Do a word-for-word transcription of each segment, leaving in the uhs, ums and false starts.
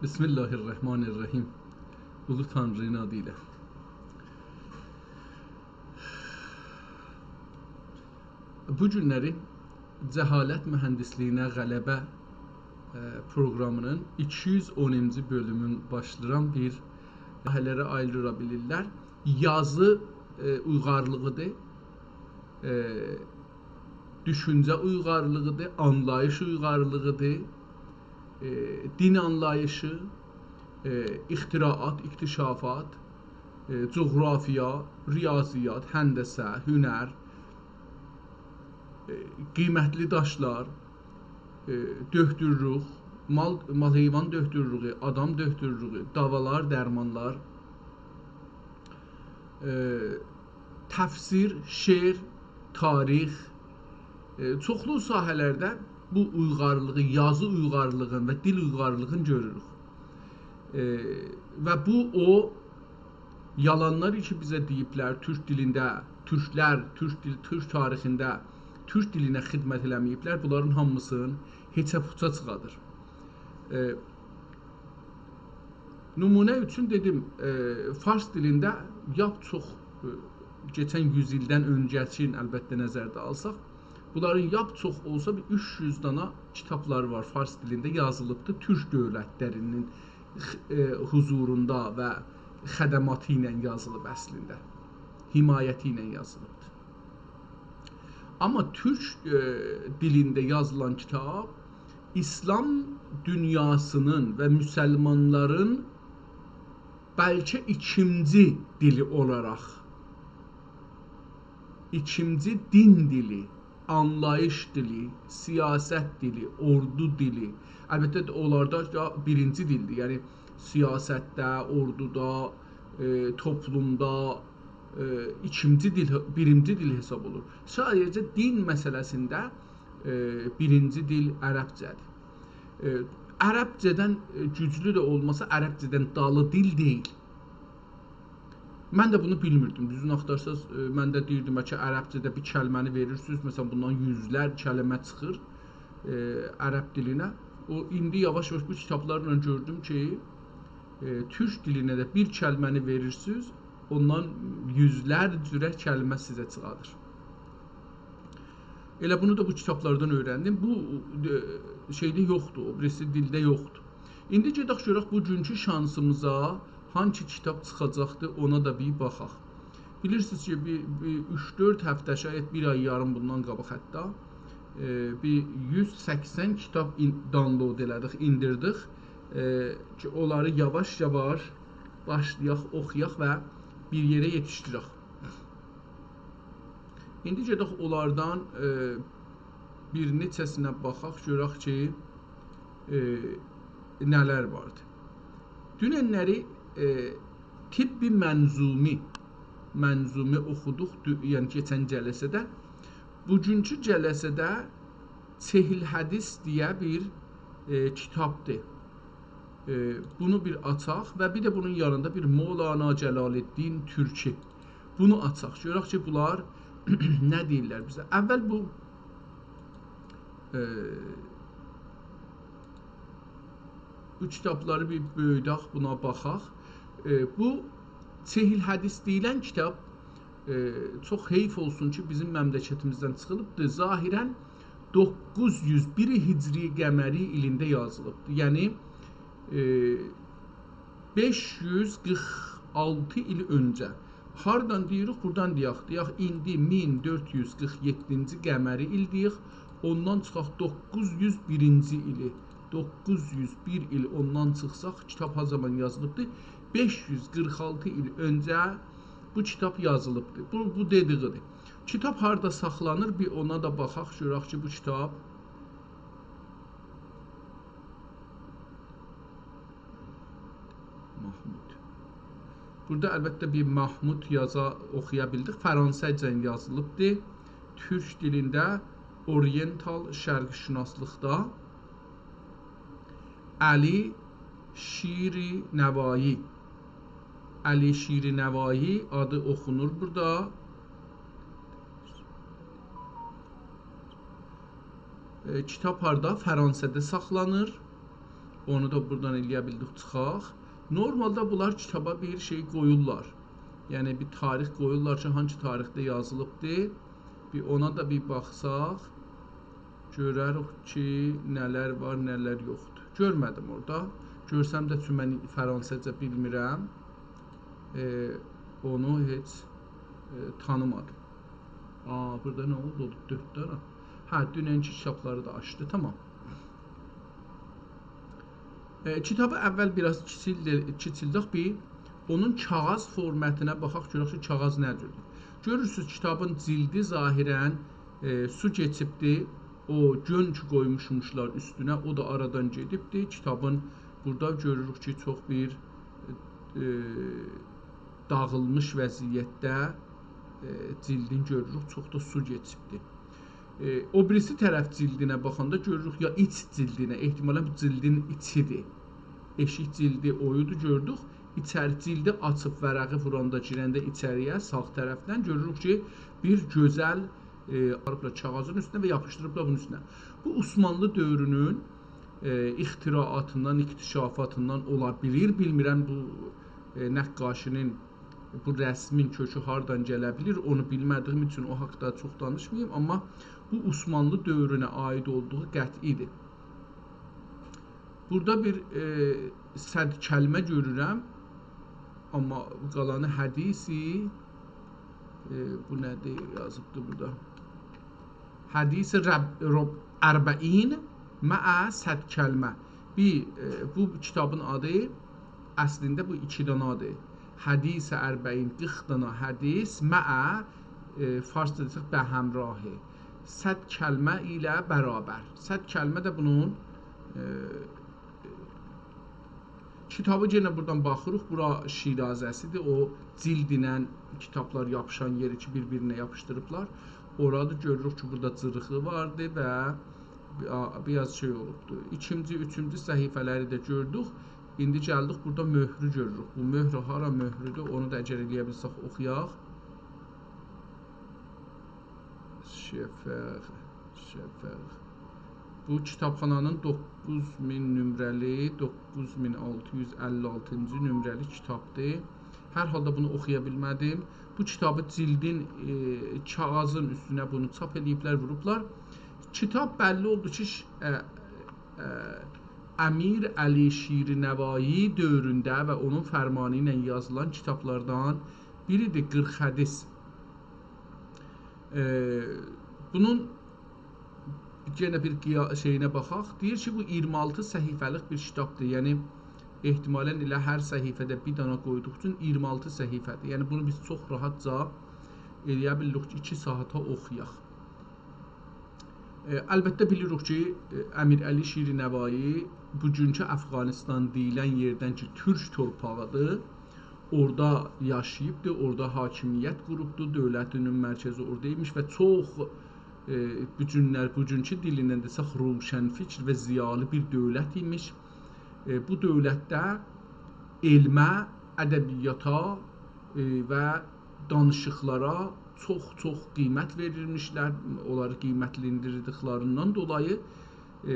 بسم الله الرحمن الرحیم. اولو تانری‌نین آدی ایله. بو گونلری جهالت مهندسلیگینه غلبه، ائ، پروقرامی‌نین ایکی یوز اونونجو بؤلومون باشلاییرام. بیر، ساحه‌لره آیریلا بیلیرلر. یازی، ائ، اویغارلیغی‌دیر. ائ، دوشونجه اویغارلیغی‌دیر، آنلاییش اویغارلیغی‌دیر، ائ، دین آنلاییشی، ائ، اختراعات، اکتشافات، ائ، جغرافیا، ریاضیات، هندسه، هنر، ائ، قیمتلی داشلار، ائ، دؤکتورلوک، مال، مال حیوان دؤکتورلوگو، آدام دؤکتورلوگو، داوالار، درمانلار، ائ، تفسیر، شعر، تاریخ، ائ، چوخلو ساحه‌لرده بو اویغارلیغی، یازی اویغارلیغین و دیل اویغارلیغین گؤروروک. ائ، و بو او یالانلار کی، بیزه دئییبلر، تورک دیلینده، تورکلر، تورک دیل، تورک تاریخینده تورک دیلینه خدمت ائله‌مه‌ییبلر، بونلارین هامیسینی هئچه پوچا چیخادیر. ائ، نمونه اوچون دئدیم، ائ، فارس دیلینده لاپ چوخ، ائ، کئچن یوز ایلدن اؤنجه‌کین البته نظرده آلساق، بونلارین لاپ چوخ اولسا بیر اوچ یوز دانا کیتابلاری وار فارس دیلینده یازیلیبدیر تورک دؤولتلری‌نین خ-، ائ، حضوروندا و خدماتی ایله یازیلیب اصلینده، حمایتی ایله یازیلیبدیر. آمما تورک، ائ، دیلینده یازیلان کیتاب ایسلام دونیاسی‌نین و مسلمانلارین بلکه ایکینجی دیلی اولاراق، ایکینجی دین دیلی، آنلاییش دیلی، سیاست دیلی، اوردو دیلی. البته ده، اونلاردا دا بیرینجی دیلدیر. یعنی، سیاستده، اوردودا، ائ، توپلومدا، ائ، ایکینجی دیل، بیرینجی دیل حساب اولور. ساده‌جه دین مسئله‌سینده، ائ، بیرینجی دیل عربجه‌دیر. ائ، عربجه‌دن، ائ، گوجلو ده اولماسا، عربجه‌دن دالی دیل دئییل. من ده بونو بیلمیردیم. دوزونو آختارساز، ائ، من ده دئییردیم کی، عربجه‌ده بیر کلمه‌نی وئریرسینیز، مثلا، بوندان یوزلر کلمه چیخیر، ائ، عرب دیلینه. او، ایندی یاواش-یاواش بو کیتابلارلا گؤردوم کی، ائ، تورک دیلینه ده بیر کلمه‌نی وئریرسینیز، اوندان یوزلر جوره کلمه سیزه چیخادیر. ائله بونو دا بو کیتابلاردان اؤیرندیم. بو، ائ، شئیده یوخدور، او بیریسی دیلده یوخدور. ایندی گئدک گؤرک بوگونکو شانسیمیزا هانسی کیتاب چیخاجاقدی، اونا دا بیر باخاق. بیلیرسینیز کی، بیر، بیر اوچ-دؤرد هفته، شاید بیر آی یاریم بوندان قاباق حتی، ائ، بیر یوز سکسن کیتاب این-، دانلود ائله‌دیک، ایندیردیک. ائ، کی، اونلاری یاواش-یاواش باشلایاق، اوخویاق و بیر یئره یئتیشدیرک. ایندی گئدک اونلاردان، ائ، بیر نئچه‌سینه باخاق، گؤرک کی، ائ، نه‌لر واردی. دوننلری، ائ، طب منظومی، منظومی اوخودوق، دو-، یعنی کئچن جلسه‌ده. بوگونکو جلسه‌ده چهل حدیث دئیه بیر، ائ، کیتابدیر. ائ، بونو بیر آچاق و بیر ده بونون یانیندا بیر مولانا جلال‌الدین تورکی. بونو آچاق، گؤرک کی، بونلار نه دئییرلر بیزه. اول بو، ائ، بو کیتابلاری بیر بؤیوداق، بونا باخاق. ائ، بو چهل حدیث دئییلن کیتاب، ائ، چوخ حیف اولسون کی، بیزیم مملکتیمیزدن چیخیلیبدیر. ظاهرا دوققوز یوز بیر هجری قمری ایلینده یازیلیبدیر. یعنی، ائ، بئش یوز قیرخ آلتی ایل اؤنجه. هاردان دئییریک؟ بورادان دئیک، دئیک، ایندی مین دؤرد یوز قیرخ یئددینجی قمری ایل دئیک، اوندان چیخاق دوققوز یوز بیرینجی ایلی. دوققوز یوز بیر ایل اوندان چیخساق، کیتاب ها زامان یازیلیبدیر؟ بئش یوز قیرخ آلتی ایل اؤنجه بو کیتاب یازیلیبدیر. بو، بو دئدیگی‌دیر. کیتاب هاردا ساخلانیر؟ بیر اونا دا باخاق، گؤرک کی، بو کیتاب محمود. بورادا البته بیر محمود یازا، اوخویا بیلدیک. فرانسه‌جه یازیلیبدی. تورک دیلینده اورینتال شرق‌شناسلیقدا علی شیرنوایی. علی شیرنوایی آدی اوخونور بورادا. ائ، کیتاب هاردا؟ فرانسه‌ده ساخلانیر. اونو دا بورادان ائلیه بیلدیک چیخاق. نورمالدا بونلار کیتابا بیر شئی قویورلار. یعنی بیر تاریخ قویورلار کی، هانسی تاریخده یازیلیبدی. بیر اونا دا بیر باخساق، گؤرریک کی، نه‌لر وار، نه‌لر یوخدور. گؤرمه‌دیم اورادا. گؤرسم ده، چونکی من فرانسیزجا بیلمیرم، ائ، اونو هئچ، ائ، تانیمادیم. آ، بورادا نه اولدو؟ اولدو دؤرد دنه. هه، دوننکی کیتابلاری دا آچدی، تامام. ائ، کیتابی اول بیر آز کیچیلدی-، کیچیلدک، بیر اونون کاغیذ فورماتینا باخاق، گؤرک کی، کاغیذ نه جوردور. گؤرورسونوز، کیتابین جیلدی ظاهراً، ائ، سو کئچیبدی. او گؤن کی قویموشموشلار اوستونه، او دا آرادان گئدیبدی. کیتابین بورادا گؤروروک کی، چوخ بیر، ائ، داغیلمیش وضعیتده، ائ، جیلدین گؤروروک، چوخ دا سو کئچیبدی. ائ، او بیریسی طرف جیلدینه باخاندا گؤروروک، یا ایچ جیلدینه، احتمالاً بو جیلدین ایچیدیر. ائشیک جیلدی اویودو، گؤردوک. ایچری جیلدی آچیب ورقی ووراندا، گیرنده ایچری‌یه، ساغ طرفدن گؤروروک کی، بیر گؤزل، ائ، آلیبلار کاغیذین اوستونه و یاپیشدیریبلار بونون اوستونه. بو عثمانلی دؤورونون، ائ، اختراعاتیندان، اکتشافاتیندان اولا بیلیر. بیلمیرم بو، ائ، نقاشی‌نین بو رسمین کؤکو هاردان گله بیلیر، اونو بیلمه‌دیییم اوچون او حاقدا چوخ دانیشماییم، آمما بو عثمانلی دؤورونه عایید اولدوغو قطعی‌دیر. بورادا بیر، ائ، صد کلمه گؤرورم، آمما قالانی حدیثی، ائ، بو نه‌دیر یازیبدی بورادا؟ حدیث رب-، رب-، اربعین مع صد کلمه. بیر، ائ، بو کیتابین آدی اصلینده بو ایکی دانادیر. حدیث اربعین، قیرخ دانا حدیث، مع، ائ، فارسدا دئسک، به همراه. صد کلمه ایله برابر. صد کلمه ده بونون، ائ، کیتابی یئنه بورادان باخیریق. بورا شیرازه‌سی‌دیر. او جیلدینن کیتابلار یاپیشان یئری کی، بیر-بیرینه یاپیشدیریبلار. اورادا گؤروروک کی، بورادا جیریغی واردی و بی-، آ-، بیر آز شئی اولوبدو. ایکینجی، اوچونجو صفحه‌لری ده گؤردوک. ایندی گلدیک، بورادا مؤهرو گؤروروک. بو مؤهرو هارا مؤهرودور، اونو دا اگر ائلیه بیلسک اوخویاق. شفق، شفق. بو کیتابخانانین دوققوز مین نمره‌لی، دوققوز مین آلتی یوز اللی آلتینجی نمره‌لی کیتابدیر. هر حالدا بونو اوخویا بیلمه‌دیم. بو کیتابی جیلدین، ائ، کاغیذین اوستونه بونو چاپ ائله‌ییبلر، ووروبلار. کیتاب بللی اولدو کی، ش-، ائ، ائ، امیر علی شیرنوایی دؤورونده و اونون فرمانی ایله یازیلان کیتابلاردان بیری‌دیر، قیرخ حدیث. ائ، بونون یئنه بیر قیا-، شئیینه باخاق. دئییر کی، بو اییرمی آلتی صفحه‌لیک بیر کیتابدیر. یعنی، احتمالاً ائله هر صفحه‌ده بیر دانا قویدوق اوچون اییرمی آلتی صفحه‌دیر. یعنی، بونو بیز چوخ راحتجا ائلیه بیلیریک کی، ایکی ساعاتا اوخویاق. ائ، البته بیلیریک کی، ائ، امیر علی شیرنوایی بوگونکو افغانستان دئییلن یئردن کی، تورک تورپاغی‌دیر، اورادا یاشاییبدی، اورادا حاکمیت قوروبدو، دؤولتینین مرکزی اورادا ایمیش و چوخ، ائ، بوگونلر، بوگونکو دیلیندن دئسک، روشنفکر و ضیالی بیر دؤولت ایمیش. ائ، بو دؤولتده علمه، ادبیاتا، ائ، و دانیشیقلارا چوخ-چوخ قیمت وئریرمیشلر، اونلاری قیمتلندیردیکلریندن دولایی، ائ،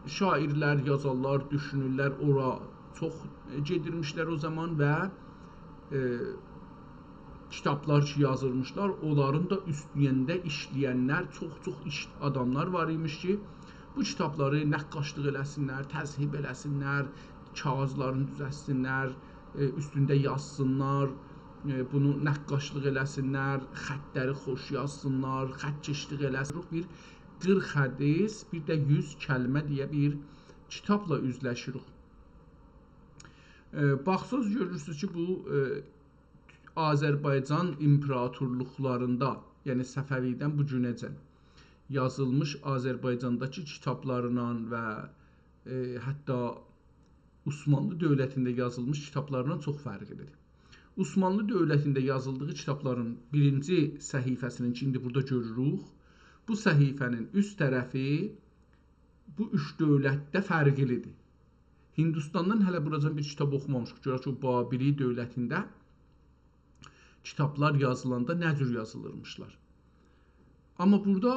شاعیرلر، یازارلار، دوشونورلر، اورا چوخ گئدیرمیشلر او زامان و، ائ، کیتابلار کی یازیرمیشلار، اونلارین دا اوستونده ایشله‌ینلر، چوخ-چوخ ایش-، آداملار وار ایمیش کی، بو کیتابلاری نقاشلیق ائله‌سینلر، تذهیب ائله‌سینلر، کاغیذلارینی دوزلتسینلر، ائ، اوستونده یازسینلار، ائ، بونو نقاشلیق ائله‌سینلر، خطلری خوش یازسینلار، خط‌کشلیک ائله‌سینلر. بیر قیرخ حدیث، بیر ده یوز کلمه دئیه بیر کیتابلا اوزلشیریک. ائ، باخساز گؤرورسونوز کی، بو، ائ، آذربایجان ایمپراتورلوقلاریندا، یعنی صفوی‌دن بو گونه‌جن یازیلمیش آذربایجانداکی کیتابلاریندان و، ائ، حتی عثمانلی دؤولتینده یازیلمیش کیتابلاریندان چوخ فرقلی‌دیر. عثمانلی دؤولتینده یازیلدیغی کیتابلارین بیرینجی صفحه‌سینین کی، ایندی بورادا گؤروروک، بو صفحه‌نین اوست طرفی بو اوچ دؤولتده فرقلی‌دیر. هندوستاندان هله بوراجان بیر کیتاب اوخومامیشیق. گؤرک کی، او بابلی دؤولتینده کیتابلار یازیلاندا نه جور یازیلیرمیشلار. آمما بورادا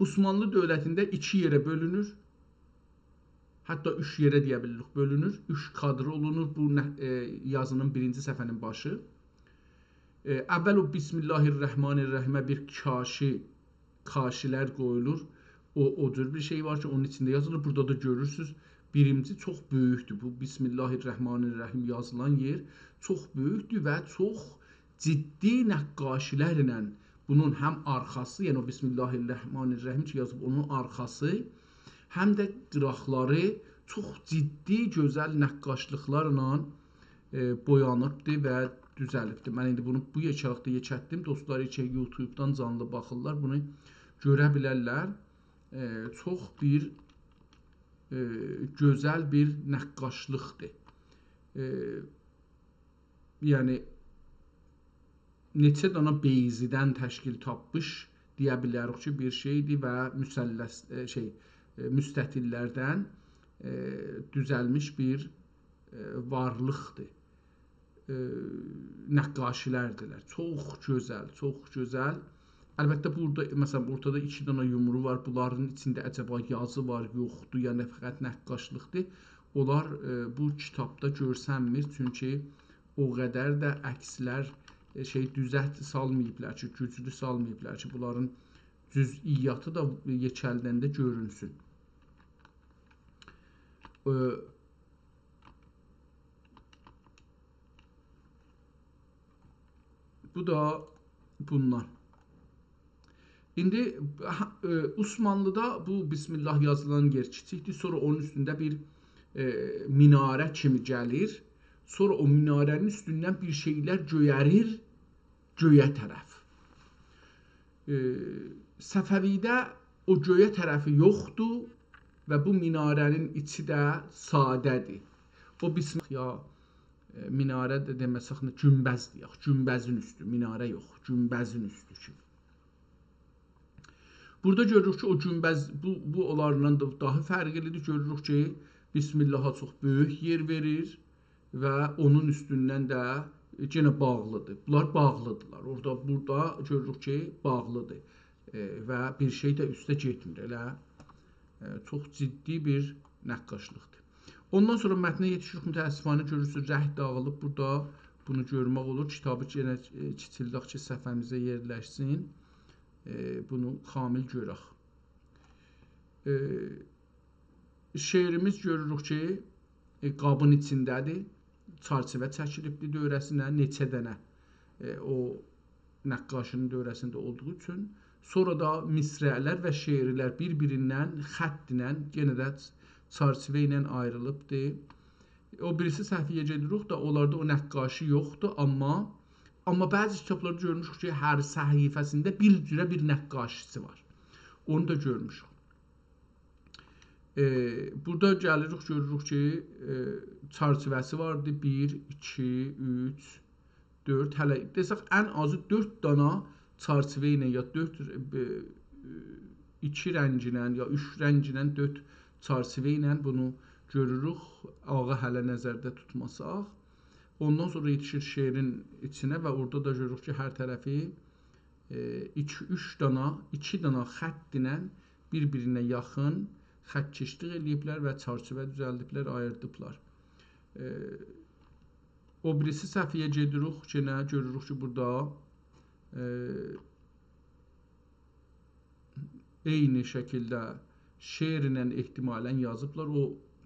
عثمانلی دؤولتینده ایکی یئره بؤلونور. حتی اوچ یئره دئیه بیلیریک بؤلونور، اوچ کادر اولونور بو نه-، ائ، یازینین بیرینجی صفحه‌نین باشی. ائ، اول او «بسم الله الرحمن الرحیم»ه بیر کاشی، کاشی‌لر قویولور. او، او جور بیر شئی وار کی، اونون ایچینده یازیلیر. بورادا دا گؤرورسونوز، بیرینجی چوخ بؤیوکدور. بو «بسم الله الرحمن الرحیم» یازیلان یئر چوخ بؤیوکدور و چوخ جدی نقاشی‌لرله بونون هم آرخاسی، یعنی او «بسم الله الرحمن الرحیم» کی یازیب، اونون آرخاسی، هم ده قیراقلاری چوخ جدی، گؤزل نقاشلیقلارلا، ائ، بویانیبدیر و دوزلیبدیر. من ایندی بونو بو یئکه‌لیکده یئکلتدیم. دوستلار کی یوتیوبدان جانلی باخیرلار، بونو گؤره بیلرلر. ائ، چوخ بیر، ائ، گؤزل بیر نقاشلیقدیر. ائ، یعنی، نئچه دانا بیضه‌دن تشکیل تاپمیش دئیه بیلریک کی، بیر شئیدیر و مثلث، ائ، شئی، ائ، مستطیل‌لردن، ائ، دوزلمیش بیر، ائ، وارلیقدیر. ائ، نقاشی‌لردیرلر. چوخ گؤزل، چوخ گؤزل. البته، بورادا، مثلا، اورتادا ایکی دانا یومرو وار. بونلارین ایچینده عجبا یازی وار، یوخدور، یا نه فقط نقاشلیقدیر. اونلار، ائ، بو کیتابدا گؤرسنمیر، چونکی او قدر ده عکس‌لر، ائ، شئی، دوزه سالماییبلار کی، گوجلو سالماییبلار کی، بونلارین جزئیاتی دا یئکلدنده گؤرونسون. ائ، بو دا بوندان. ایندی، ها، ائ، عثمانلی‌دا بو «بسم الله» یازیلان یئر کیچیکدیر، سونرا اونون اوستونده بیر، ائ، مناره کیمی گلیر. سونرا او مناره‌نین اوستوندن بیر شئی‌لر گؤیریر گؤیه طرف. ائ، صفوی‌ده او گؤیه طرفی یوخدور و بو مناره‌نین ایچی ده ساده‌دیر. او «بسم الله» یا، ائ، مناره ده دئمه‌سک، گونبز دئیک، گونبزین اوستو، مناره یوخ، گونبزین اوستو کیمی. بورادا گؤروروک کی، او گونبز، بو، بو اونلاردان دا داها فرقلی‌دیر. گؤروروک کی، «بسم الله»ا چوخ بؤیوک یئر وئریر و اونون اوستوندن ده یئنه باغلی‌دیر. بونلار باغلی‌دیرلار. اورادا، بورادا گؤروروک کی، باغلی‌دیر. ائ، و بیر شئی ده اوسته گئتمیر. ائله، ائ، چوخ جدی بیر نقاشلیقدیر. اوندان سونرا متنه یئتیشیریک، متأسفانه گؤرورسونوز، رنگ داغیلیب. بورادا بونو گؤرمک اولور. کیتابی یئنه، ائ، کیچیلدک کی، صفحه‌میزه یئرلشسین. ائ، بونو کامل گؤرک. ائ، شعریمیز گؤروروک کی، ائ، قابین ایچینده‌دیر. چرچیوه چکیلیبدیر دؤوره‌سینه، نئچه دنه، ائ، او نقاشی‌نین دؤوره‌سینده اولدوغو اوچون. سونرا دا مصرع‌لر و شعرلر بیر-بیریندن خطله، یئنه ده چرچیوه ایله آیریلیبدیر. او بیریسی صفحه‌یه گئدیریک دا، اونلاردا او نقاشی یوخدور، آمما، آمما بعضی کیتابلاردا گؤرموشوک کی، هر صفحه‌سینده بیر جوره بیر نقاشی‌سی وار. اونو دا گؤرموشوک. ائ، بورادا گلیریک، گؤروروک کی، ائ، چرچیوه‌سی واردی. بیر، ایکی، اوچ، دؤرد، هله دئسک، ان آزی دؤرد دانا چرچیوه ایله، یا دؤرد، ائ، ایکی رنگینن، یا اوچ رنگینن، دؤرد چرچیوه ایله بونو گؤروروک، آغی هله نظرده توتماساق. اوندان سونرا یئتیشیر شعرین ایچینه و اورادا دا گؤروروک کی، هر طرفی، ائ، ایکی، اوچ دانا، ایکی دانا خطله بیر-بیرینه یاخین خط‌کشلیک ائله‌ییبلر و چرچیوه دوزلدیبلر، آییردیبلار. ائ، او بیریسی صفحه‌یه گئدیریک، یئنه گؤروروک کی، بورادا، ائ، عینی شکیلده شعرله احتمالاً یازیبلار. او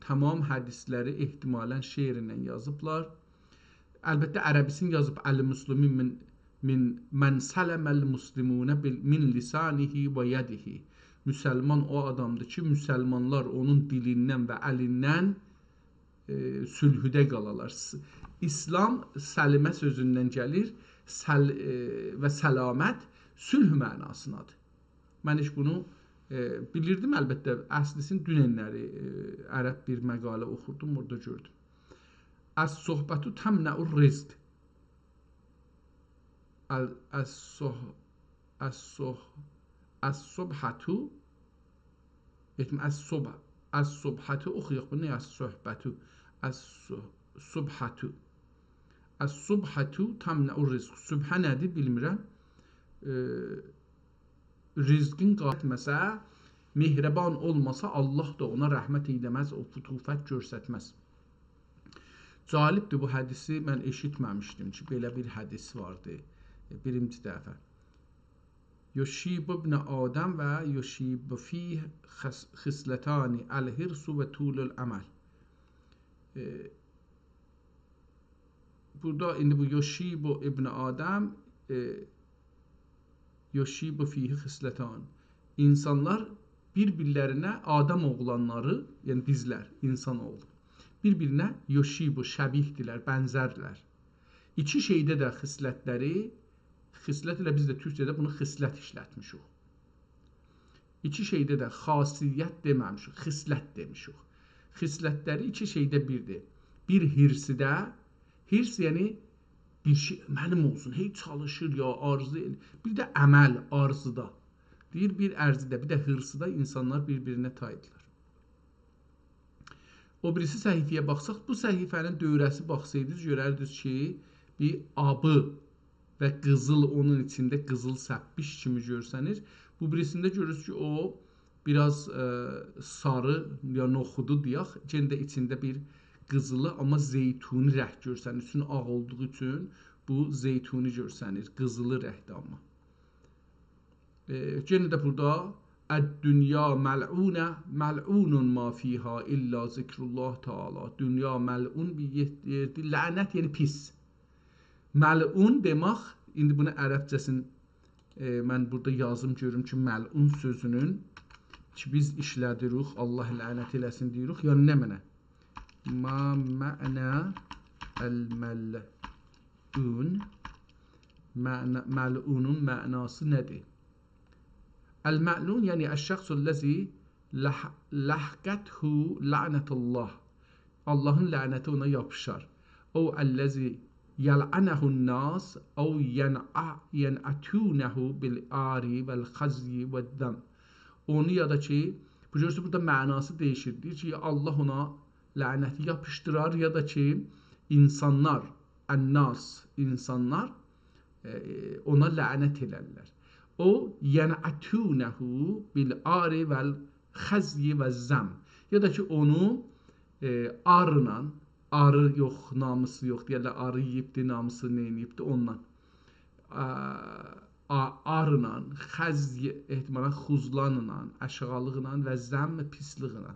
تمام حدیث‌لری احتمالاً شعرله یازیبلار. البته، عربی‌سینی یازیب: «المسلمون من، من، من سلم المسلمون بال-، من لسانه و یده.» مسلمان او آدامدیر کی، مسلمانلار اونون دیلیندن و الیندن، ائ، صلحده قالالار. س-، اسلام سلمه سؤزوندن گلیر، سل-، ائ، و سلامت صلح معناسیندادیر. من هئچ بونو، ائ، بیلیردیم، البته، اصلی‌سینی دونن‌لری، ائ، عرب بیر مقاله اوخوردوم، اورادا گؤردوم. «الصحبة تمنع الرزق.» ال-، الصح-، الصح-، الصبحة، یئتمه، الصبح-، الصبحة اوخویاق بونو، یا الصحبة؟ الص-، الصبحة. «الصبحة تمنع الرزق.» صبحه نه‌دیر، بیلمیرم. ائ، رزقین قاتماسا، مهربان اولماسا، الله دا اونا رحمت ائیله‌مز، او لطوفت گؤسترمز. جالبدیر، بو حدیثی من ائشیتمه‌میشدیم کی، بئله بیر حدیث واردی، ائ، بیرینجی دفعه. یشیب ابن آدم و یشیب فیه خص-، خصلتان، الحرص و طول الامل. ائ، بورادا ایندی بو یشیب ابن آدم، ائ، یشیب فیه خصلتان. اینسانلار بیر-بیرلرینه، آدم اوغلانلاری، یعنی بیزلر، اینسان اوغلو، بیر-بیرینه یشیب، شبیه‌دیرلر، بنزرلر. ایکی شئیده ده خصلتلری، خصلت، ائله بیز ده تورکجه‌ده بونو خصلت ایشلتمیشیک. ایکی شئیده ده خاصیت دئمه‌میشیک، خصلت دئمیشیک. خصلتلری ایکی شئیده بیردیر. بیر حرصده، حرص یعنی بیر شئی منیم اولسون، هئی چالیشیر یا، آرزو ائل-، بیر ده امل، آرزودا. دئییر، بیر ارزیده، بیر ده حرصدا اینسانلار بیر-بیرینه تایدیلار. او بیریسی صفحه‌یه باخساق، بو صفحه‌نین دؤوره‌سی باخسایدینیز، گؤرردینیز کی، بیر آبی و قیزیل اونون ایچینده، قیزیل سپبیش کیمی گؤرسنیر. بو بیریسینده گؤرورسونوز کی، او بیر آز، ائ، ساری یا نوخودو دئیک، یئنه ده ایچینده بیر قیزیلی، آمما زیتونی رنگ گؤرسنیر. اوستونون آغ اولدوغو اوچون بو زیتونی گؤرسنیر، قیزیلی رنگده آمما. ائ، یئنه ده بورادا: «الدنیا ملعونة، ملعون ما فیها الا ذکر الله تعالی.» دونیا ملعون بیر یئ-، یئردیر. لعنت، یعنی پیس. ملعون دئمک، ایندی بونو عربجه‌سین، ائ، من بورادا یازیم، گؤروم کی، ملعون سؤزونون کی، بیز ایشله‌دیریک، الله لعنت ائله‌سین دئییریک، یعنی نمنه؟ ما معنی الملعون؟ معنا، ملعونون معناسی نه‌دیر؟ الملعون، یعنی الشخص الذی لح-، لحقته لعنة الله. اللهین لعنتی اونا یاپیشار. او الذی یلعنه الناس، او ینع-، ینعتونه بالعار والخزی والذم. اونو یا دا کی، بو گؤرورسونوز، بورادا معناسی دییشیر. دئییر کی، یا الله اونا لعنتی یاپیشدیرار، یا دا کی، اینسانلار، الناس، اینسانلار، ائ، اونا لعنت ائلرلر. او، ینعتونه بالعار والخزی والذم. یا دا کی، اونو، ائ، عارلا، عاری یوخ، ناموسو یوخ، دئیرلر، عاری یئییبدی، ناموسو نئینییبدی، اوندان. آ، آ، عارلا، خزی، احتمالاً خذلانلا، آشاغیلیقلا و ذم، پیسلیکله.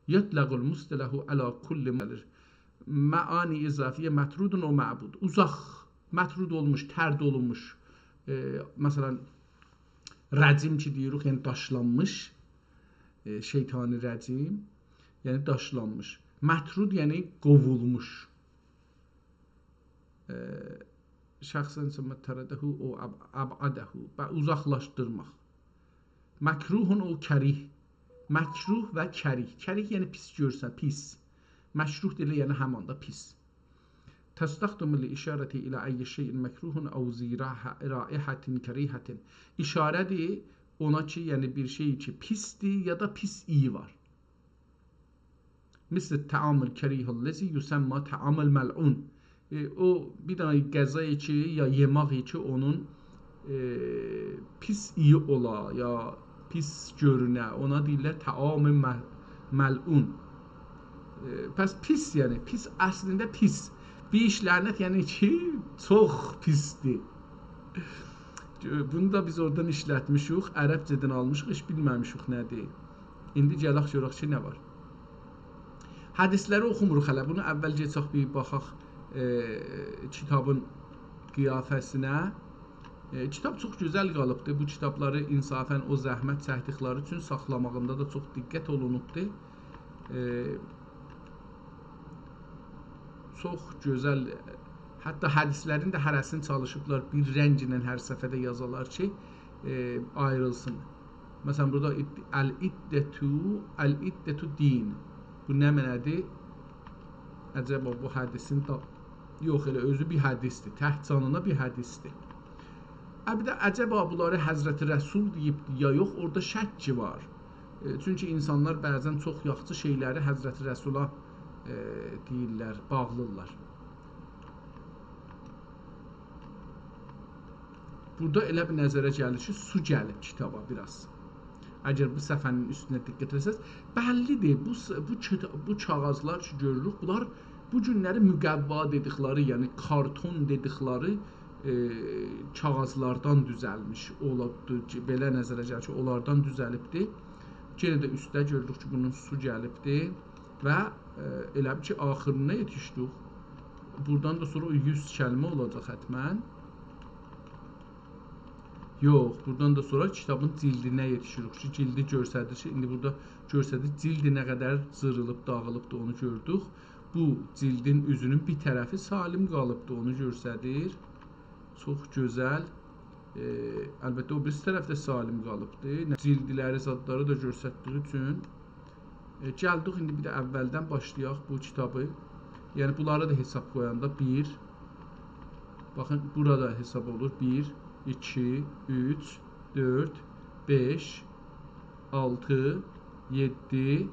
یطلق المصطلح علی کل معانی اضافیه مطرود او معبود. اوزاق، مطرود اولموش، طرد اولونموش. ائ، مثلاً، رجیم کی دئییریک، یعنی داشلانمیش، ائ، شیطانی رجیم، یعنی داشلانمیش. مطرود، یعنی قووولموش. ائ، شخصاً ثم طرده او اب-، ابعده، و اوزاقلاشدیرماق. مکروه او کریه. مکروه و کریه. کریه یعنی پیس گؤرسن، پیس. مکروه دئییرلر، یعنی همان دا پیس. تستخدم للاشارة الی ای شیء مکروه او ذی رائح-، رائحة کریهة. اشاره‌دیر اونا کی، یعنی بیر شئی کی پیسدیر یا دا پیس اییی وار. مثل الطعام الکریه الذی یسمی طعام الملعون. ائ، او بیر دنه غذا کی، یا یئمک کی، اونون، ائ، پیس اییی اولا، یا پیس گؤرونه، اونا دئییرلر طعام مل-، ملعون. ائ، پس پیس، یعنی پیس، اصلینده پیس. بیر ایش لعنت، یعنی کی، چوخ پیسدیر. بونو دا بیز اورادان ایشلتمیشیک، عربجه‌دن آلمیشیق، هئچ بیلمه‌میشیک نه‌دیر. ایندی گلک گؤرک کی، نه وار. حدیثلری اوخوموروق هله. بونو اول گئچک بیر باخاق، ائ، کیتابین قیافه‌سینه. ائ، کیتاب چوخ گؤزل قالیبدی. بو کیتابلاری انصافاً او زحمت چکدیکلری اوچون ساخلاماغیندا دا چوخ دقت اولونوبدو. ائ، چوخ گؤزل، حتی حدیثلرین ده هره‌سینی چالیشیبلار بیر رنگله هر صفحه‌ده یازالار کی، ائ، آیریلسین. مثلاً، بورادا اد-، العدة، العدة دین. بو نه معنادیر؟ عجبا بو حدیثین دا، یوخ، ائله اؤزو بیر حدیثدیر. تک جانینا بیر حدیثدیر. ها، بیر ده عجبا بونلاری حضرت رسول دئییبدی یا یوخ، اورادا شک وار. ائ، چونکی اینسانلار بعضاً چوخ یاخشی شئیلری حضرت رسولا، ائ، دئییرلر، باغلیرلار. بورادا ائله بیر نظره گلیر کی، سو گلیب کیتابا بیر آز. اگر بو صفحه‌نین اوستونه دقت ائتسز، بللی‌دیر. بو س-، بو کیتا-، بو کاغیذلار کی گؤروروک، بونلار بو گونلری مقوا دئدیکلری، یعنی کارتون دئدیکلری، ائ، کاغیذلاردان دوزلمیش اولاردی کی، بئله نظره گلیر کی، اونلاردان دوزلیبدی. یئنه ده اوسته گؤروروک کی، بونون سو گلیبدی و، ائ، ائله بیل کی، آخیرینا یئتیشدیک. بورادان دا سونرا او یوز کلمه اولاجاق حتماً. یوخ، بورادان دا سونرا کیتابین جلدینه یئتیشیریک کی، جلدی گؤستریر کی، ایندی بورادا گؤستریر، جلدی نه قدر جیریلیب، داغیلیبدیر، اونو گؤردوک. بو جلدین اوزونون بیر طرفی سالم قالیبدیر، اونو گؤستریر. چوخ گؤزل. ائ، البته، او بیریسی طرف ده سالم قالیبدیر. نه، جلدلری، زادلاری دا گؤستردیگی اوچون ائ، گلدیک، ایندی بیر ده اوّلدن باشلایاق بو کیتابی. یعنی، بونلاری دا حساب قویاندا بیر، باخین، بورا دا حساب اولور. بیر، ایکی، اوچ، دؤرد، بئش، آلتی، یئددی،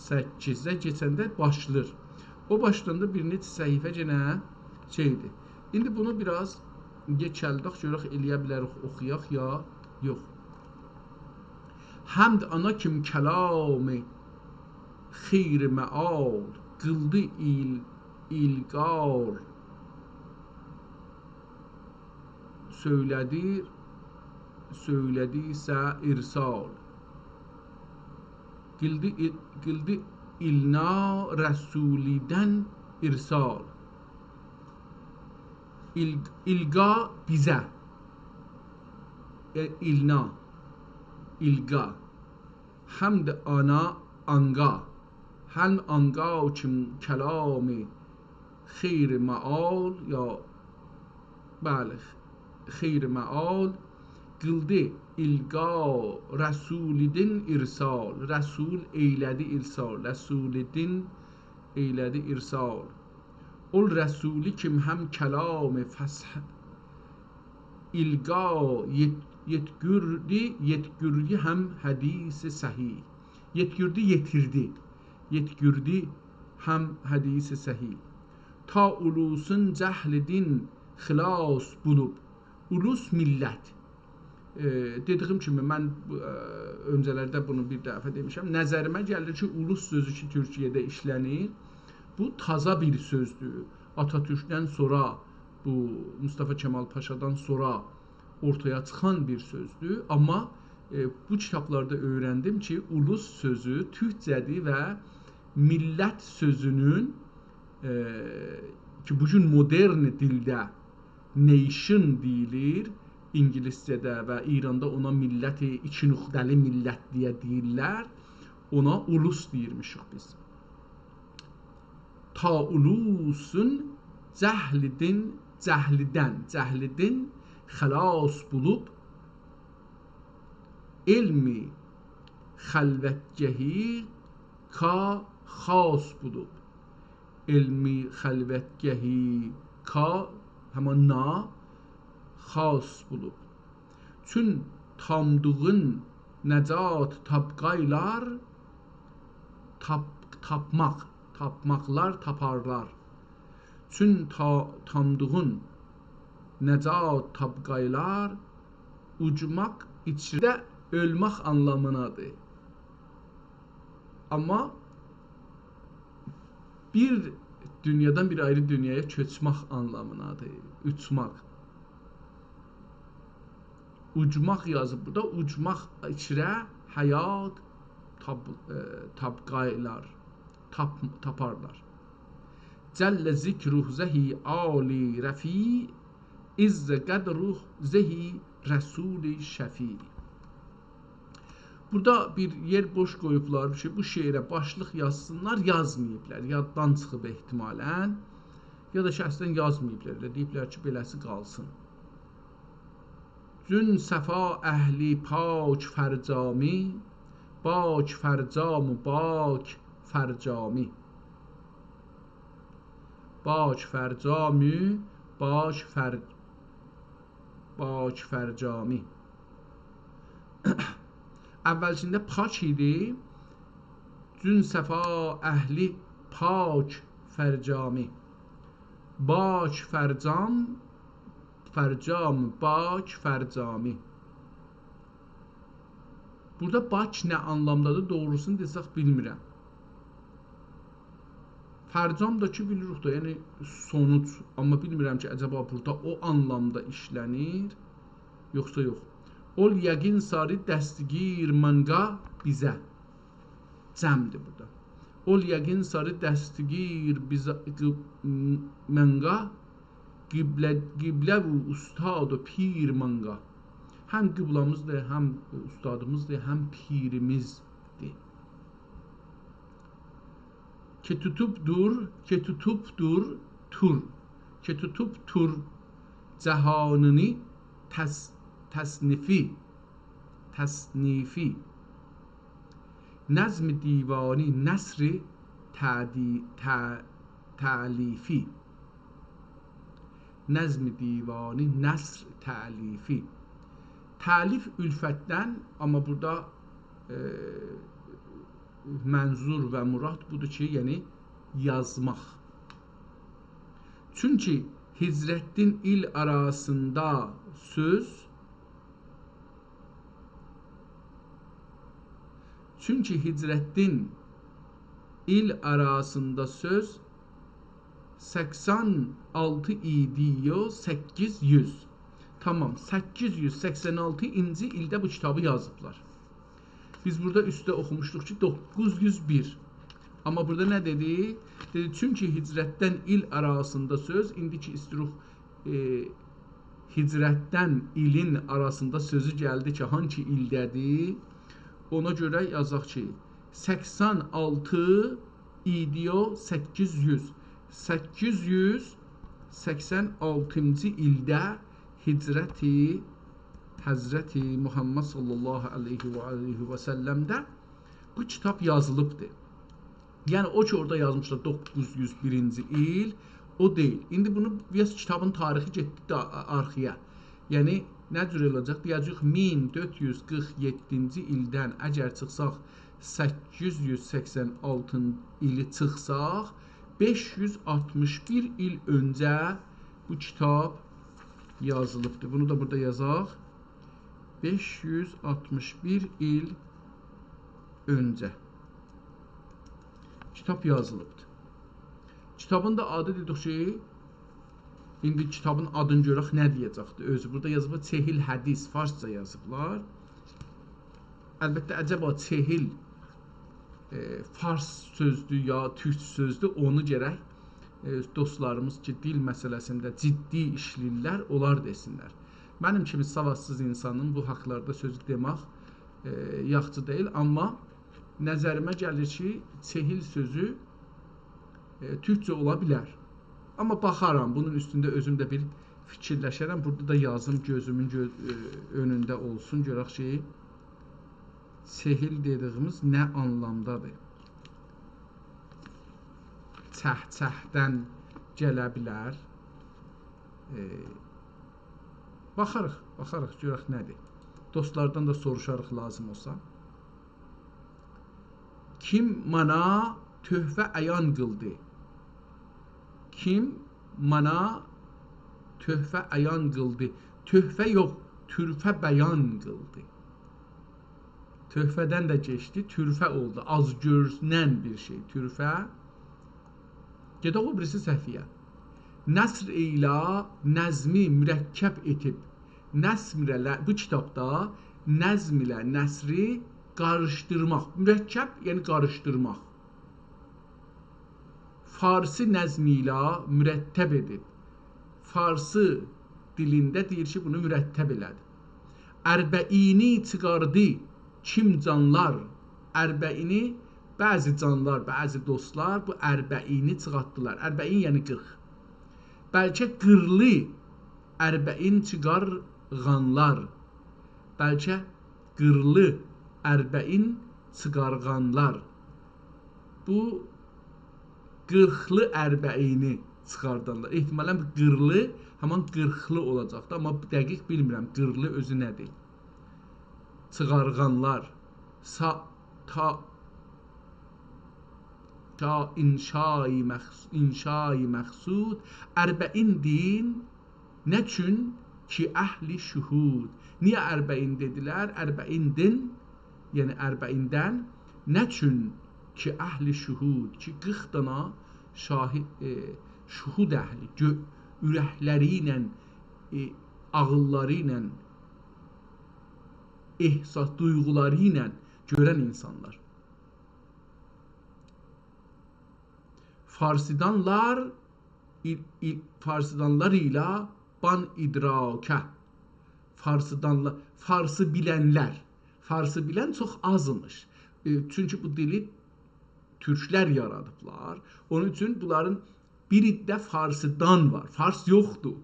سککیزه کئچنده باشلاییر. او باشلاندا بیر نئچه صفحه یئنه شئیدیر. ایندی بونو بیر آز یئکلدک، گؤرک ائلیه بیلریک اوخویاق یا یوخ. حمد آنا کیم کلام خیر مآل، قیلدی ایل-، ایلقا، سؤیله‌دی، سؤیله‌دی ایسه ارسال. قیلدی ای-، قیلدی ایلنا رسولیدن ارسال. ایل-، ایلقا بیزه. ائ، ایلنا. ایلقا. حمد آنا آنقا. حمد آنقا کیم کلام خیر مآل، یا، بلی، خیر مآل، قیلدی ایلقا رسولیدن ارسال. رسول ائیله‌دی ارسال. رسولیدن ائیله‌دی ارسال. اول رسولی کیم هم کلام فصح ایلقا یئت-، یئتگوردی، یئتگوردی هم حدیث صحیح. یئتگوردی، یئتیردی. یئتگوردی هم حدیث صحیح. تا اولوسون جهلیدن خلاص بولوب. اولوس میللت. ائ، دئدیگیم کیمی، من، ائ، اؤنجه‌لرده بونو بیر دفعه دئمیشم. نظریمه گلیر کی، اولوس سؤزو کی، تورکیه‌ده ایشله‌نیر، بو تازا بیر سؤزدور. آتاتورکدن سونرا، بو مصطفی کمال پاشادان سونرا اورتایا چیخان بیر سؤزدور. آمما، ائ، بو کیتابلاردا اؤیرندیم کی، اولوس سؤزو تورکجه‌دیر و میللت سؤزونون، ائ، کی، بو گون مدرن دیلده nation دئییلیر اینگیلیسجه‌ده و ایراندا اونا میللت، ایکی نقطه‌لی میللت دئیه دئییرلر، اونا اولوس دئییرمیشیک بیز. تا اولوسون جهلیدن، جهلیدن، جهلیدن خلاص بولوب، علمی خلوتگهی کا خاص بولوب. علمی خلوتگهی کا، همان نا، خاص بولوب. چون تامدوغون نجات تاپقایلار، تاپ-، تاپماق، تاپماقلار، تاپارلار. چون تا-، تامدوغون نجات تاپقایلار، اوجماق ایچره اؤلمک آنلامینادیر. آمما بیر دونیادان بیر آیری دونیایا کؤچمک آنلامینادیر. اوچماق. اوجماق یازیب بورادا. اوجماق ایچره حیات تاپ-، ائ، تاپقایلار، تاپ-، تاپارلار. جل ذکره زهی عالی رفیع، عز قدره زهی رسول شفیع. بورادا بیر یئر بوش قویوبلار کی، بو شعره باشلیق یازسینلار، یازماییبلار، یاددان چیخیب احتمالاً، یا دا شخصاً یازماییبلار، ائله دئییبلر کی، بئله‌سی قالسین. جون صفا اهلی پاک فرجامی، باک فرجام و باک فرجامی. باک فرجامی، باک فر-، باک فرجامی. اوّلکینده پاک ایدی. جون صفا اهلی پاک فرجامی. باک فرجام، فرجام باک فرجامی. بورادا باک نه آنلامدادیر، دوغروسونو دئسک بیلمیرم. فرجام دا کی بیلیریک ده، یعنی سونوج. آمما بیلمیرم کی عجبا بورادا او آنلامدا ایشله‌نیر، یوخسا یوخ. اول یقین ساری دستگیر منگاه بیزه. جمع‌دیر بورادا. اول یقین ساری دستگیر بیزه، قی-، منگاه، قبله، قبله و استاد و پیر منگاه. هم قبله‌میزدیر، هم استادیمیزدیر، هم پیریمیزدیر. که توتوبدور، که توتوبدور تور، که توتوبدور جهانینی تص-، تصنیفی، تصنیفی. نظم دیوانی نثر تعدی-، تع-، تألیفی. نظم دیوانی نثر تألیفی. تألیف الفتدن، آمما بورادا، ائ، منظور و مراد بودور کی، یعنی یازماق. چونکی هجرتدین ایل آراسیندا سؤز، چونکی هجرتدین ایل آراسیندا سؤز سکسن آلتی ایدی، یوخ، سککیز یوز. تامام، سککیز یوز سکسن آلتینجی ایلده بو کیتابی یازیبلار. بیز بورادا اوستده اوخوموشدوق کی، دوققوز یوز بیر. آمما بورادا نه دئدی؟ دئدی، چونکی هجرتدن ایل آراسیندا سؤز، ایندی کی ایستیروخ، ائ، هجرتدن ایلین آراسیندا سؤزو گلدی کی، هانسی ایلده‌دیر؟ اونا گؤره یازاق کی، سکسن آلتی ایدی، یوخ، سککیز یوز. سککیز یوز سکسن آلتینجی ایلده هجرتی حضرت محمد صلی الله علیه و آله و سلمده بو کیتاب یازیلیبدیر. یعنی او کی اورادا یازمیشلار دوققوز یوز بیرینجی ایل، او دئییل. ایندی بونو بیر آز کیتابین تاریخی گئتدی ده آ-، آرخایا. یعنی نه جور اولاجاق؟ دئیه‌جه‌ییک مین دؤرد یوز قیرخ یئددینجی ایلدن اگر چیخساق، سککیز یوز سکسن آلتینجی ایلی چیخساق، بئش یوز آلتمیش بیر ایل اؤنجه بو کیتاب یازیلیبدیر. بونو دا بورادا یازاق. بئش یوز آلتمیش بیر ایل اؤنجه کیتاب یازیلیبدیر. کیتابین دا آدی، دئدیک کی، ایندی کیتابین آدینی گؤرک نه دئیه‌جکدیر اؤزو. بورادا یازیب چهل حدیث، فارسجا یازیبلار. البته، عجبا چهل، ائ، فارس سؤزدور یا تورک سؤزدور، اونو گرک، ائ، دوستلاریمیز کی، دیل مسئله‌سینده جدی ایشله‌ییرلر، اونلار دئسینلر. منیم کیمی سوادسیز اینسانین بو حاقلاردا سؤزو دئمک، ائ، یاخشی دئییل، آمما نظریمه گلیر کی، چهل سؤزو، ائ، تورکجه اولا بیلر. آمما باخارام، بونون اوستونده اؤزوم ده بیر فیکیرلشرم. بورادا دا یازیم، گؤزومون گؤ-، ائ، اؤنونده اولسون، گؤرک کی، چهل دئدیگیمیز نه آنلامدادیر؟ چه‌چه‌دن گله بیلر. ائ، باخاریق، باخاریق، گؤرک نه‌دیر. دوستلاردان دا سوروشاریق لازیم اولسا. کیم مانا تحفه عیان قیلدی؟ کیم مانا تحفه عیان قیلدی؟ تحفه یوخ، طرفه بیان قیلدی. تحفه‌دن ده کئچدی، طرفه اولدو. آز گؤرونن بیر شئی، طرفه. گئدک او بیریسی صفحه‌یه. نثر ایله نظمی مرکب ائدیب. نظم ایله، بو کیتابدا نظم ایله نثری قاریشدیرماق. مرکب، یعنی قاریشدیرماق. فارسی نظم ایله مرتب ائدیب. فارسی دیلینده دئییر کی، بونو مرتب ائله‌دی. اربعینی چیخاردی کیم جانلار؟ اربعینی، بعضی جانلار، بعضی دوستلار بو اربعینی چیخارتدیلار. اربعین یعنی قیرخ. بلکه قیرلی اربعین چیخارغانلار. بلکه قیرلی اربعین چیخارغانلار. بو قیرخلی اربعینی چیخاردانلار. احتمالاً بو قیرلی همان قیرخلی اولاجاقدی، آمما دقیق بیلمیرم قیرلی اؤزو نه‌دیر. چیخارغانلار. سا-، تا-، شا-، انشای مخص-، انشای مقصود، اربعین دین، نه چون کی اهل شهود. نییه اربعین دئدیلر؟ اربعین دین، یعنی اربعیندن، نه چون کی اهل شهود، کی قیرخ دانا شاهی-، ائ، شهود اهلی، گؤ-، اورکلری ایله، ائ، عاغیللاری ایله، احساس، دویغولاری ایله گؤرن اینسانلار. فارسیدانلار، ایل-، ایل-، فارسیدانلار ایله بان ادراکه. فارسیدانلا-، فارسی بیلنلر. فارسی بیلن چوخ آزمیش. ائ، چونکی بو دیلی تورکلر یارادیبلار. اونون اوچون بونلارین بیر عده فارسیدان وار. فارس یوخدور.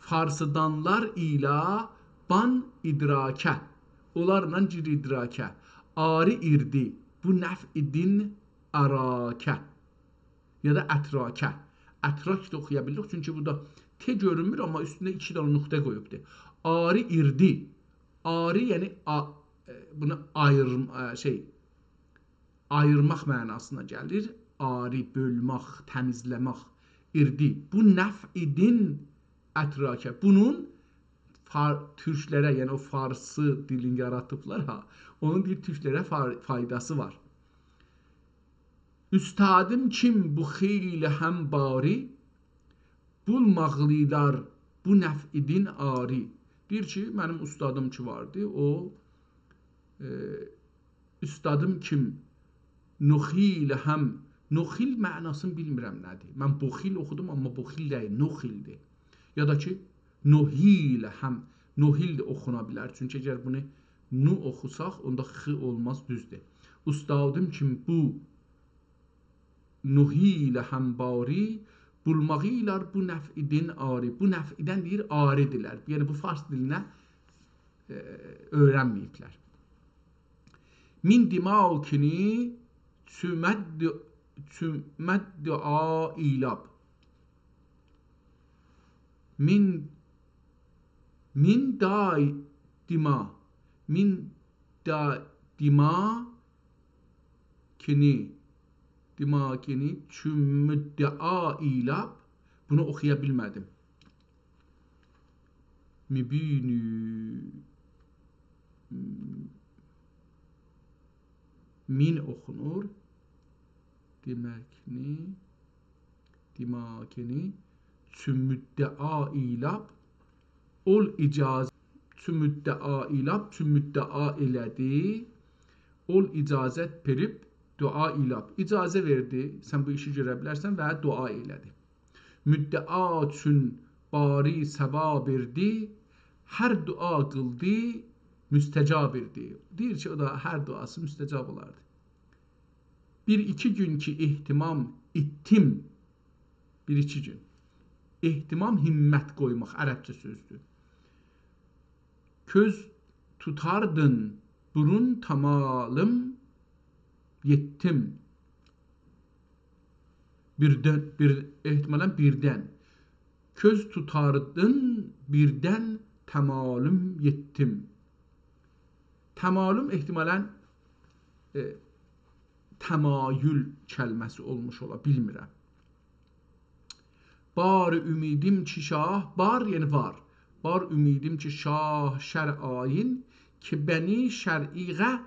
فارسیدانلار ایله بان ادراکه. اونلارلا گیر ادراکه. آری ایردی بو نفع دین اراکه. یا دا اتراکه. اتراک دا اوخویا بیلیریک، چونکی بورادا ت گؤرونمور، آمما اوستونده ایکی دنه نقطه قویوبدور. آری ایردی. آری، یعنی آ-، ائ، بونو آییر-، ائ، شئی، آییرماق معناسینا گلیر. آری، بؤلمک، تمیزله‌مک. ایردی. بو نفع دین اطراکه. بونون فار-، تورکلره، یعنی او فارسی دیلین یاراتیبلار ها، اونون دئییر تورکلره فار-، فایداسی وار. اوستادیم کیم بو خیلی هم باری، بولماقلیلار بو نفع دین آری. دئییر کی، منیم اوستادیم کی واردی، او، ائ، اوستادیم کیم نخیل هم، نخیل معناسینی بیلمیرم نه‌دیر. من بخیل اوخودوم، آمما بخیل دئییل، نخیلدیر. یا دا کی، نهیل هم، نهیل ده اوخونا بیلر. چونکی اگر بونو نو اوخوساق، اوندا خ اولماز، دوزدور. اوستادیم کیم بو نهیل هم باری، بولماغیلار بو نفع دین آری. بو نفع دین دئییر، آری‌دیرلر. یعنی بو فارس دیلینه، ائ، اؤیرنمه‌ییبلر. مین دیما کینی چومد-، چومد دعا ایلاب. مین، مین دای دیما. مین دا دیما کینی، دیما کینی چومدعا ایلاب. بونو اوخویا بیلمه‌دیم. می‌بینی، مین اوخونور. دیمکنی، دیمکنی چومدعا ایلاب، اول اجازه، چومدعا ایلاب، چومدعا ائله‌دی. اول اجازت وئریب دعا ایلاب. اجازه وئردی، سن بو ایشی گؤره بیلرسن و دعا ائله‌دی. مدعا چون باری ثواب ایردی، هر دعا قیلدی مستجاب ایردی. دئییر کی، او دا هر دعاسی مستجاب اولاردی. بیر ایکی گون کی اهتمام ایتدیم، بیر ایکی گون. اهتمام، همت قویماق، عربجه سؤزدور. کؤز توتاردین بورون تمالیم یئتدیم. بیردن، بیر، احتمالاً بیردن. کؤز توتاردین بیردن تمالیم یئتدیم. تمالیم احتمالاً، ائ، تمایل کلمه‌سی اولموش اولا، بیلمیرم. بار امیدیم کی شاه، بار، یعنی وار. بار امیدیم کی شاه شرع آیین، کی بنی شرعیغه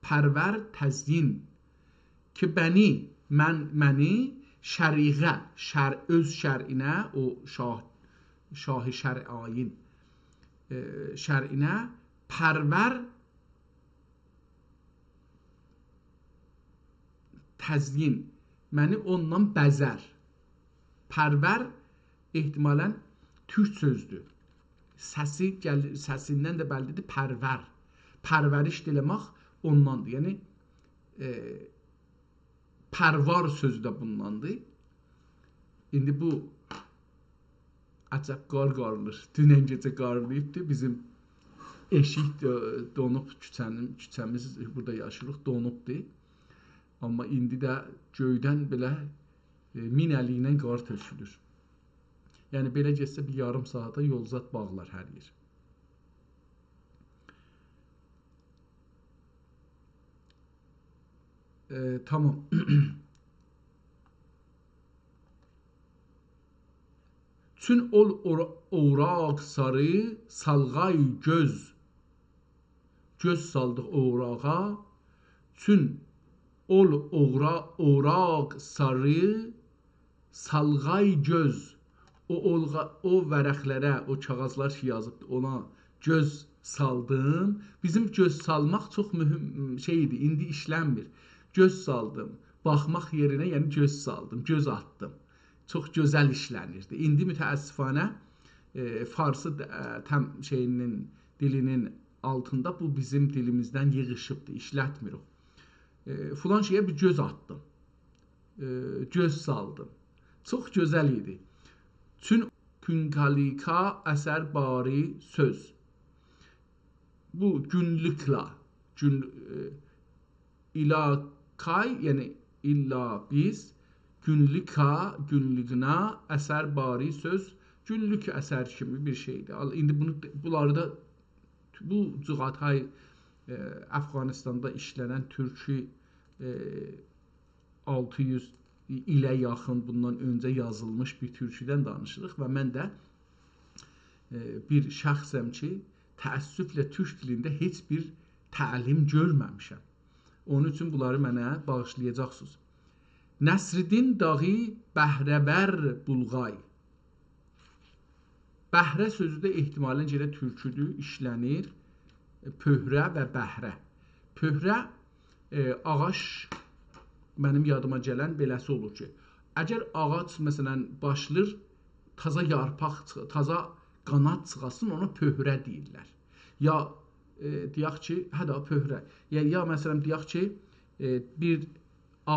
پرور تزیین. کی بنی، من، منی، شرعیغه، شرع، اؤز شرعینه، او شاه، شاه شرع آیین، ائ، شرعینه پرور تزیین، منی اوندان بزر. پرور احتمالاً تورک سؤزدور. سسی گل-، سسیندن ده بللیدیر، پرور. پرورش ائله‌مک اونداندیر. یعنی، ائ، پروار سؤزو ده بونداندیر. ایندی بو عجب قار قارلیر. دونن گئجه قارلاییبدی. بیزیم ائشیک دو-، دونوب کوچه‌نین، کوچه‌میز، بورادا یاشاییریق، دونوبدو. آمما ایندی ده گؤیدن بئله، ائ، مین الی ایله قار تؤکولور. یعنی بئله گئتسه بیر یاریم ساعاتا یول زاد باغلار هر یئر. ائ، تامام. چون اول اور-، اوراق ساری، سالغای گؤز گؤز سالدیق اوراغا، چون اول اوغرا-، اوراق ساری سالغای گؤز. او اولغا-، او ورقلره، او کاغیذلار کی یازیبدی، اونا گؤز سالدیم. بیزیم گؤز سالماق چوخ مهم شئی ایدی، ایندی ایشلنمیر. گؤز سالدیم، باخماق یئرینه، یعنی گؤز سالدیم، گؤز آتدیم. چوخ گؤزل ایشلنیردی. ایندی متأسفانه، ائ، فارسی د-، ائ، تام شئیینین، دیلینین آلتیندا بو بیزیم دیلیمیزدن ییغیشیبدی، ایشلتمیریک. ائ، فلان شئیه بیر گؤز آتدیم. ائ، گؤز سالدیم. چوخ گؤزل ایدی. چون گونکالیکا اثر باری سؤز. بو گونلوکلا، گون-، ائ، ایلاکای، یعنی الا بیز، گونلوکا، گونلوگونا، اثر باری سؤز، گونلوک اثر کیمی بیر شئیدیر. آل-، ایندی بونو، بونلاری دا، بو جغاتای، ائ، افغانستاندا ایشلنن تورکی، ائ، آلتی یوز ایله یاخین بوندان اؤنجه یازیلمیش بیر تورکودن دانیشیریق و من ده، ائ، بیر شخصم کی، تأسفله تورک دیلینده هئچ بیر تعلیم گؤرمه‌میشم. اونون اوچون بونلاری منه باغیشلایاجاقسینیز. نصرالدین داغی، بهره‌ور بولغای. بهره سؤزو ده احتمالاً یئنه تورکودور، ایشلنیر. پؤهره و بهره. پؤهره، ائ، آغاج، منیم یادیما گلن بئله‌سی اولور کی، اگر آغاج، مثلاً، باشلیر تازا یارپاق چیخ-، تازا قاناد چیخارسین، اونا پؤهره دئییرلر. یا، ائ، دئیک کی، هه ده، پؤهره. یا، یا، مثلاً، دئیک کی، ائ، بیر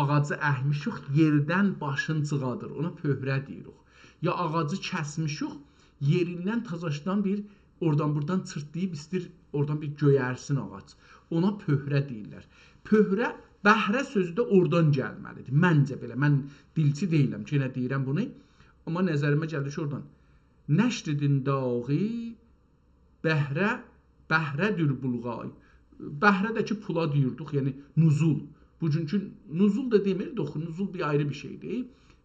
آغاجی اکمیشیک، یئردن باشین چیخادیر، اونا پؤهره دئییریک. یا آغاجی کسمیشیک، یئریندن تازاشدان بیر، اورادان بورادان چیرتلاییب ایستیر، اورادان بیر گؤیرسین آغاج. اونا پؤهره دئییرلر. پؤهره، بهره سؤزو ده اورادان گلمه‌لیدیر. منجه بئله، من دیلچی دئییلم کی، یئنه دئییرم بونو. آمما نظریمه گلیر کی، اورادان. نصرالدین داغی، بهره، بهره‌دیر بولغای. بهره ده کی، پولا دئییردیک، یعنی نزول. بوگونکو نزول دا دئمیردیک، نزول بیر آیری بیر شئیدیر.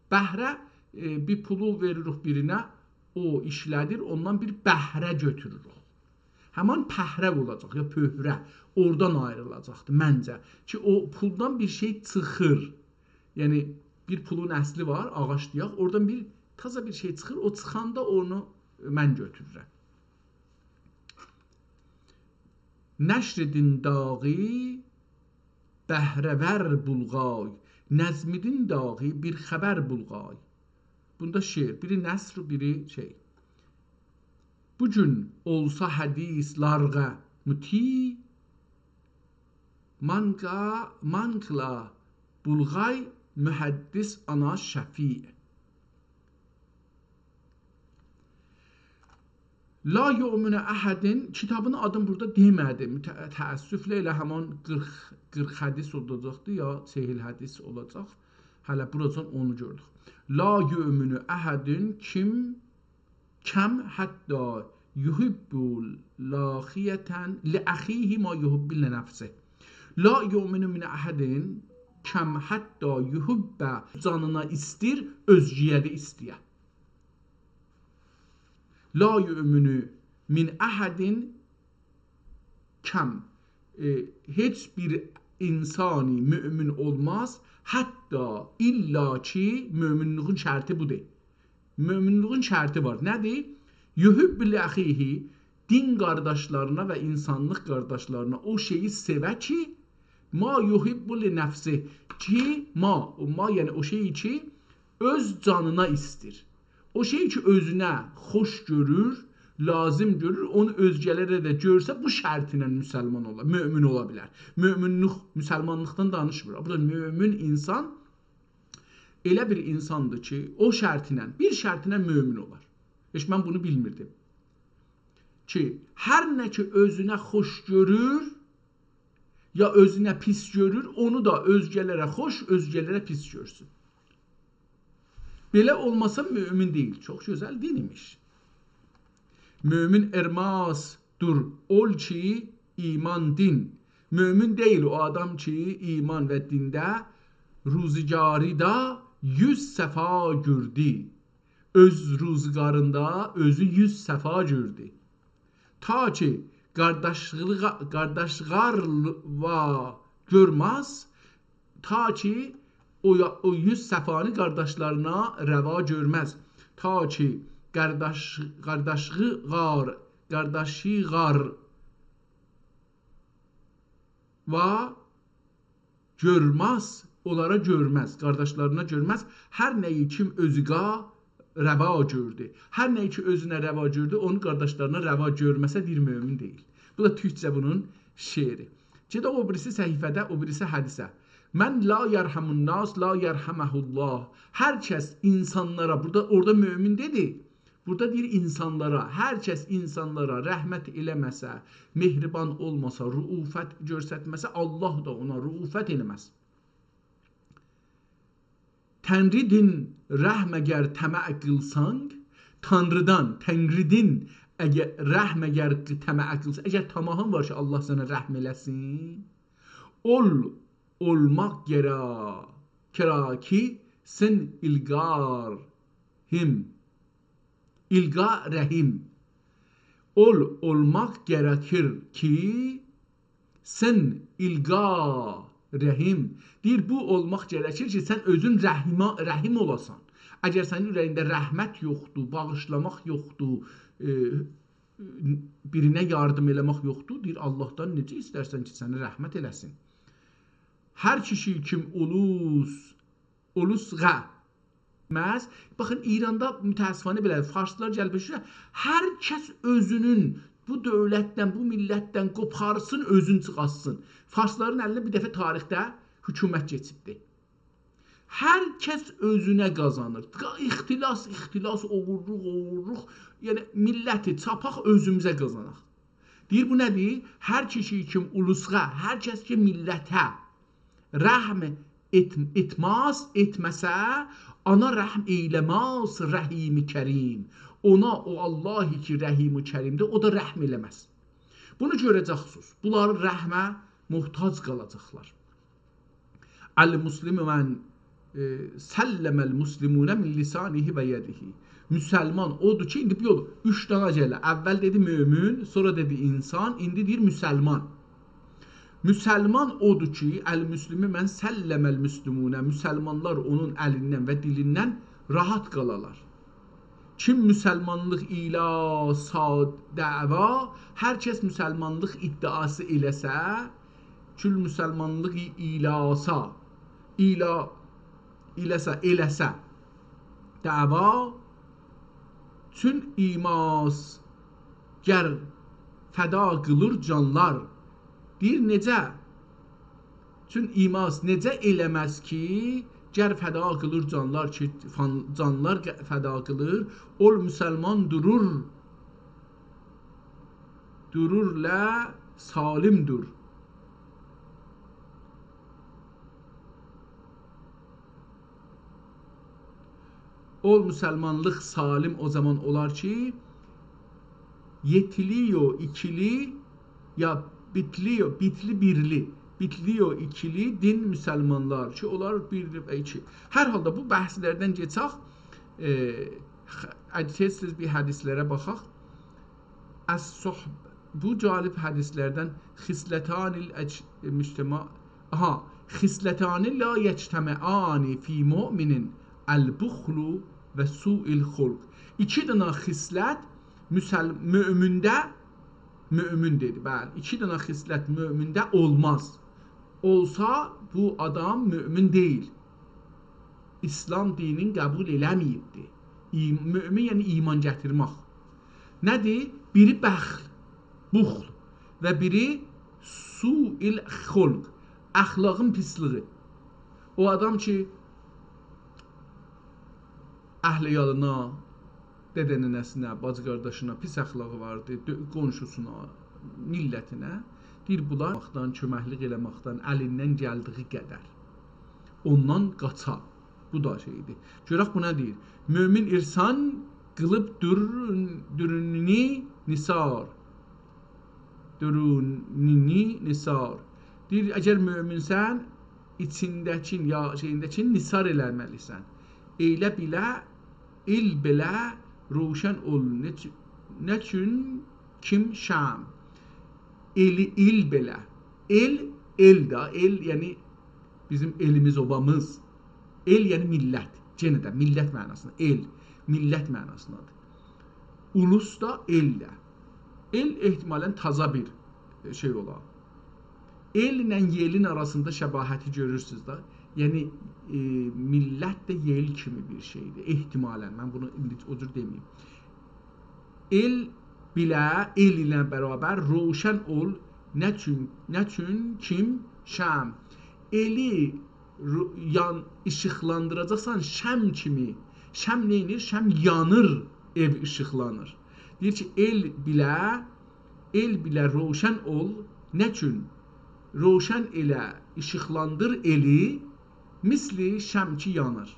بهره، ائ، بیر پولو وئریریک بیرینه، او ایشله‌دیر، اوندان بیر بهره گؤتوروروک. همان پهره اولاجاق، یا پؤهره، اورادان آیریلاجاقدیر منجه. کی، او پولدان بیر شئی چیخیر. یعنی، بیر پولون اصلی وار، آغاج دئیک، اورادان بیر تازا بیر شئی چیخیر، او چیخاندا اونو من گؤتورورم. نصرالدین داغی، بهره‌ور بولغای، نظرالدین داغی، بیر خبر بولغای. بوندا شعر، بیری نثر، بیری شئی. بو گون اولسا حدیث لارغا مطیع، مانقا-، مانقلا بولغای محدث آنا شفیع. لا یؤمن احدین، کیتابین آدینی بورادا دئمه‌دیم. تأ-، تأسفله ائله همان قیرخ، قیرخ حدیث اولاجاقدی، یا چهل حدیث اولاجاق. هله بوراجان اونو گؤردوک. لا یؤمن احدین، کیم، کم حتی یحب لاخیة لأخیه ما یحب لنفسه. لا یؤمن من احدین، کم حتی یحب، جانینا ایستیر، اؤزگه‌یه ده ایسته‌یه. لا یؤمن من احدین، کم، ائ، هئچ بیر انسانی مؤمن اولماز، حتی، الا کی، مؤمنلیگین شرطی بودور. مؤمنلیگین شرطی وار. نه‌دیر؟ یحب لأخیه، دین قارداشلارینا و انسانلیق قارداشلارینا او شئیی سئوه کی، ما یحب لنفسه، کی، ما، او ما، یعنی او شئی کی، اؤز جانینا ایستیر. او شئی کی، اؤزونه خوش گؤرور، لازیم گؤرور، اونو اؤزگه‌لره ده گؤرسه، بو شرطینن مسلمان اولا، مؤمن اولا بیلر. مؤمنلیک، مسلمانلیقدان دانیشمیر. بورادا مؤمن انسان ائله بیر انساندیر کی، او شرطینن، بیر شرطینن مؤمن اولار. هئچ من بونو بیلمیردیم. کی، هر نه کی، اؤزونه خوش گؤرور، یا اؤزونه پیس گؤرور، اونو دا اؤزگه‌لره خوش، اؤزگه‌لره پیس گؤرسون. بئله اولماسا مؤمن دئییل. چوخ گؤزل دین ایمیش. مؤمن ارماس دور اول کی، ایمان دین. مؤمن دئییل او آدام کی، ایمان و دینده روزگاریدا یوز صفا گؤردو. اؤز روزگاریندا اؤزو یوز صفا گؤردو. تا کی، قارداشلیغا، قارداشلیغاروا گؤرمز، تا کی او یا-، او یوز صفانی قارداشلارینا روا گؤرمز. تا کی قارداش-، قارداشیغار، قارداشیغار وا گؤرمز، اونلارا گؤرمز، قارداشلارینا گؤرمز. هر نه‌یی کیم اؤزوگا روا گؤردو. هر نه‌یی کی اؤزونه روا گؤردو، اونو قارداشلارینا روا گؤرمه‌سه، دئییر، مؤمن دئییل. بو دا تورکجه بونون شعری. گئدک او بیریسی صفحه‌ده، او بیریسی حدیثه. «من لا یرحم الناس لا یرحمه الله.» هر کس اینسانلارا، بورادا، اورادا مؤمن دئدی، بورادا دئییر اینسانلارا، هر کس اینسانلارا رحمت ائله‌مه‌سه، مهربان اولماسا، رؤوفت گؤسترمه‌سه، الله دا اونا رؤوفت ائله‌مز. تنریدن رحم اگر طمع قیلسانگ، تانریدان، تنریدن اگر رحم اگر طمع قیلسان، اگر طمعین وار کی الله سنه رحم ائله‌سین، اول اولماق گرا-، گرکیرسن ایلقا رحیم. ایلقا رحیم. اول اولماق گرکیرسن ایلقا رحیم. دئییر، بو اولماق گرکیر کی سن اؤزون رحیما-، رحیم اولاسان. اگر سنین اوره‌یینده رحمت یوخدور، باغیشلاماق یوخدور، ائ، بیرینه یاردیم ائله‌مک یوخدور، دئییر، اللهدان نئجه ایسترسن کی سنه رحمت ائله‌سین؟ هر کیشی کیم اولوس، اولوسغا مز-، باخین، ایراندا متأسفانه بئله فارسلار گلیب ائشیگه، هر کس اؤزونون بو دؤولتدن، بو میللتدن قوپارسین، اؤزون چیخارتسین. فارسلارین الینده بیر دفعه تاریخده حکومت کئچیبدی. هر کس اؤزونه قازانیر. اختلاس، اختلاس، اوغورلوق، اوغورلوق. یعنی میللتی چاپاق، اؤزوموزه قازاناق. دئییر، بو نه‌دیر؟ هر کیشی کیم اولوسغا، هر کس کی میللته رحم ائت-، ائتمز، ائتمه‌سه، اونا رحم ائیله‌مز رحیم کریم. اونا او الله کی رحیم و کریمدیر، او دا رحم ائله‌مز. بونو گؤره‌جکسینیز. بونلار رحمه محتاج قالاجاقلار. المسلم من، ائ، سلم المسلمون من لسانه و یده. مسلمان اودور کی، ایندی بیر یول، اوچ دنه گلیر. اول دئدی مؤمن، سونرا دئدی اینسان، ایندی دئییر مسلمان. مسلمان اودور کی، المسلم من سلم المسلمون، مسلمانلار اونون الیندن و دیلیندن راحت قالالار. کیم مسلمانلیق ایلاسا دعوا، هر کس مسلمانلیق ادعاسی ائله‌سه، کول مسلمانلیق ایلاسا، ایلا-، ایله‌سه، ائله‌سه دعوا، چون ایماس گر فدا قیلیر جانلار. دئییر، نئجه؟ چون ایماس نئجه ائله‌مز کی، گر فدا قیلیر جانلار کی، فان-، جانلار ق-، فدا قیلیر، اول مسلمان دورور، دورور لا سالم دور. اول مسلمانلیق سالم او زامان اولار کی، یئتیلی یو ایکیلی یا بیتلی یو، بیتلی بیرلی، بیتلی یو ایکیلی دین مسلمانلار کی، اولار بیر و ایکی. هر حالدا بو بحثلردن کئچک، ائ، خ-، تئز-تئز بیر حدیثلره باخاق. الصحب، بو جالب حدیثلردن، خصلتان الاج-، مجتمع، آها، خصلتان لا یجتمعان فی مؤمن، البخل و سوء الخلق. ایکی دنه خصلت مسل-، مؤمنده، مؤمن دئدی، بلی، ایکی دنه خصلت مؤمنده اولماز. اولسا، بو آدام مؤمن دئییل. ایسلام دینین قبول ائله‌مه‌ییبدی. ای-، مؤمن، یعنی ایمان گتیرمک. نه‌دیر؟ بیری بخل، بخل و بیری سوء الخلق، اخلاقین پیسلیگی. او آدام کی، اهل عیالینا، دده ننه‌سینه، باجی قارداشینا پیس اخلاقی واردی، دؤ-، قونشوسونا، میللتینه، دئییر، بونلار کؤمکلیک ائله‌مکدن، الیندن گلدیگی قدر اوندان قاچا. بو دا شئیدیر. گؤرک بو نه دئییر. مؤمن انسان قیلیب درون-، درونونو نثار. درونونو نثار. دئییر، اگر مؤمنسن، ایچینده‌کین یا شئیینده‌کین نثار ائله‌مه‌لیسن. ائله بیله، ائله بیله روشن اول. نه چون، نه چون کیم شمع. ائلی، ایل بئله. ائل، ائل ده، ائل، یعنی بیزیم ائلیمیز، اوبامیز. ائل، یعنی میللت. یئنه ده میللت معناسیندا. ائل، میللت معناسیندادیر. اولوس دا، ائل ده. ائل احتمالاً تازا بیر، ائ، شئی اولا. ائلله یئلین آراسیندا شباهتی گؤرورسونوز ده. یعنی، ائ، میللت ده یئل کیمی بیر شئیدیر. احتمالاً. من بونو ایندی او جور دئمه‌ییم. ائل بیله، ائل ایله برابر روشن اول، نه چون، نه چون، کیم، شمع. ائلی رو-، یان-، ایشیقلاندیراجاقسان شمع کیمی. شمع نئینیر؟ شمع یانیر، ائو ایشیقلانیر. دئییر کی، ائل بیله، ائل بیله روشن اول، نه چون؟ روشن ائله، ایشیقلاندیر ائلی، مثل شمع کی یانیر.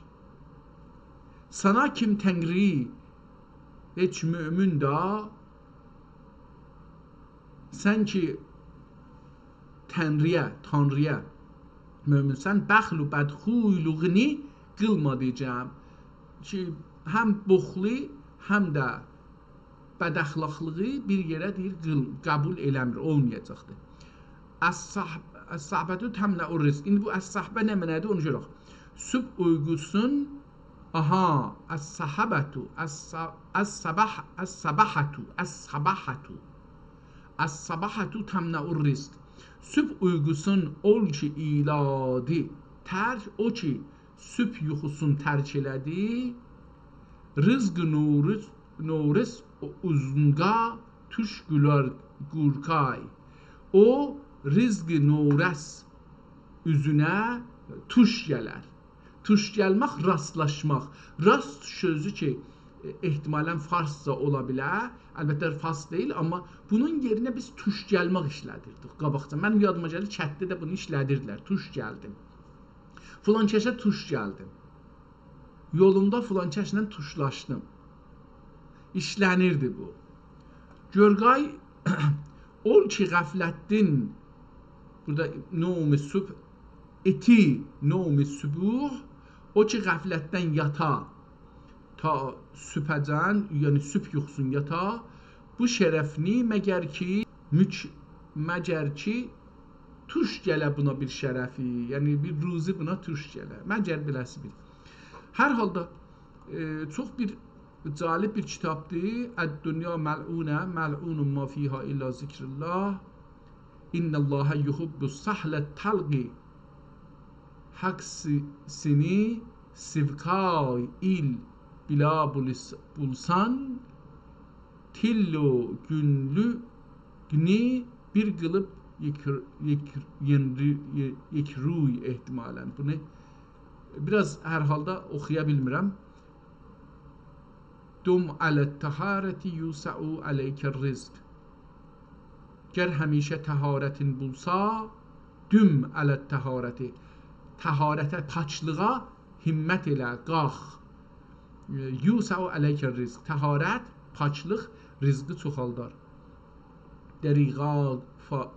سانا کیم تنگری، هئچ مؤمن ده، سن کی تنری‌یه، تانری‌یا مؤمنسن، بخل و بدخویلوغونو قیلما دئیه‌جم. کی، هم بخلی، هم ده بداخلاقلیغی بیر یئره دئییر، قیل-، قبول ائله‌میر، اولمایاجاقدیر. الصح-، الصحبة تمنع الرزق. ایندی بو الصحبة نه معنادیر، اونو گؤرک. صبح اویقوسون، آها، الصحبة، الص-، الصباح، الصباحة، الصباحة. الصباحة تمنع الرزق. صبح اویقوسون اول کی ائله‌دی ترک، او کی صبح یوخوسون ترک ائله‌دی، رزق نورس، نورس اوزونقا توش گولر قورقای. او رزق نورس اوزونه توش گلر. توش گلمک، راستلاشماق. راست سؤزو کی، ائ، احتمالاً فارسجا اولا بیلر. البته فارس دئییل، آمما بونون یئرینه بیز توش گلمک ایشله‌دیردیک قاباقجا. منیم یادیما گلیر، کتده ده بونو ایشله‌دیردیلر. توش گلدیم. فلان کسه توش گلدیم. یولومدا فلان کسله توشلاشدیم. ایشله‌نیردی بو. قورقای، اول کی غفلتدن، بورادا نوم صبح، اتی نوم صبح، او کی غفلتدن یاتا، تا صبحه‌جن، یعنی صبح یوخوسون یاتا، بو شرفنی مگر کی، مک-، مگر کی، توش گله بونا بیر شرفی، یعنی بیر روزی بونا توش گله. مگر بئله‌سی بیر. هر حالدا، ائ، چوخ بیر جالب بیر کیتابدیر. الدنیا ملعونة، ملعون ما فیها الا ذکر الله. ان الله یحب سهل الطلق. حق سی-، سینی سیوکای ایل بیلا بولیس-، بولسان، تیللو گونلوگونو بیر قیلیب یئکر-، یئکر-، یئنری-، یئ-، یئکروی احتمالاً. بونو بیر آز هر حالدا اوخویا بیلمیرم. دم علی الطهارة یوسع علیک الرزق. گر همیشه طهارتین بولسا، دم علی الطهارة. طهارته، پاکلیغا همت ائله، قالخ. یوسع علیک الرزق. طهارت، پاکلیق رزقی چوخالدار. دریغا فا-،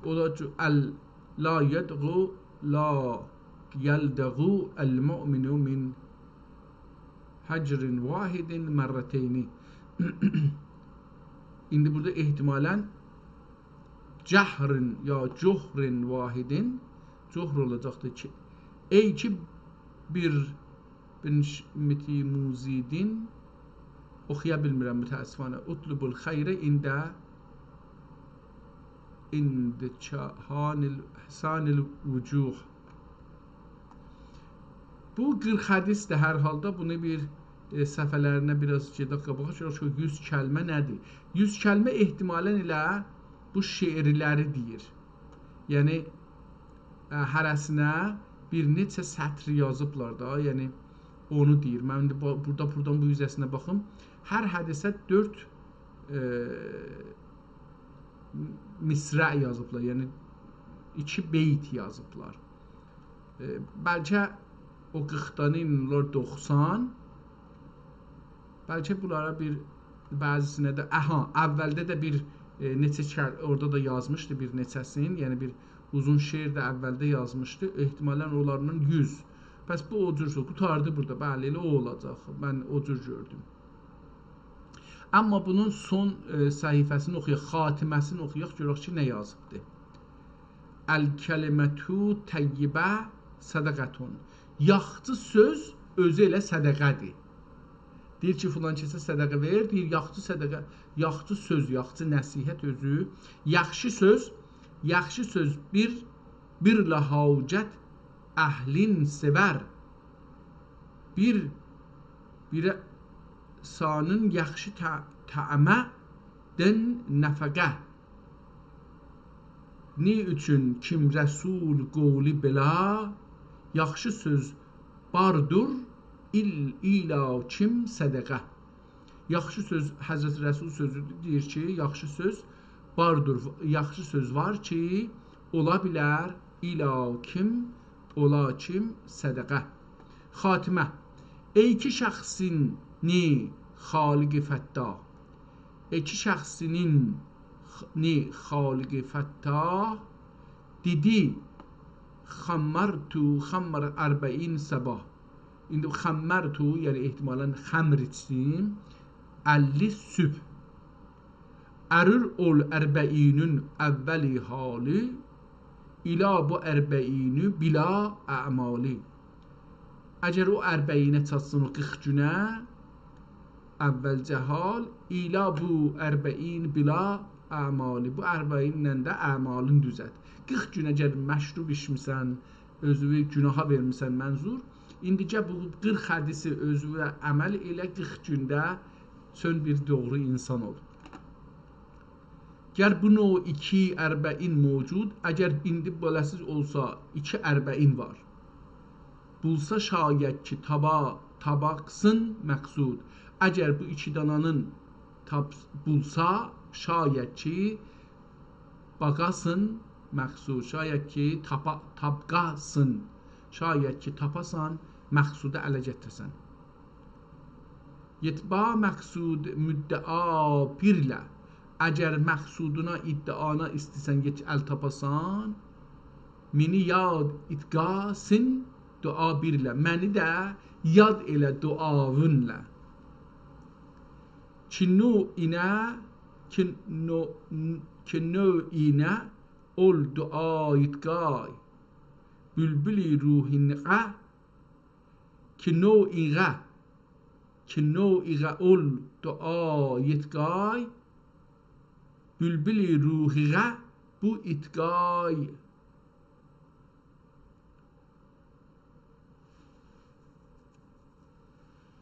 او دا کی، ال-، لا یدغو، لا یلدغ المؤمن من هجر واحد مرتین. ایندی بورادا احتمالاً جهر یا جحر واحد، جحر اولاجاقدیر کی، ای کی بیر بنشمتی موزیدین، اوخویا بیلمیرم متأسفانه. اطلب الخیر عند، عند چهان ال-، حسان الوجوه. بو قیرخ حدیثدیر هر حالدا. بونو بیر، ائ، صفحه‌لرینه بیر آز گئدک قاباغا. گؤرک کی، یوز کلمه نه‌دیر؟ یوز کلمه احتمالاً ائله بو شعرلری دئییر. یعنی، ا، هره‌سینه بیر نئچه سطر یازیبلار دا، یعنی اونو دئییر. من ایندی بو-، بورادا، بورادان بو اوزه‌سینه باخیم. هر حدیثه دؤرد، ائ، مصرع یازیبلار، یعنی ایکی بیت یازیبلار. ائ، بلکه او قیرخدان اولار دوخسان، بلکه بونلارا بیر، بعضیسینه ده، آها، اولده ده بیر، ائ، نئچه کل-، اورادا دا یازمیشدی بیر نئچه‌سین، یعنی بیر اوزون شعر ده اولده یازمیشدی. احتمالاً اونلارلا یوز. پس بو او جور، قوتاردی بورادا. بلی، ائله او اولاجاق. من او جور گؤردوم. اما بونون سون، ائ، صفحه‌سینی اوخویاق، خاتمه‌سینی اوخویاق، گؤرک کی، نه یازیبدی. «الکلمة طیبة صدقة». یاخشی سؤز اؤزو ائله صدقه‌دیر. دئییر کی، فلان کسه صدقه وئر، دئییر، یاخشی صدقه، یاخشی سؤز، یاخشی نصیحت اؤزو، یاخشی سؤز، یاخشی سؤز بیر، بیر لا حاجت اهلین سئور. بیر، بیر سانین یاخشی طع-، طعمه دئن نفقه. نی اوچون کیم رسول قولی بئلا، یاخشی سؤز باردور، ایل-، ایلا کیم صدقه. یاخشی سؤز، حضرت رسول سؤزودور، دئییر کی، یاخشی سؤز باردور، یاخشی سؤز وار کی، اولا بیلر، ایلا کیم، اولا کیم صدقه. خاتمه. ای کی شخصینی خالق فتاح، ای کی شخصینی خ-، نی خالق فتاح، دئدی: «خمرت خمر اربعین صباح». ایندی بو «خمرت»، یعنی احتمالاً خمر ایچدیم، اللی صبح. ارور اول اربعینین اولی حالی، ایلا بو اربعینی بلا اعمالی. اگر او اربعینه چاتسین، او قیرخ گونه، اولجه حال، ایلا بو اربعین بلا اعمالی. بو اربعینله ده اعمالین دوزلت. قیرخ گون اگر مشروب ایچمیسن، اؤزووو گوناها وئرمیسن، منظور. ایندی گل بو قیرخ حدیثی اؤزووه عمل ائله، قیرخ گونده سن بیر دوغرو اینسان اول. گر بو نوع ایکی اربعین موجود، اگر ایندی بئله‌سیز اولسا، ایکی اربعین وار. بولسا شاید کی تابا، تاباقسین مقصود. اگر بو ایکی دانانین تاب-، بولسا، شاید کی باقاسین مقصود. شاید کی تاپا-، تابقاسین. شاید کی تاپاسان، مقصودو اله گتیرسن. یئتبا مقصود مدعا بیرله. اگر مقصودونا، ادعانا ایستیسن یئت-، ال تاپاسان، منی یاد اتقاسین دعا بیرله. منی ده یاد ائله دعاوینلا. کی نوعینه، کی نو-، کی نوعینه اول دعا اتقای. بولبول روحینقه، کی نوعینقه، کی نوعینقه اول دعا اتقای، بولبول روحینقه بو اتقای.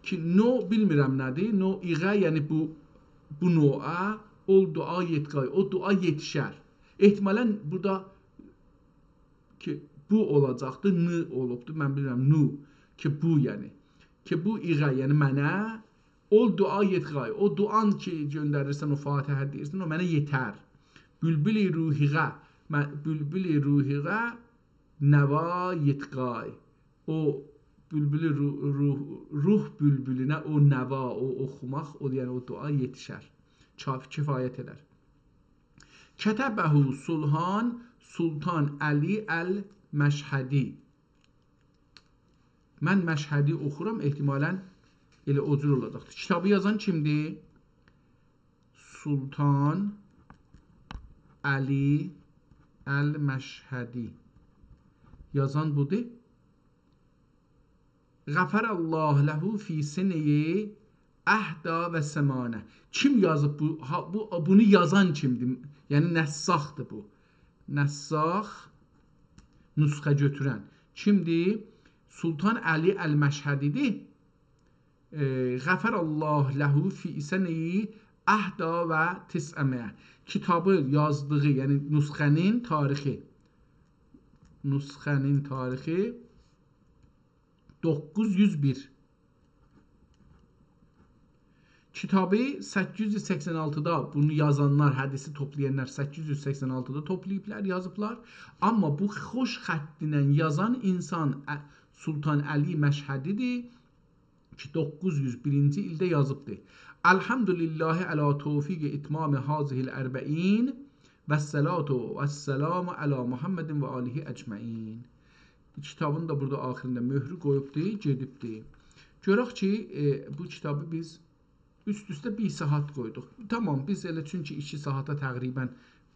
کی نوع بیلمیرم نه‌دیر، نوعینقه، یعنی بو، بو نوعه، اول دعا اتقای، او دعا یئتیشر. احتمالاً بورادا کی بو اولاجاقدی، ن اولوبدو، من بیلیرم، نو، کی بو، یعنی، کی بو ایقه، یعنی منه، اول دعا اتقای، او دعان کی گؤندریرسن، او فاتحه دئییرسن، او منه یئتر. بولبول روحینقه، من، بولبول روحینقه نوا اتقای. او بولبول رو-، روح، روح بولبولونه او نوا، او اوخوماق، او، یعنی او دعا یئتیشر. کاف-، کفایت ائدر. کتبه سلطان، سلطان علی المشهدی. من مشهدی اوخورام، احتمالاً ائله او جور اولاجاقدیر. کیتابی یازان کیمدیر؟ سلطان علی المشهدی. یازان بودور. غفر الله له فی سنه احدی و ثمانین. کیم یازیب بو، ها، بو، بونو یازان کیمدیر؟ یعنی نساخدیر بو. نساخ، نسخه گؤتورن. کیمدیر؟ سلطان علی المشهدی‌دیر. ائ، غفر الله له فی سنه احدی و تسعمائة. کیتابی یازدیغی، یعنی نسخه‌نین تاریخی، نسخه‌نین تاریخی دوققوز یوز بیر. کیتابی سککیز یوز سکسن آلتیدا، بونو یازانلار، حدیثی توپلایانلار سککیز یوز سکسن آلتیدا توپلاییبلار، یازیبلار. اما بو خوش خطینن یازان اینسان، ا، سلطان علی مشهدی‌دیر کی، دوققوز یوز بیرینجی ایلده یازیبدی. الحمد لله علی توفیق اتمام هذه الاربعین و الصلاة و السلام علی محمد و آله اجمعین. کیتابین دا بورادا آخیریندا مؤهرو قویوبدی، گئدیبدی. گؤرک کی، ائ، بو کیتابی بیز اوست-اوسته بیر ساعات قویدوق. تامام، بیز ائله چونکی ایکی ساعاتا تقریباً،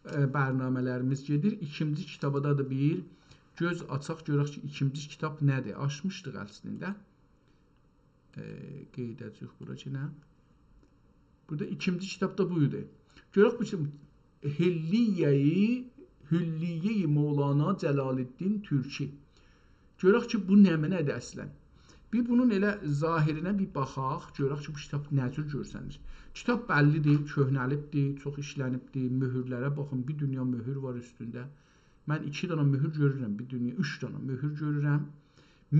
ائ، برنامه‌لریمیز گئدیر. ایکینجی کیتابا دا بیر گؤز آچاق، گؤرک کی، ایکینجی کیتاب نه‌دیر؟ آچمیشدیق اصلینده. ائ، قاییداجاغیق بورا یئنه. بورادا ایکینجی کیتاب دا بو ایدی. گؤرک بو کی، حلیه‌ی، حلیه‌ی مولانا جلال‌الدین ترکی. گؤرک کی، بو نمنه‌دیر اصلاً؟ بیر بونون ائله ظاهرینه بیر باخاق، گؤرک کی، بو کیتاب نه جور گؤرسنیر. کیتاب بللی‌دیر، کؤهنه‌لیبدیر، چوخ ایشله‌نیبدیر، مؤهورلره باخین، بیر دونیا مؤهور وار اوستونده. من ایکی دنه مؤهور گؤرورم، بیر دونیا، اوچ دنه مؤهور گؤرورم.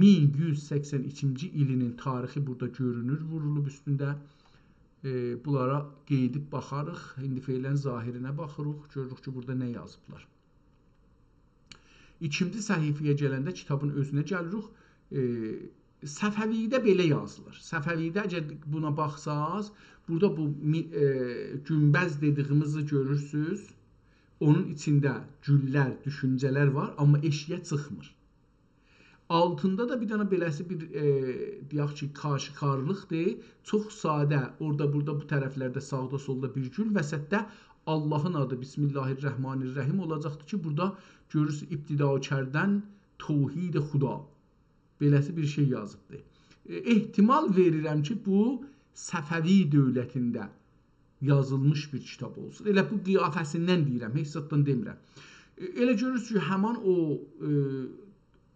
مین یوز سکسن ایکینجی ایلینین تاریخی بورادا گؤرونور، وورولوب اوستونده. ائ، بونلارا قاییدیب باخاریق. ایندی فعلاً ظاهرینه باخیریق، گؤروروک کی، بورادا نه یازیبلار. ایکینجی صفحه‌یه گلنده کیتابین اؤزونه گلیریک. ائ، صفوی‌ده بئله یازیلیر. صفوی‌ده، اگر بونا باخساز، بورادا بو می-، ائ، گونبذ دئدیگیمیزی گؤرورسوز. اونون ایچینده گوللر، دوشونجه‌لر وار، آمما ائشیگه چیخمیر. آلتیندا دا بیر دنه بئله‌سی بیر، ائ، دئیک کی، کاشی‌کارلیقدیر. چوخ ساده، اورادا، بورادا، بو طرفلرده، ساغدا، سولدا بیر گول، وسطده آللاهین آدی، بسم الله الرحمن الرحیم اولاجاقدیر کی، بورادا گؤرورسونوز، ابتدا کردن توحید خدا. بئله‌سی بیر شئی یازیبدیر. ائ، احتمال وئریرم کی، بو صفوی دؤولتینده یازیلمیش بیر کیتاب اولسون. ائله بو قیافه‌سیندن دئییرم، هئچ زاددان دئمیرم. ائ، ائله گؤرورسونوز کی، همان او، ائ،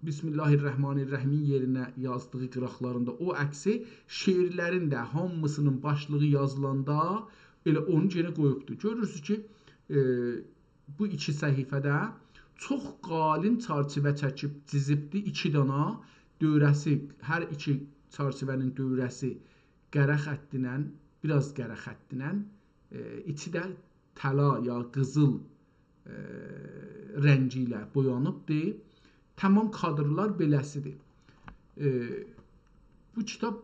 بسم الله الرحمن الرحیمین یئرینه یازدیغی قیراقلاریندا او عکسی، شعرلرین ده هامیسینین باشلیغی یازیلاندا ائله اونو یئنه قویوبدور. گؤرورسونوز کی، ائ، بو ایکی صفحه‌ده چوخ قالین چرچیوه چکیب دیزیبدی. ایکی دانا دؤوره‌سی، هر ایکی چرچیوه‌نین دؤوره‌سی قره خطینن، بیر آز قره خطینن، ائ، ایچی ده طلا یا قیزیل، ائ، رنگی ایله بویانیبدی. تامام کادرلار بئله‌سیدیر. ائ، بو کیتاب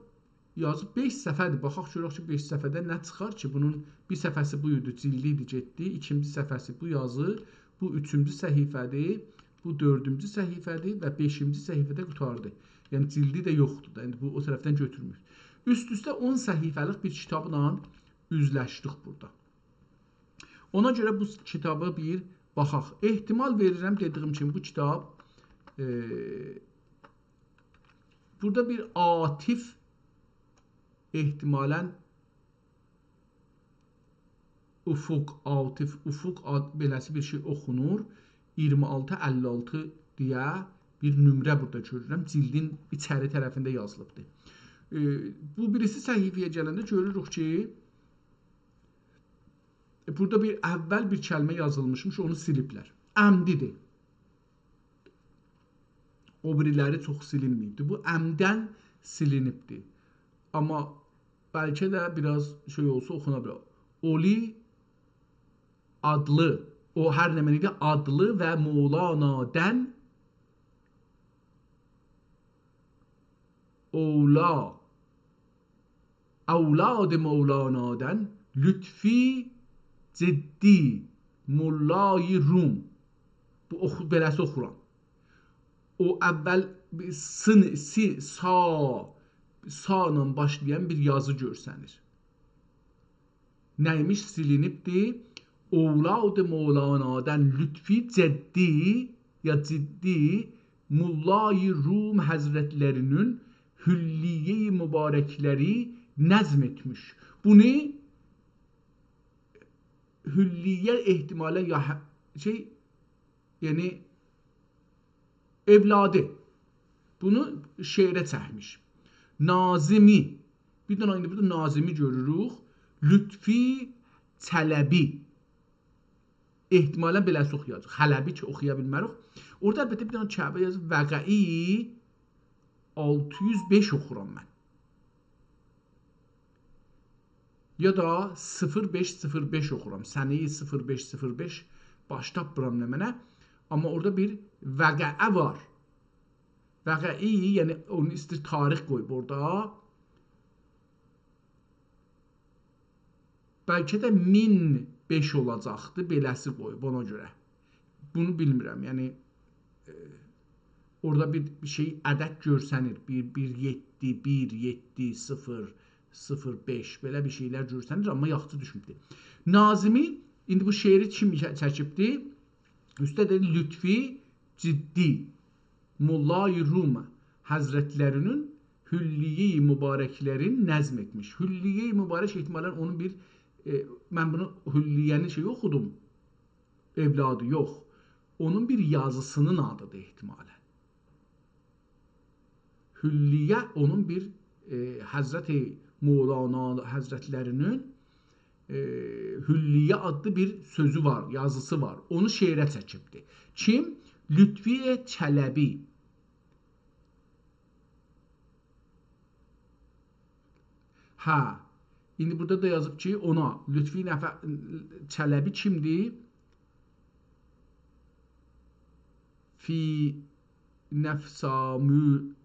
یازی بئش صفحه‌دیر. باخاق گؤرک کی، بئش صفحه‌ده نه چیخار کی، بونون بیر صفحه‌سی بو ایدی، جیلدی ایدی، گئتدی. ایکینجی صفحه‌سی بو یازی، بو اوچونجو صفحه‌دیر، بو دؤردونجو صفحه‌دیر و بئشینجی صفحه‌ده قوتاردی. یعنی جیلدی ده یوخدور دا، ایندی بو او طرفدن گؤتورمور. اوست-اوسته اون صفحه‌لیک بیر کیتابلا اوزلشدیک بورادا. اونا گؤره بو کیتابا بیر باخاق. احتمال وئریرم، دئدیگیم کیمی، بو کیتاب، ائ، بورادا بیر عاطف، احتمالاً افق، عاطف افق آد-، بئله‌سی بیر شئی اوخونور. اییرمی آلتی اللی آلتی دئیه بیر نمره بورادا گؤرورم. جیلدین ایچری طرفینده یازیلیبدیر. ائ، بو بیریسی صفحه‌یه گلنده گؤروروک کی، ائ، بورادا بیر اول بیر کلمه یازیلمیشمیش، اونو سیلیبلر. عمدی‌دیر. او بیریلری چوخ سیلینمه‌ییبدی. بو عمداً سیلینیبدی. آمما بلکه ده بیر آز شئی اولسا اوخونا بیلر. اولی آدلی، او هر نمنه ایدی، آدلی و مولانادن اولا، اولاد مولانادن لطفی جدی ملای روم. بو اوخو-، بئله‌سی اوخورام. او اول بیر سین-، سی-، سا، سا ایله باشلایان بیر یازی گؤرسنیر. نه‌یمیش؟ سیلینیبدی. اولاد مولانادن لطفی جدی یا جدی ملای روم حضرتلرینین حلیه‌ی مبارکلری نظم ائتمیش. بونو حلیه احتمالاً یا ه-، شئی، یعنی اولادی. بونو شعره چکمیش. ناظمی. بیر دنه ایندی بورادا ناظمی گؤروروک. لطفی چلبی. احتمالاً بئله‌سی اوخویاجاق. حلبی کی، اوخویا بیلمه‌ریک. اورادا البته بیر دنه کعبه یازیب، وقعی آلتی یوز بئش اوخورام من. یا دا صفر بئش صفر بئش اوخورام. سنه‌ی صفر بئش صفر بئش باش تاپمیرام نمنه. آمما اورادا بیر وقعه وار. وقعی، یعنی اونو ایستیر تاریخ قویوب اورادا. بلکه ده مین بئش اولاجاقدی، بئله‌سی قویوب اونا گؤره. بونو بیلمیرم، یعنی، ائ، اورادا بیر، بیر شئی، عدد گؤرسنیر. بیر، بیر، یئددی، بیر، یئددی، صفر، صفر بئش، بئله بیر شئیلر گؤرسنیر، آمما یاخشی دوشموبدور. ناظمی، ایندی بو شعری کیم چه-، چکیبدی؟ اوسته ده لطفی جدی، مولای روم حضرتلری‌نین حلیه‌ی مبارکلرین نظم ائتمیش. حلیه‌ی مبارک احتمالاً اونون بیر، ائ، من بونو حلیه‌نی شئی اوخودوم، اولادی یوخ. اونون بیر یازیسی‌نین آدیدیر احتمالاً. حلیه اونون بیر، ائ، حضرت مولانا حضرتلری‌نین، ائ، حلیه آدلی بیر سؤزو وار، یازیسی وار. اونو شعره چکیبدی. کیم؟ لطفی چلبی. هه. ایندی بورادا دا یازیب کی، اونا لطفی نفر، چلبی کیمدیر؟ فی نفسامولر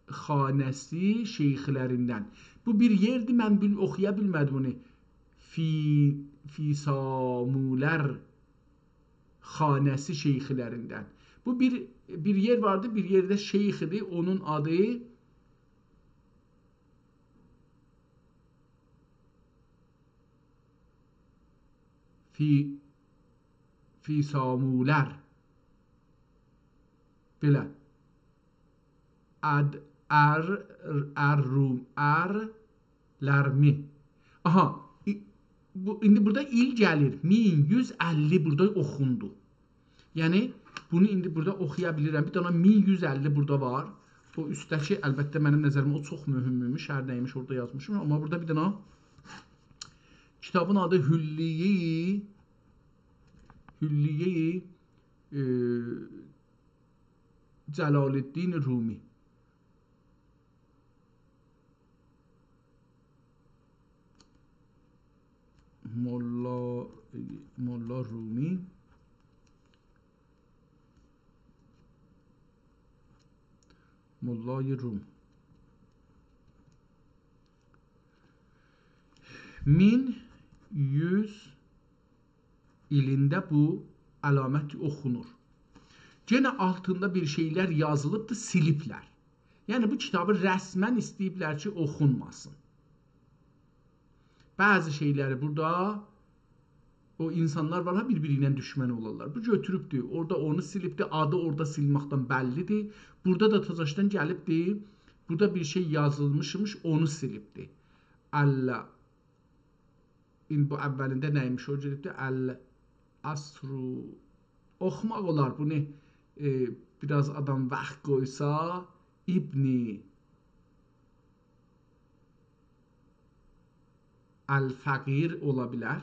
خانه‌سی شیخلریندن. بو بیر یئردیر، من بیل-، اوخویا بیلمه‌دیم اونو. فی، فی سامولر خانه‌سی شیخلریندن. بو بیر، بیر یئر واردی، بیر یئرده شیخ ایدی، اونون آدی فی، فی سامولر. بئله. اد، ار، ار، روم، ار، لرمی. آها، ای-، بو، ایندی بورادا ایل گلیر. مین یوز اللی بورادا اوخوندو. یعنی، بونو ایندی بورادا اوخویا بیلیرم. بیر دنه مین یوز اللی بورادا وار. او اوستده‌کی، البته، منیم نظریمه او چوخ مهم‌موش، هر نه‌یمیش اورادا یازمیشام. آمما بورادا بیر دنه کیتابین آدی حلیه‌ی، حلیه‌ی، ائ، جلال‌الدین رومی. ملا، ملا رومی. ملای روم. مین یوز ایلینده بو علامت اوخونور. یئنه آلتیندا بیر شئیلر یازیلیبدیر، سیلیبلر. یعنی بو کیتابی رسماً ایسته‌ییبلر کی، اوخونماسین. بعضی شئیلری بورادا او اینسانلار وار ها، بیر-بیری ایله دوشمن اولارلار. بو گؤتوروبدور، اورادا اونو سیلیبدیر، آدی اورادا سیلمکدن بللی‌دیر. بورادا دا تازاشدان گلیبدیر، بورادا بیر شئی یازیلمیشمیش، اونو سیلیبدیر. الله. ایندی بو اولینده نه‌یمیش او، گئدیبدیر؟ العصر. اوخوماق اولار بونو، ائ، بیر آز آدام واخت قویسا، ابن الفقیر اولا بیلر.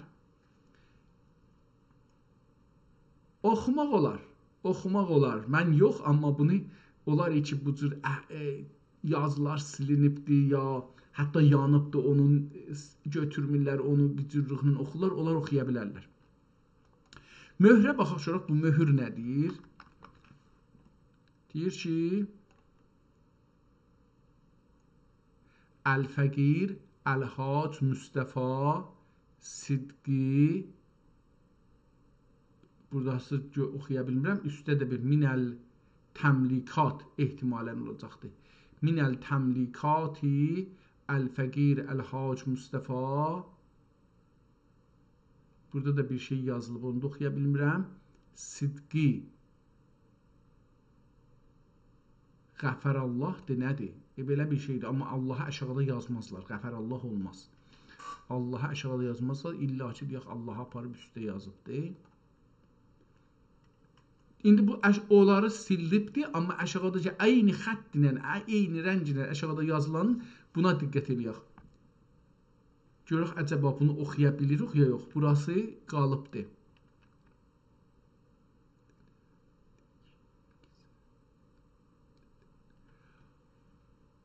اوخوماق اولار، اوخوماق اولار. من یوخ، آمما بونو اولار کی، بو جور، اه، ائ، یازیلار سیلینیبدی، یا حتی یانیبدی، اونون، ائ، س-، گؤتورمورلر، اونو بیر جورلوکله اوخورلار، اونلار اوخویا بیلرلر. مؤهره باخاق، گؤرک بو مؤهور نه دئییر؟ دئییر کی، الفقیر الحاج مصطفی صدقی، بورادا سیز گؤ-، اوخویا بیلمیرم، اوستده ده بیر من التملیکات احتمالاً اولاجاقدیر. من التملیکات الفقیر الحاج مصطفی. بورادا دا بیر شئی یازیلیب، اونو دا اوخویا بیلمیرم. صدقی. غفر الله ده نه‌دیر؟ ائ، بئله بیر شئیدیر، آمما اللهی آشاغیدا یازمازلار. غفر الله اولماز. اللهی آشاغیدا یازمازلار. الّا کی، دئیک، اللهی آپاریب اوسته یازیبدیر. ایندی بو اش-، اونلاری سیلیبدیر، آمما آشاغیداکی عینی خط ایله، ع-، عینی رنگ ایله آشاغیدا یازیلان، بونا دقت ائله‌یک. گؤرک، عجبا بونو اوخویا بیلیریک، یا یوخ؟ بوراسی قالیبدیر.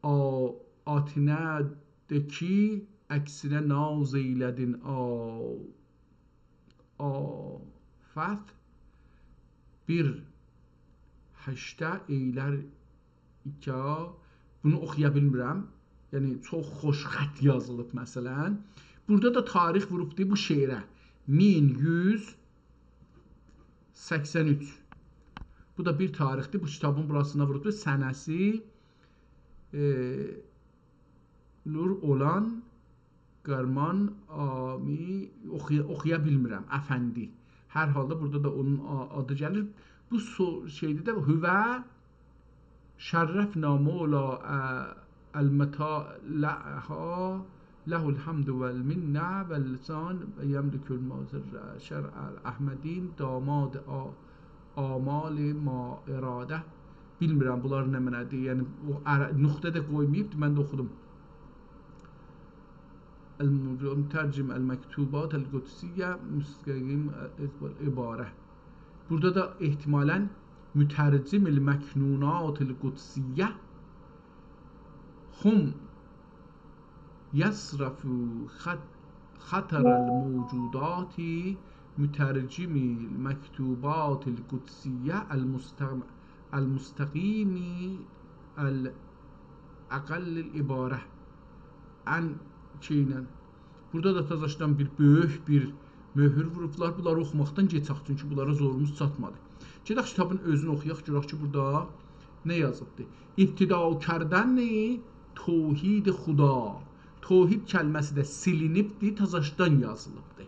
آ-، آتینه ده کی، عکسینه ناز ائیله‌دین آ-، آفت. بیر هشته ائیلر ایکیا. بونو اوخویا بیلمیرم. یعنی، چوخ خوش خط یازیلیب، مثلاً. بورادا دا تاریخ ووروبدور بو شعره. مین یوز سکسن اوچ. بو دا بیر تاریخدیر. بو کیتابین بوراسینا ووروبدور. سنه‌سی، ائ، اولور اولان قارمان آمی، اوخویا، اوخویا بیلمیرم، افندی. هر حالدا بورادا دا اونون آ-، آدی گلیر. بو سو-، شئیده ده هو شرفنا مولا، اه، المطالعها، له الحمد والمنة واللسان و یملک الماضی شرع الاحمدین داماد آ-، آمال ما اراده. بیلمیرم بونلار نمنه‌دیر. یعنی او عر-، نقطه ده قویماییبدی، من ده اوخودوم. المترجم المکتوبات القدسیة مستقیم عبارة. بورادا دا احتمالاً مترجم المکنونات القدسیة هم یصرف خط-، خطر الموجودات، مترجم المکتوبات القدسیة المستق-، المستقیم الاقل العبارة. ان شئیله. بورادا دا تازاشدان بیر بؤیوک بیر مؤهور ووروبلار. بونلاری اوخوماقدان گئچک، چونکی بونلارا زوروموز چاتمادی. گئدک کیتابین اؤزونو اوخویاق، گؤرک کی، بورادا نه یازیبدی؟ ابتدا کردن توحید خدا. توحید کلمه‌سی ده سیلینیبدی، تازاشدان یازیلیبدی.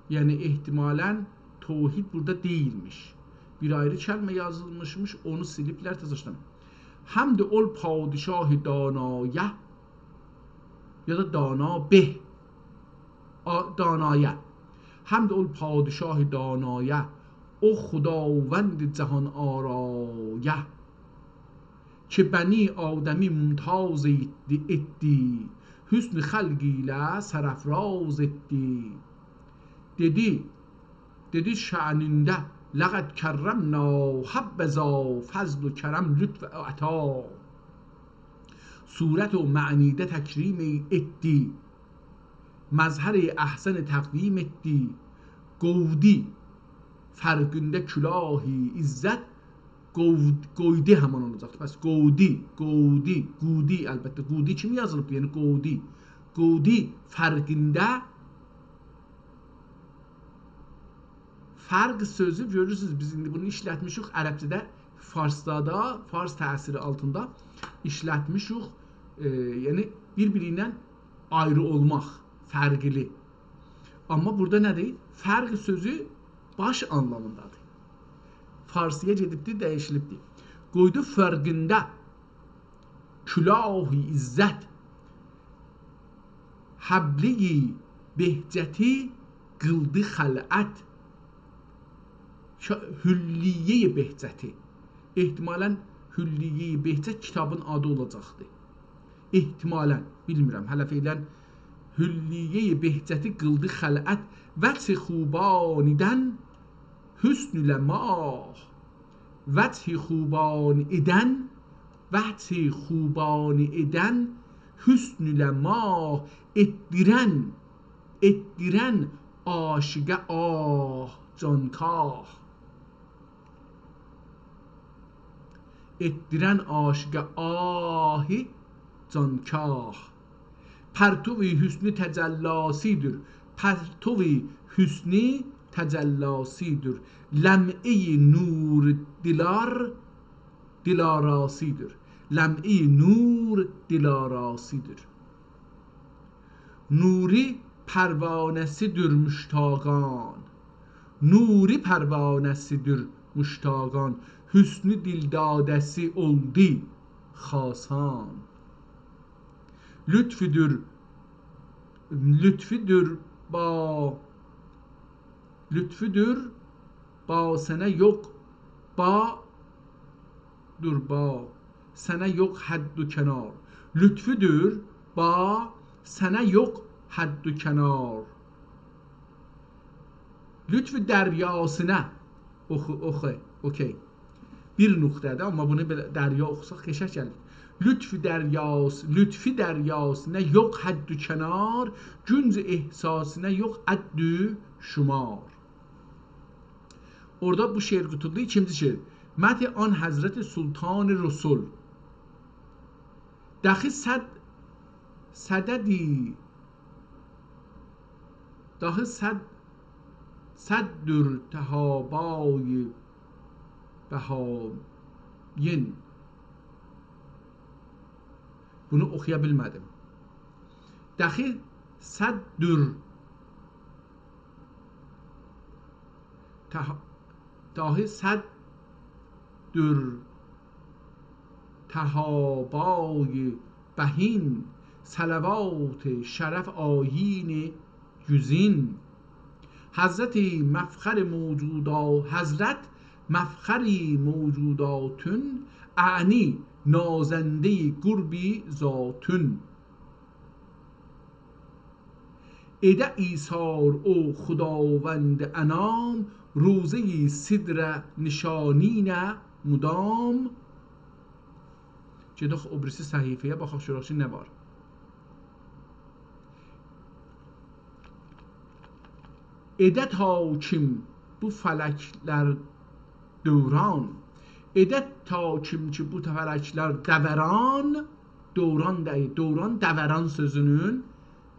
یعنی، احتمالاً توحید بورادا دئییلمیش. بیر آیری کلمه یازیلمیشمیش، اونو سیلیبلر تازاشدان. حمد اول پادشاه دانایه، یا دا دانا به، آ، دانایه. حمد اول پادشاه دانایه، او خداوند جهان آرایه. که بنی آدمی ممتاز ائتدی، ائتدی، حسن خلق ایله سرافراز ائتدی. دئدی، دئدی شأنینده: «لقد کرمنا»، حبذا فضل و کرم، لطف و عطا. صورت و معنیده تکریم ائتدی، مظهر احسن تقویم ائتدی. قویدو فرقینده کلاه عزت، قوید-، قویدو همان اولاجاقدی. پس قویدو، قویدو، قودو، البته، قودو کیمی یازیلیبدی؟ یعنی قویدو. قویدو فرقینده، فرق سؤزو، گؤرورسونوز، بیز ایندی بونو ایشلتمیشیک عربجه‌ده، فارسدا دا، فارس تأثیری آلتیندا ایشلتمیشیک. ائ، یعنی، بیر-بیری ایله آیری اولماق، فرقلی. آمما بورادا نه‌دیر؟ فرق سؤزو باش آنلامیندادیر. فارسی‌یا گئدیبدیر، دییشیلیبدیر. قویدو فرقینده کلاه عزت، حبله‌ی بهجتی قیلدی خلعت. شا-، حلیه‌ی بهجتی. احتمالاً حلیه‌ی بهجت کیتابین آدی اولاجاقدی. احتمالاً، بیلمیرم، هله فعلاً. حلیه‌ی بهجتی قیلدی خلعت، وجه خوبانیدن حسن ایله ماه. وجه خوبانیدن، وجه خوبانیدن حسن ایله ماه، ائتدیرن، ائتدیرن عاشقه آه جانکاه. ائتدیرن عاشقه آهی جانکاه. پرتو حسنی تجلاسی‌دیر، پرتو حسنی تجلاسی‌دیر. لمعه‌ی نور دلار، دل‌آراسی‌دیر. لمعه‌ی نور دل‌آراسی‌دیر. نوری پروانه‌سی‌دیر مشتاقان، نوری پروانه‌سی‌دیر مشتاقان، حسنی دلداده‌سی اولدو خاصان. لطفودور، لطفودور با، لطفودور با سنه یوخ، با، دور، با سنه یوخ حد و کنار. لطفودور با سنه یوخ حد و کنار. لطف دریاسینه، اوخو، اوخو، اوکی. بیر نقطه‌دیر، آمما بونو بئله دریا اوخوساق قشنگ گلیر. لطف دریاس-، لطف دریاسینه یوخ حد و کنار، گنج احساسینه یوخ عد و شمار. اورادا بو شعر قوتولدو، ایکینجی شعر. مدح آن حضرت سلطان رسول. داخی صد، صددی، داخی صد، صددور تهابای بهاین. بونو اوخویا بیلمه‌دیم. داهی صددور، ته-، داهی صددور تهابای بهین، صلوات شرف آیین گزین. حضرت مفخر موجودا-، حضرت مفخر موجوداتون، اعنی نازندهٔ قرب ذاتون. ائده ایثار او خداوند انام، روضهٔ سدره نشانین مدام. گئدک او بیریسی صفحه‌یه، باخاق گؤرک کی، نه وار. ائده تا کیم بو فلکلر دوران، ائده تا کیم کی، بو فلکلر دوران، دوران دئییل، دوران دوران سؤزونون،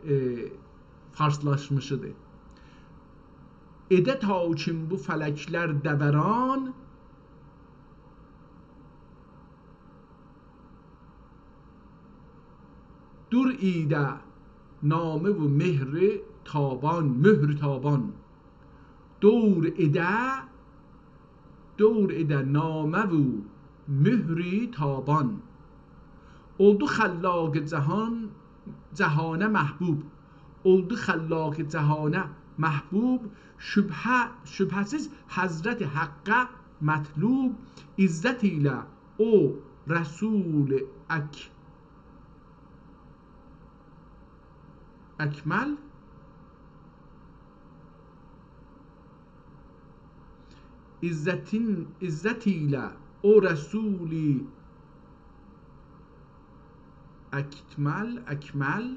ائ، فارسلاشمیشیدیر. ائده تا کیم بو فلکلر دوران، دور ایده نامه و مهر تابان، مهر تابان. دور ائده، دور ائده نامه و مهر تابان. اولدو خلاق جهان، جهانه محبوب. اولدو خلاق جهانه محبوب. شبهه، شبهه‌سیز حضرت حقه مطلوب. عزت ایله او رسول اک-، اکمل. عزتین، عزت ایله او رسول اکمل، اکمل،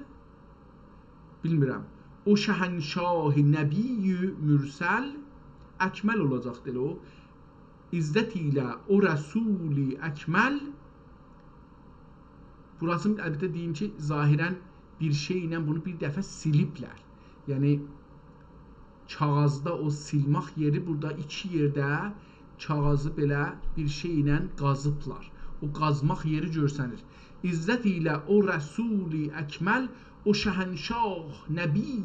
بیلمیرم. او شهنشاه نبی مرسل، اکمل اولاجاقدی ائله او. عزت ایله او رسول اکمل. بوراسی، البته، دئییم کی، ظاهراً بیر شئی ایله بونو بیر دفعه سیلیبلر. یعنی، کاغیذدا او سیلمک یئری، بورادا ایکی یئرده کاغیذی بئله بیر شئی ایله قازیبلار. او قازماق یئری گؤرسنیر. عزت ایله او رسول اکمل، او شهنشاه نبی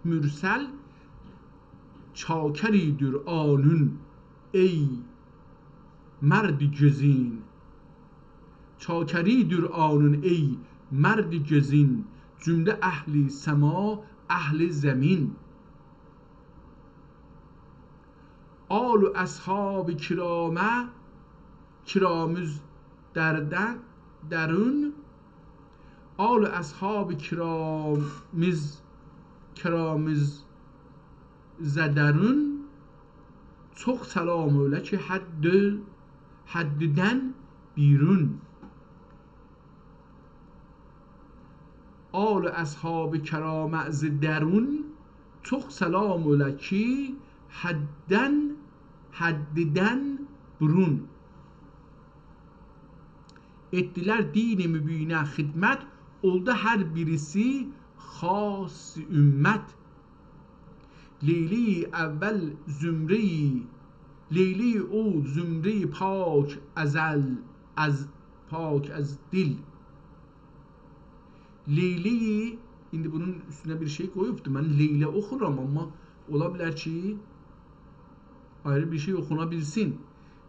مرسل، چاکری‌دیر اونون ای مرد گزین. چاکری‌دیر اونون ای مرد گزین، جمله اهل سما، اهل زمین. آل و اصحاب کرامه، کرامز دردن، درون. آل و اصحاب کرامز، کرامز زدرون، چوخ سلام ائله کی، حد، حددن بیرون. آل و اصحاب کرامه ز درون، چوخ سلام ائله کی، حددن، حددن برون. ائتدیلر دین مبینه خدمت، اولدو هر بیریسی خاص امت. لیلی اول زمره‌ی، لیلی او زمره‌ی پاک ازل، از، پاک از دل. لیلی، ایندی بونون اوستونه بیر شئی قویوبدو. من لیله اوخورام، آمما اولا بیلر کی، آیری بیر شئی اوخونا بیلسین.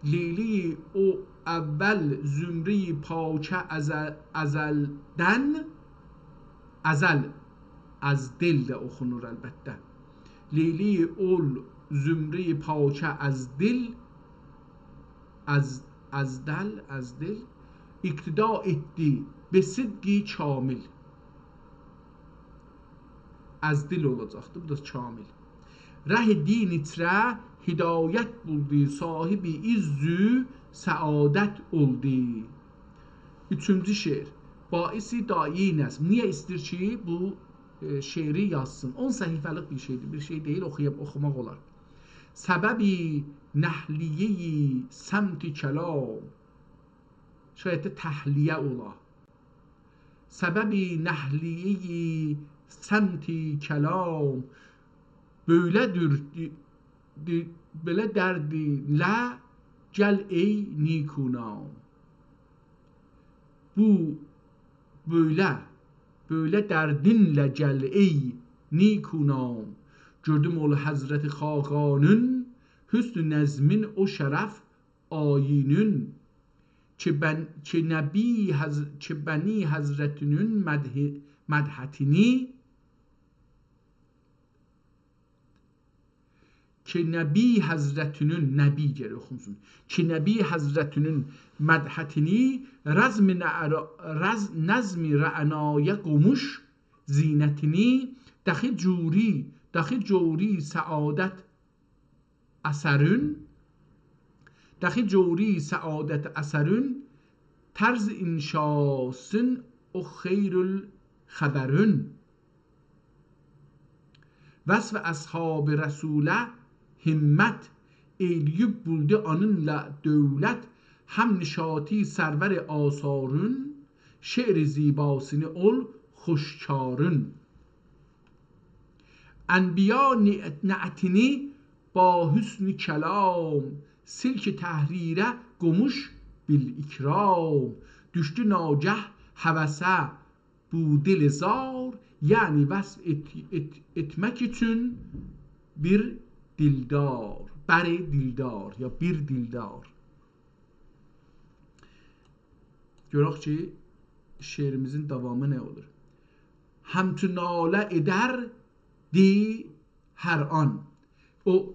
لیلی او اول زمره‌ی پاکه ازل، ازلدن، ازل، از دل ده اوخونور البته. لیلی اول زمره‌ی پاکه از دل، از، از دل، از دل، اقتدا ائتدی به صدق کامل. از دل اولاجاقدی، بو دا کامل. ره دین ایچره هدایت بولدو، صاحب عز و سعادت اولدو. اوچونجو شعر. باعث داعی نظم. نییه ایسته‌ییر کی، بو، ائ، شعری یازسین؟ اون صفحه‌لیک بیر شئیدیر، بیر شئی دئییل، اوخویا-، اوخوماق اولار. سبب نحلیه‌ی سمت کلام. شاید ده تحلیه اولا. سبب نحلیه‌ی سمت کلام، بؤیله‌دیر، دی-، دی-، بئله دردینله گل ای نیکونام. بو بؤیله، بؤیله دردینله گل، ای نیکونام. گؤردوم اول حضرت خاقانین، حسن نظمین او شرف آیینین. کی بن-، کی نبی حض-، کی بنی حضرتینین مدح-، مدحتینی، کی نبی حضرتینین، نبی گرک اوخونسون، کی نبی حضرتینین مدحتینی، رزم نعرا-، رز-، نظم رعنایا قوموش زینتینی، داخی جوری، داخی جوری سعادت اثرین، داخی جوری سعادت اثرین، طرز انشاسین او خیر الخبرین. وصف اصحاب رسوله همت، ائیله‌ییب بولدو آنینلا دؤولت، هم نشاطی سرور آثارین، شعر زیباسینی اول خوشکارین. انبیا نع-، نعتینی با حسن کلام، سلک تحریره قوموش بالاکرام. دوشدو ناگه هوسه بو دل زار، یعنی وصف ائت-، ائت-، ائتمک اوچون بیر دلدار، بر دلدار یا بیر دلدار. گؤرک کی، شعریمیزین داوامی نه اولور. همچو ناله ائدردی هر آن. او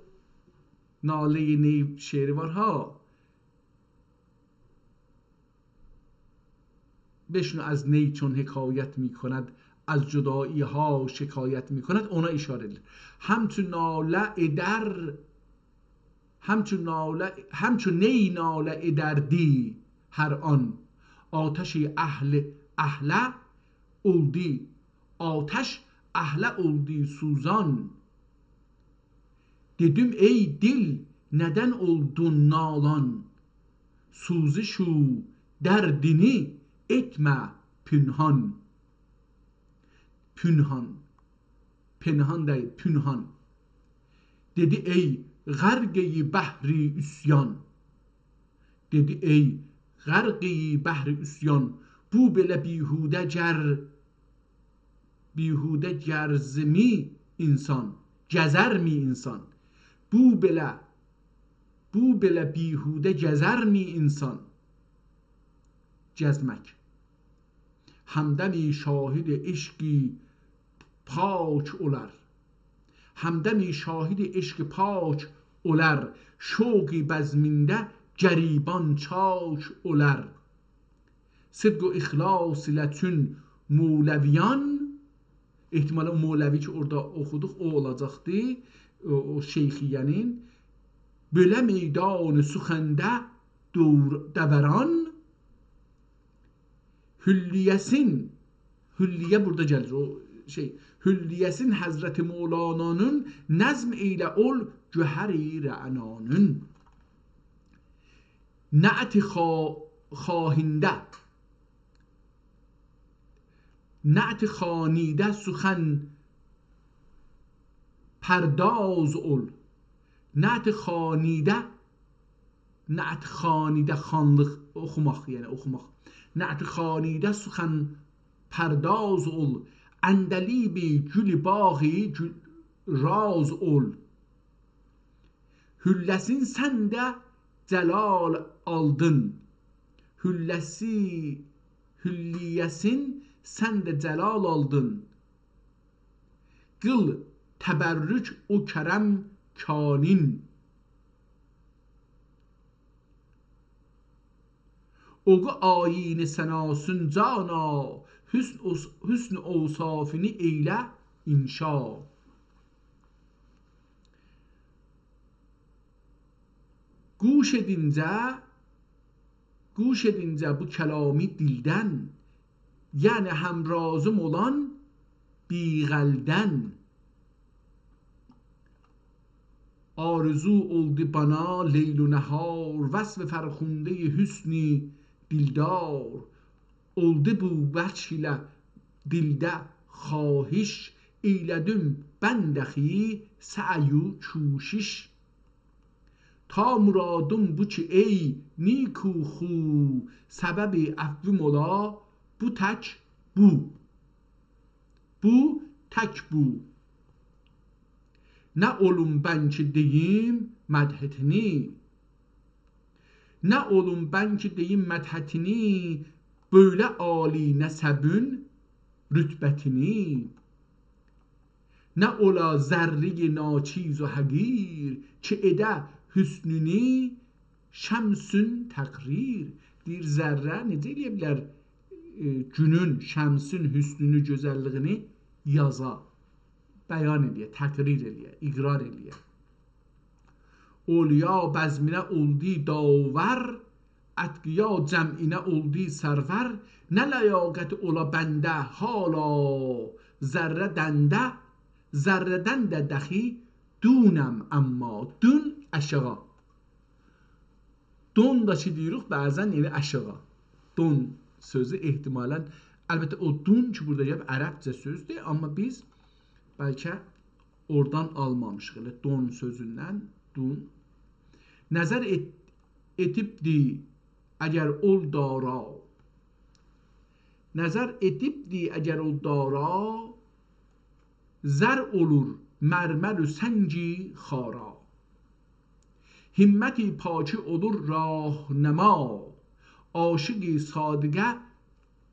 ناله‌ی نی شعری وار ها. «بشنو از نی چون حکایت می‌کند، از جدایی‌ها شکایت می‌کند»، اونا اشاره ائدیر. همچو ناله ائدر، همچو ناله، همچو نی ناله ائدردی هر آن، آتشی اهل، اهله اولدو، آتش اهله اولدو سوزان. دئدیم: «ای دل، ندن اولدون نالان؟ سوزش و دردینی ائتمه پنهان.» پنهان. پنهان دئییل، پنهان. دئدی: «ای غرقه‌ی بحر عصیان.» دئدی: «ای غرقه‌ی بحر عصیان، بو بئله بیهوده گر، بیهوده گزرمی انسان، گزرمی انسان. بو بئله، بو بئله بیهوده گزرمی انسان؟» گزمک. «همدمی شاهد عشقی پاک اولار. همدمی شاهد عشقی پاک اولار، شوقی بزمینده غریبان چاک اولار. صدق و اخلاص ایله چون مولویان»، احتمالا او مولوی کی اورادا اوخودوق، او اولاجاقدی، او، او شیخیه‌نین. «بئله میدان سخنده دور-، دوران، حلیه‌سین»، حلیه بورادا گلیر، او شئی، «حلیه‌سین حضرت مولانانین، نظم ائیله اول گوهر رعنانین.» نعت خوا-، خواهنده، نعت خوانیده سخن پرداز اول. نعت خوانیده، نعت خوانیده، خوانلیق، اوخوماق، یعنی اوخوماق. نعت خوانیده سخن پرداز اول، عندلیب گل باغ گل راز اول. حلیه‌سین سن ده جلال آلدین. حلیه‌سی، حلیه‌سین سن ده جلال آلدین. قیل تبرک او کرم کانین. اوقو آیینه ثناسین جانا، حسن اوص-، حسن اوصافینی ائیله انشا. گوش ائدینجه، گوش ائدینجه بو کلامی دیلدن، یعنی همرازیم اولان بیغلدن. آرزو اولدو بانا لیل و نهار، وصف فرخنده‌ی حسن دلدار. اولدو بو وجه ایله دیلده خواهش، ائیله‌دیم بنده خی سعی و کوشش. تا مرادیم بو کی ای نیکو خو، سبب عفویم اولا بو تک بو، بو، تک بو. نه اولوم بنکی دئییم مدحتینی، نه اولوم بنکی دئییم مدحتینی، بؤیله عالی نسبون رتبتینی. نه اولا ذره‌ی ناچیز و حقیر، کی ائده حسنونو شمسون تقریر. دئییر، ذره نئجه ائلیه بیلر، ائ، گونون، شمسین حسنونو، گؤزللیگینی یازا، بیان ائلیه، تقریر ائلیه، اقرار ائلیه؟ اولیا بزمینه اولدو داور، اتقیا جمعینه اولدو سرور. نه لیاقتی اولا بنده حالا ذره‌دن ده، ذره‌دن ده دخی دونم، اما دون آشاغی. دون دا کی دئییریک بعضا، یعنی آشاغی. دون سؤزو احتمالا، البته او دون کی بورادا گلیب عربجه سؤزدور، اما بیز بلکه اورادان آلمامیشیق، ائله دون سؤزوندن، دون. نظر ائت-، ائتیبدی اگر اول دارا، نظر ائتیبدی اگر اول دارا، زر اولور مرمر و سنگ خارا. همتی پاکی اولور راهنما، عاشق صادقه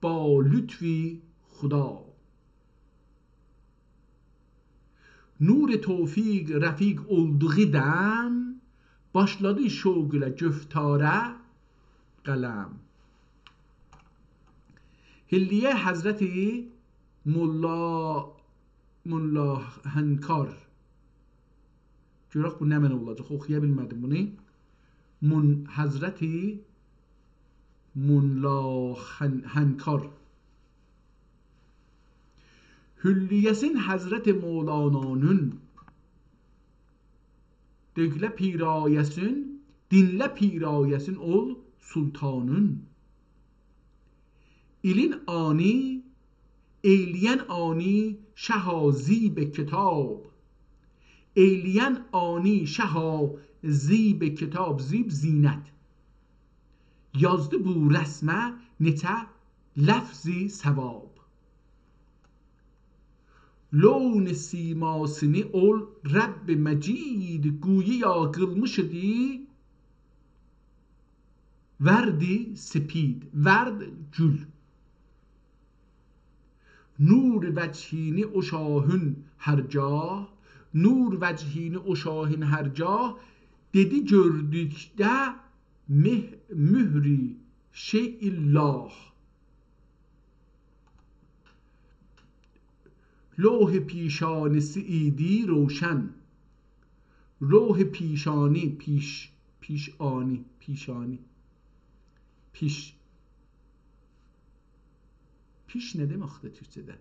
با لطف خدا. نور توفیق رفیق اولدوغو دم، باشلادی شوق ایله گفتاره قلم. حلیه حضرت ملا، ملا هنکار. گؤرک بو نمنه اولاجاق، اوخویا بیلمه‌دیم بونو. مون-، حضرت ملا هن-، هنکار. حلیه‌سین حضرت مولانانین، دینله پیرایه‌سین، دینله پیرایه‌سین اول سلطانین. ایلین آنی، ائیله‌ین آنی شها زیب کتاب، ائیله‌ین آنی شها زیب کتاب، زیب زینت. یازدی بو رسمه نئچه لفظ ثواب. لون سیماسینی اول رب مجید، گوییا قیلمیش ایدی ورد سپید، ورد گول. نور وجهینی او شاهین هر گاه، نور وجهینی او شاهین هر گاه، دئدی گؤردوکده مه-، مهر شیء الله. لوح پیشانی‌سی ایدی روشن. لوح پیشانی، پیش، پیشانی، پیشانی. پیش. پیش نه دئمکدیر تورکجه‌ده؟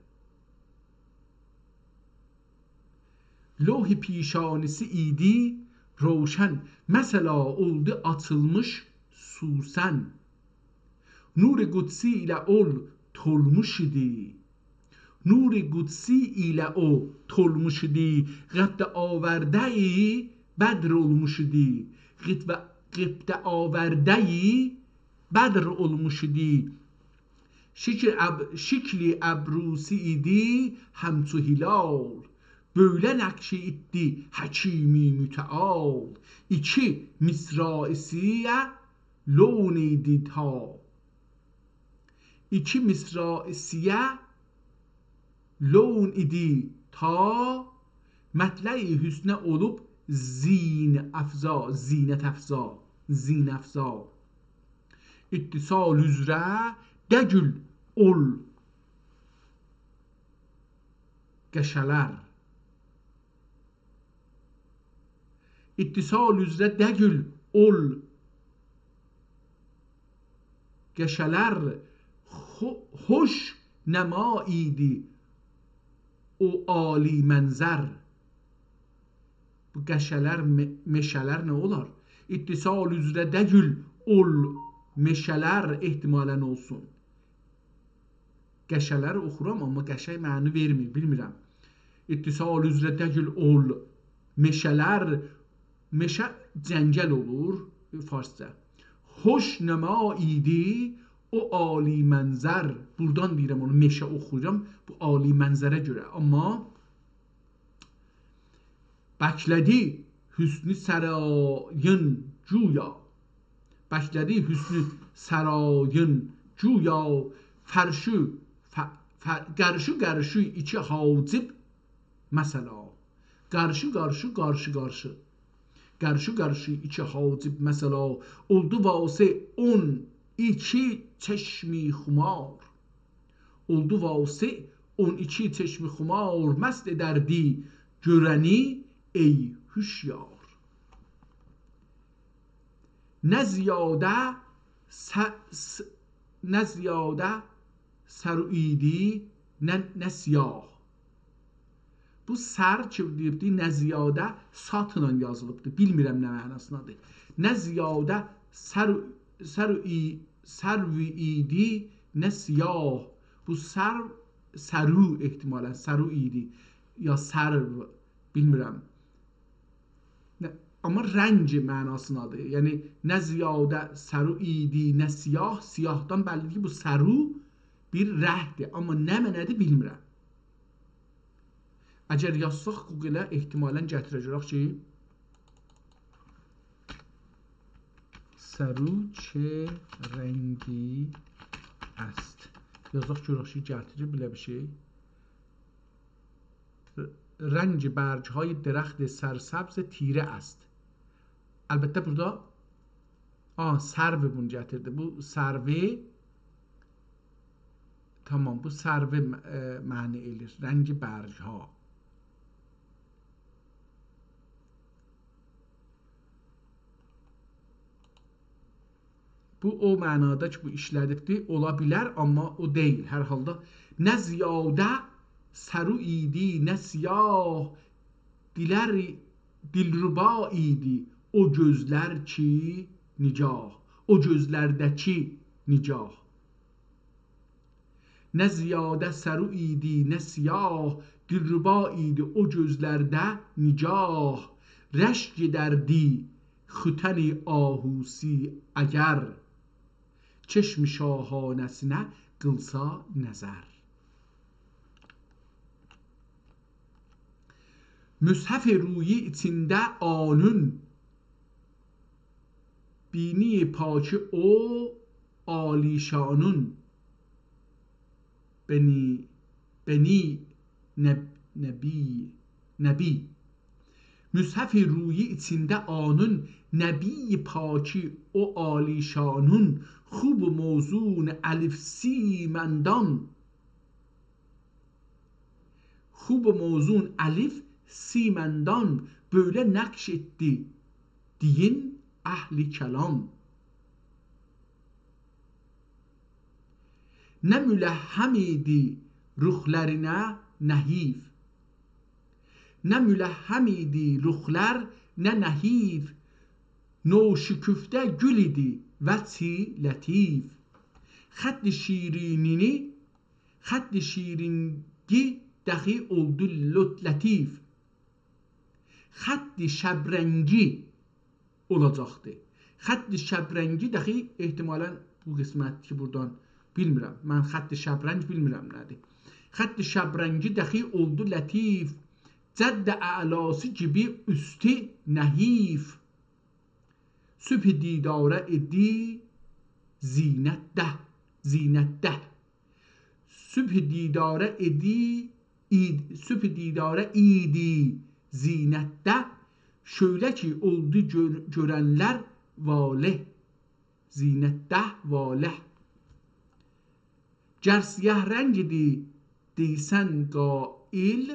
لوح پیشانی‌سی ایدی روشن، مثلا اولدو آچیلمیش سوسن. نور قدسی ایله اول تولموش ایدی. نور قدسی ایله او تولموش ایدی. غبطه آورده‌ی بدر اولموش ایدی. غبطه، غبطه آورده‌ی بدر اولموش ایدی. شکل اب-، شکل ابروسی ایدی همچو هلال، بؤیله نقشی ایدی حکیم متعال. ایکی مصراعی‌سی‌یه لون ایدی تا، ایکی مصراعی‌سی‌یه لون ایدی تا، مطلع حسنه اولوب زین‌افزا، زینت‌افزا، زین‌افزا. اتصال اوزره دگیل اول قشه‌لر. اتصال اوزره دگیل اول قشه‌لر، خو-، خوش نما ایدی او عالی منظر. بو قشه‌لر، مئ-، مئشه‌لر نه اولار؟ اتصال اوزره دگیل اول مئشه‌لر احتمالا اولسون. قشه‌لر اوخورام، اما قشه‌ی معنی وئرمیر، بیلمیرم. اتصال اوزره دگیل اول مئشه‌لر، مئشه جنگل اولور فارسجا. خوش نما ایدی او عالی منظر، بورادان دئییرم اونو، مئشه اوخویورام، بو عالی منظره گؤره. آمما بکله‌دی حسنو سرایین گویا، بکله‌دی حسنو سرایین گویا، فرشو، ف-، ف-، قارشی قارشی ایکی حاجب مثلا. قارشی قارشی، قارشی قارشی. قارشی قارشی ایکی حاجب مثلا. اولدو واسه اون ایکی چشم خمار. اولدو واسه اون ایکی چشم خمار، مست ائدردی گؤرنی ای هوشیار. نه زیاده س-، س-، نه زیاده سرو ایدی، نه، نه سیاه. بو سر کی دئییبدی، نه زیاده ساتلا یازیلیبدی. بیلمیرم نه معناسیندادیر. نه زیاده سرو، سرو ای-، سرو ایدی، نه سیاه. بو سر، سرو احتمالاً، سرو ایدی. یا سرو، بیلمیرم. نه، آمما رنگ معناسیندادیر. یعنی، نه زیاده سرو ایدی، نه سیاه. سیاهدان بللی‌دیر کی، بو سرو بیر رنگدیر. آمما نمنه‌دیر، بیلمیرم. اگر یازساق گوگله، احتمالاً گتیره‌جک کی، سرو چه رنگی است. یازاق گؤرک کی، گتیریر بئله بیر شئی. رنگ برگ‌های درخت سرسبز تیره است. البته، بورادا، آ، سرو بونو گتیردی. بو سرو، تامام، بو سرو م-، ائ، معنی ائله‌ییر. رنگ برگ‌ها. بو او معنادا کی، بو ایشله‌دیبدی، اولا بیلر، آمما او دئییل. هر حالدا، نه زیاده سرو ایدی، نه سیاه، دیلر-، دلربا ایدی او گؤزلر کی نگاه، او گؤزلرده‌کی نگاه. نه زیاده سرو ایدی، نه سیاه، دلربا ایدی او گؤزلرده نگاه. رشک ائدردی ختن آهوسی اگر، چشم شاهانه‌سینه قیلسا نظر. مصحف رویی ایچینده آنون، بینی پاکی او عالی‌شانون، بنی، بنی نب-، نبی، نبی. مصحف رویی ایچینده آنون، نبی پاکی او عالی‌شانون، خوب و موزون الف سیمندان، خوب و موزون الف سیمندان، بؤیله نقش ائتدی دین اهل کلام. نه ملحم ایدی رخلرینه نه حیف، نه ملحم ایدی رخلر نه نه حیف، نوشکفته گول ایدی وجهی لطیف. خط شیرینینی، خط شیرینگی دخی اولدو لط-، لطیف. خط شبرنگی اولاجاقدی. خط شبرنگی دخی احتمالاً بو قسمت کی، بورادان بیلمیرم. من خط شبرنگ بیلمیرم نه‌دیر. خط شبرنگی دخی اولدو لطیف، جد اعلاسی کیمی اوستو نحیف. صبح دیداره ایدی زینتده، زینتده. صبح دیداره ایدی، اید-، صبح دیداره ایدی زینتده، شعله کی اولدو گؤر-، گؤرنلر واله، زینتده واله. گر سیاه رنگ ایدی دئیسن قائل،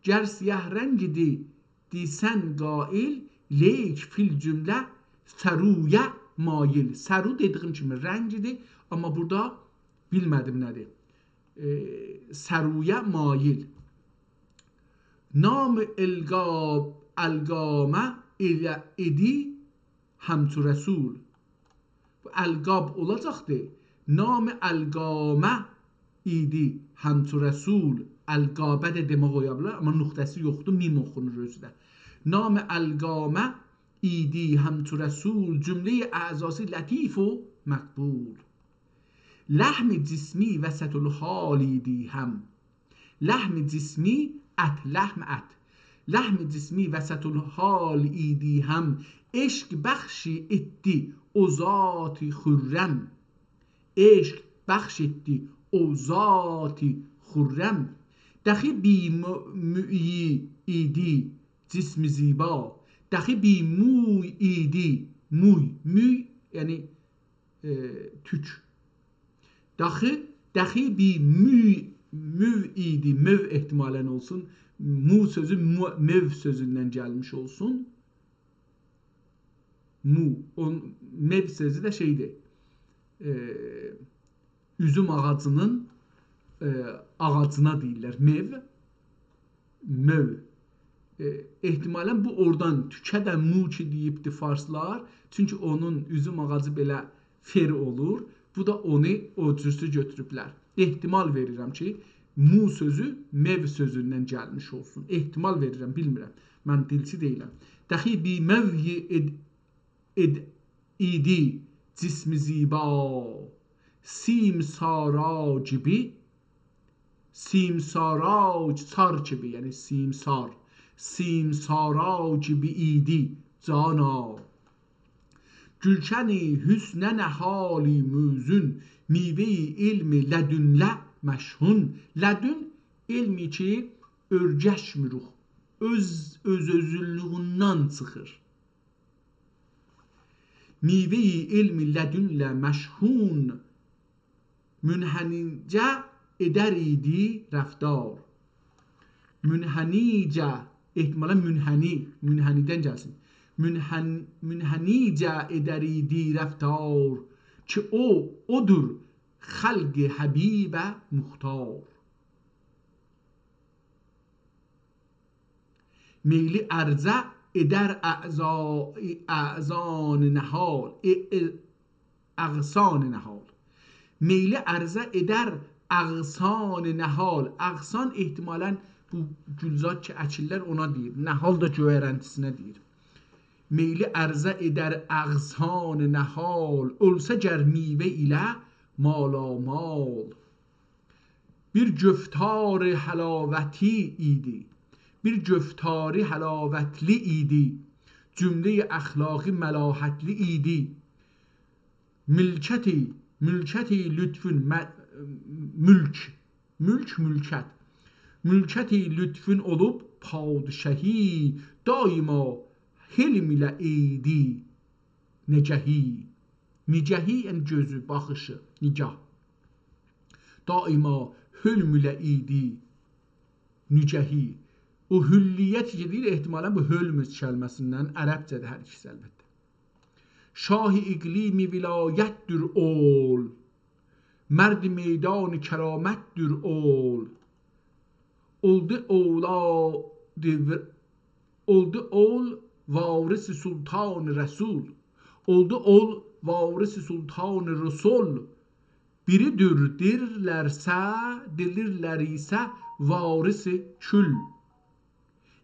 گر سیاه رنگ ایدی دئیسن قائل، لیک فی الجمله سرویه مایل. سرو دئدیگیم کیمی رنگدیر، آمما بورادا بیلمه‌دیم نه‌دیر. ائ، سرویه مایل. نام القاب، القامه ائله ایدی همچو رسول. بو القاب اولاجاقدی. نام القامه ایدی همچو رسول. القابه ده دئمک اولا بیلر، آمما نقطه‌سی یوخدور، میم اوخونور اؤزو ده. نام القامه ایدی همچو رسول، جملهٔ اعضاسی لطیف و مقبول. لحم جسمی وسط الحال ایدی هم. لحم جسمی، ات، لحم، ات. لحم جسمی وسط الحال ایدی هم، عشق بخش ائتدی او ذات خرم. عشق بخش ائتدی او ذات خرم. دخی بی مو-، مویی ایدی جسم زیبا. دخی بی موی ایدی. موی، موی، یعنی، ائ، توک. دخی، دخی بی موی، موی ایدی. مو احتمالاً اولسون. مو سؤزو مو-، مو سؤزوندن گلمیش اولسون. مو. او، مو سؤزو ده شئیدیر. ائ، اوزوم آغاجینین، ائ، آغاجینا دئییرلر مو. مو. ائ، احتمالاً بو اورادان توکه ده مو کی دئییبدی فارسلار. چونکی اونون اوزوم آغاجی بئله فر اولور. بو دا اونو او جورسو گؤتوروبلر. احتمال وئریرم کی، مو سؤزو مو سؤزوندن گلمیش اولسون. احتمال وئریرم، بیلمیرم. من دیلچی دئییلم. دخی بی موی ائد-، ائد-، ایدی جسم زیبا. سیمسارا گیبی، سیمسارا، سار کیمی، یعنی سیمسار. سیمسارا گیبی ایدی جانا. گولشن حسنه نهالی موزون، میوهٔ علم لدنله مشحون. لدن، علمی کی، اؤرگشمیروخ. اؤز، اؤز-اؤزلویوندن چیخیر. میوهٔ علم لدنله مشحون، منحنیجه ائدر ایدی رفتار. منحنیجه، احتمالاً منحنی، منحنیدن گلسین. منحن-، منحنیجه ائدر ایدی رفتار، کی او، اودور خلق حبیبه مختار. میل عرضه ائدر اعضا-، اغصان نهال، ائ، ائ، اغصان نهال. میل عرضه ائدر اغصان نهال. اغصان احتمالاً بو گولزاد کی اکیرلر، اونا دئییر. نهال دا گؤیرنتیسینه دئییر. میل عرضه ائدر اغصان نهال، اولسا گر میوه ایله مالامال. بیر گفتار حلاوتی ایدی. بیر گفتاری حلاوتلی ایدی. جملهٔ اخلاقی ملاحتلی ایدی. ملکتی، ملکتی لطفون، م-، ملک، ملک، ملکت. ملکتی لطفون اولوب پادشاهی، دایما حلم ایله ایدی نگهی. نگهی، یعنی گؤزو، باخیشی، نگاه. دایما حلم ایله ایدی نگهی. او حلیت کی دئییر، احتمالاً بو حلم کلمه‌سیندن، عربجه‌دیر هر ایکیسی البته. شاه اقلیم ولایتدیر اول، مرد میدان کرامتدیر اول. اولدو اولا دور-، اولدو اول وارث سلطان رسول. اولدو اول وارث سلطان رسول. بیریدیر دئییرلرسه، دئییرلر ایسه وارث کل.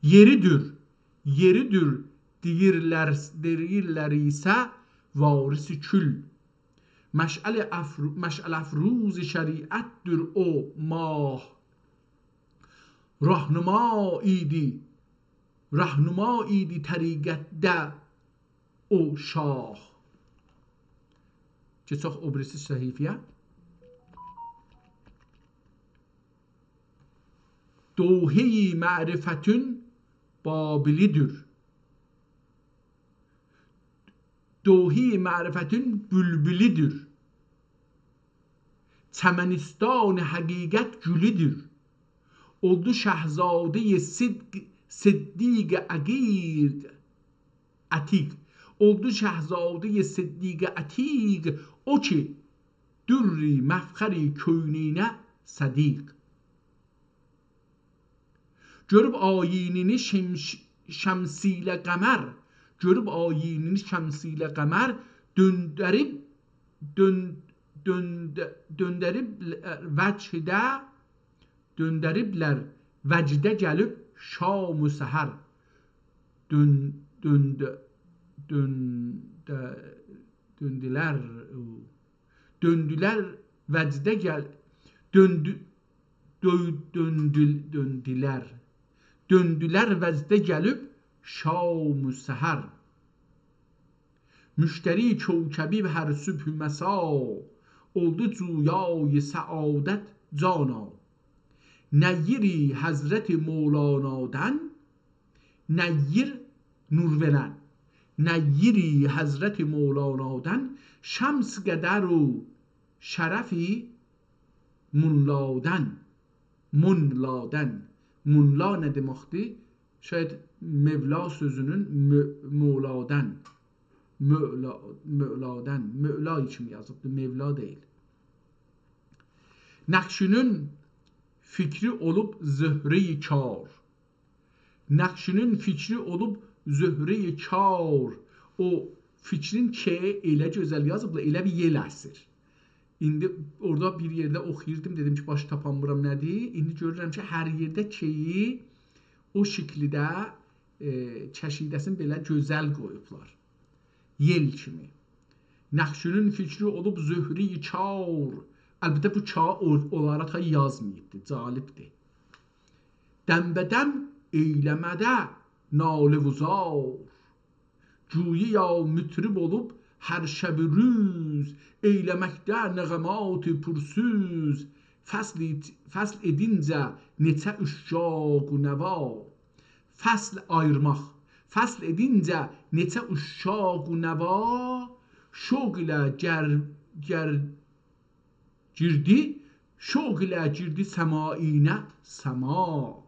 یئریدیر، یئریدیر دئییرلر، دئییرلر ایسه وارث کل. مشعل افرو-، مشعل افروز شریعتدیر او ماه. راهنما ایدی، راهنما ایدی طریقتده او شاه. کئچک او بیریسی صفحه‌یه. دوحهٔ معرفتون بابلیدیر. دوحهٔ معرفتون بولبولودور. چمنستان حقیقت گولودور. اولدو شهزادهٔ صدق، صدیق عقیق، عتیق. اولدو شهزادهٔ صدیق عتیق، او کی، دری مفخری کونینه صدیق. گؤروب آیینینی شمش-، شمس ایله قمر، گؤروب آیینینی شمس ایله قمر، دؤندریب، دؤن-، دؤند-، دؤندریب وجهده، دؤندریبلر وجده گلیب شام و سحر. دؤن-، دؤند-، دؤن-، ده-، دؤندولر، او، دؤندولر وجده گل-، دؤندو-، دؤ-، دؤندول-، دؤندولر. دؤندولر وجده گلیب شام و سحر. مشتری کوکبی هر صبح مسا، اولدو جویای سعادت جانا. نیر حضرت مولانادن، نیر نور وئرن، نیر حضرت مولانادن، شمس قدر و شرف مولادن، مولادن. مولا نه دئمکدیر؟ شاید مولا سؤزونون مو-، مولادن، مولا، مولادن، مولا کیمی یازیبدیر، مولا دئییل. نقشی‌نین فیکری اولوب زهره‌ی کار. نقشی‌نین فیکری اولوب زهره‌ی کار. او فیکرین کی، ائله گؤزل یازیبلار، ائله بیل یئل اسیر. ایندی اورادا بیر یئرده اوخویوردوم، دئدیم کی، باش تاپانمیرام نه‌دیر. ایندی گؤرورم کی، هر یئرده کی‌یی او شکیلده، ائ، کشیده‌سینی بئله گؤزل قویوبلار. یئل کیمی. نقشی‌نین فیکری اولوب زهره‌ی کار. البته، بو کار او-، اونلارا تای یازماییبدی، جالبدیر. دم‌به‌دم ائیله‌مه‌ده ناله و زار، جوییا مطرب اولوب هر شب و روز، ائیله‌مکده نغمات پرسوز. فصل ائت-، فصل ائدینجه نئچه عشاق و نوا، فصل آییرماق، فصل ائدینجه نئچه عشاق و نوا، شوق ایله گر-، گر-، گیردی، شوق ایله گیردی سماعینه، سماع.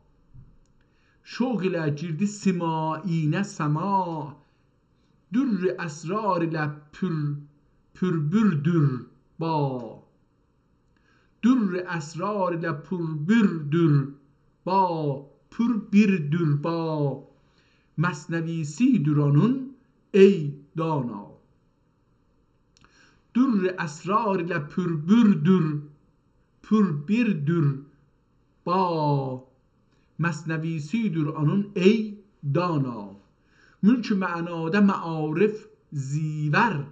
شوق ایله گیردی سماعینه، سماع. در اسرار ایله پر، پربردور باغ. در اسرار ایله پربردور باغ، پربردور باغ. مثنوی‌سی‌دیر اونون، ای دانا. در اسرار ایله پربردور، پربردور باغ. مثنوی‌سی‌دیر اونون، ای دانا. ملک معناده معارف زیور،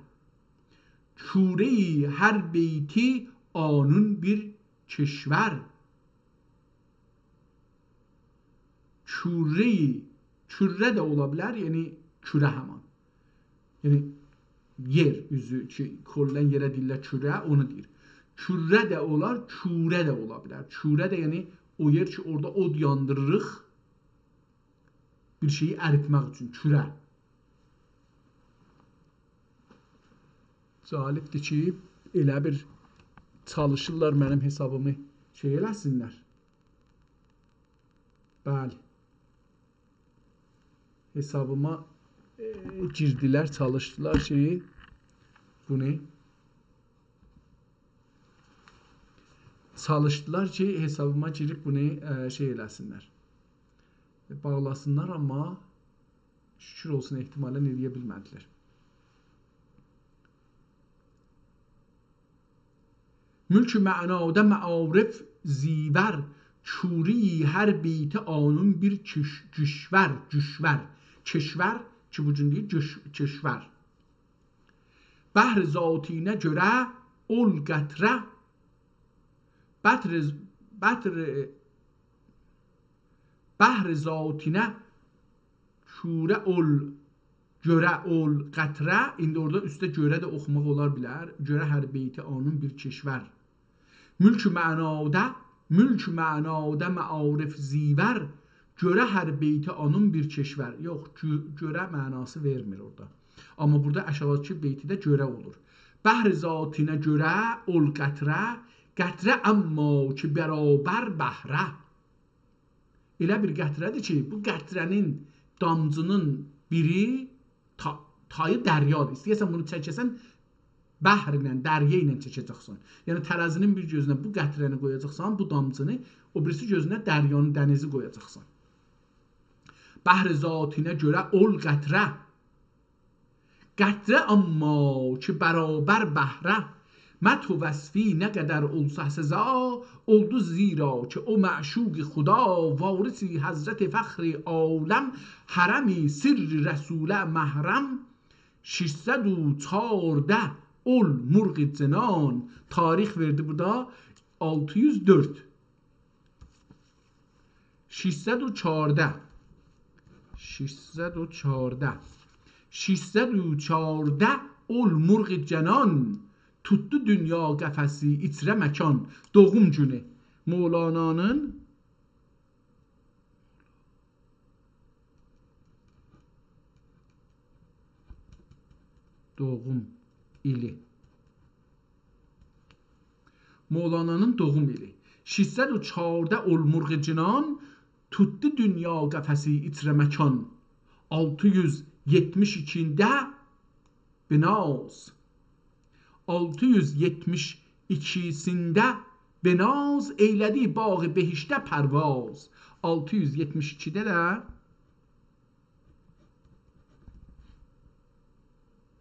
کوره‌ی هر بیتی آنون بیر کشور. کوره‌ی، کوره ده اولا بیلر، یعنی کوره همان. یعنی یئر اوزو کی، کلاً یئره دئییرلر کوره، اونو دئییر. کوره ده اولار، کوره ده اولا بیلر. کوره ده، یعنی او یئر کی، اورادا اود یاندیریریق، بیر شئیی اریتمک اوچون کوره. جالبدیر کی، ائله بیر چالیشیرلار منیم حسابیمی شئی ائله‌سینلر. بلی. حسابیما، ائ، گیردیلر، چالیشدیلار کی، بونو چالیشدیلار کی، حسابیما گیریب بونو، ائ، شئی ائله‌سینلر. باغلاسینلار، آمما شکر اولسون، احتمالاً ائله‌یه بیلمه‌دیلر. ملک معناده معارف زیور، کوره‌ی هر بیتی آنون بیر کش-، کشور، کشور، کشور کی، بو گون دئییر، کش-، کشور. بحر ذاتینه گؤره اول قطره، بطر، بطر، بحر ذاتینه کوره اول، گؤره اول قطره. ایندی اورادا اوسته گؤره ده اوخوماق اولار بیلر. گؤره هر بیتی آنون بیر کشور. ملک معناده، ملک معناده معارف زیور، گؤره هر بیتی آنون بیر کشور. یوخ، گؤ-، گؤره معناسی وئرمیر اورادا. آمما بورادا آشاغیداکی بیتیده گؤره اولور. بحر ذاتینه گؤره اول قطره، قطره آمما کی برابر بحره. ائله بیر قطره‌دیر کی، بو قطره‌نین، دامجی‌نین بیری تا-، تایی دریادیر. ایسته‌ییرسن بونو چکه‌سن، بحر ایله، دریا ایله چکه‌جکسن. یعنی ترازینین بیر گؤزونه بو قطره‌نی قویاجاقسان، بو دامجینی، او بیریسی گؤزونه دریانی، دنیزی قویاجاقسان. بحر ذاتینه گؤره اول قطره، قطره آمما کی برابر بحره، مدح و وصفی نه قدر اولسا سزا، اولدو زیرا کی او معشوق خدا، وارث حضرت فخر عالم، حرم سر رسوله محرم. ششصد و چهارده اول مرغ جنان. تاریخ وئردی بورادا آلتی یوز دؤرد. ششصد و چهارده. ششصد و چهارده. ششصد و چهارده اول مرغ جنان، توتدو دونیا قفسی ایچره مکان. دوغوم گونو. مولانانین دوغوم ایلی. مولانانین دوغوم ایلی. ششصد و چهارده اول مرغ جنان، توتدو دونیا قفسی ایچره مکان. آلتی یوز یئتمیش ایکینده به ناز. آلتی یوز یئتمیش ایکیسینده به ناز، ائیله‌دی باغ بهشته پرواز. آلتی یوز یئتمیش ایکیده ده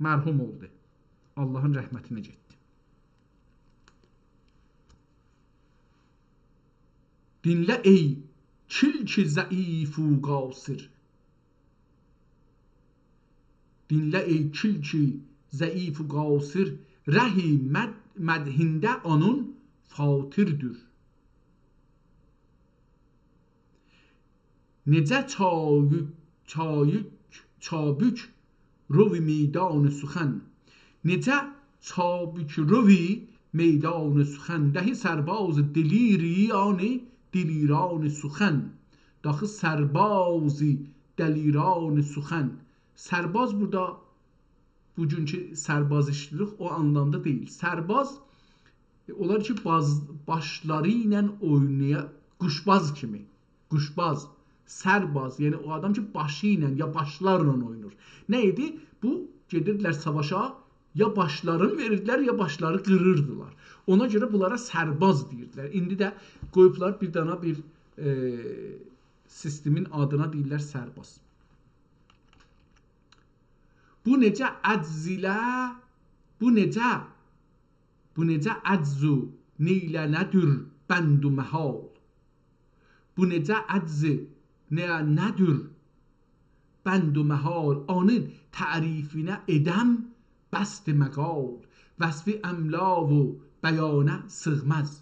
مرحوم اولدو. آللاهین رحمتینه گئتدی. دینله ای کلک ضعیف و قاصر. دینله ای کلک ضعیف و قاصر، ره مد-، مدحینده آنین فاتردیر. نئجه چاییک، چاییک، چابوک روی میدان سخن. نئجه چابوک روی میدان سخن. دهی سرباز دلیریان دلیران سخن. داخی سرباز دلیران سخن. سرباز بورادا بوگونکو سرباز ایشله‌ییریک، او آنلامدا دئییل. سرباز، ائ، اونلار کی، باز-، باشلاری ایله اوینایا، قوشباز کیمی. قوشباز، سرباز، یعنی او آدام کی، باشی ایله، یا باشلارلا اوینور. نه ائدیر؟ بو، گئدیردیلر ساواشا، یا باشلارینی وئریردیلر، یا باشلاری قیریردیلار. اونا گؤره بونلارا سرباز دئییردیلر. ایندی ده قویوبلار بیر دانا بیر، ائ، سیستمین آدینا دئییرلر سرباز. بو نئجه عجز ایله، بو نئجه، بو نئجه عجز و نئیله‌نه‌دیر بند و محال. بو نئجه عجز نه، نه‌دیر بند و محال. آنین تعریفینه ائدم بسط مقال. وصفی املا و بیانه سیغماز.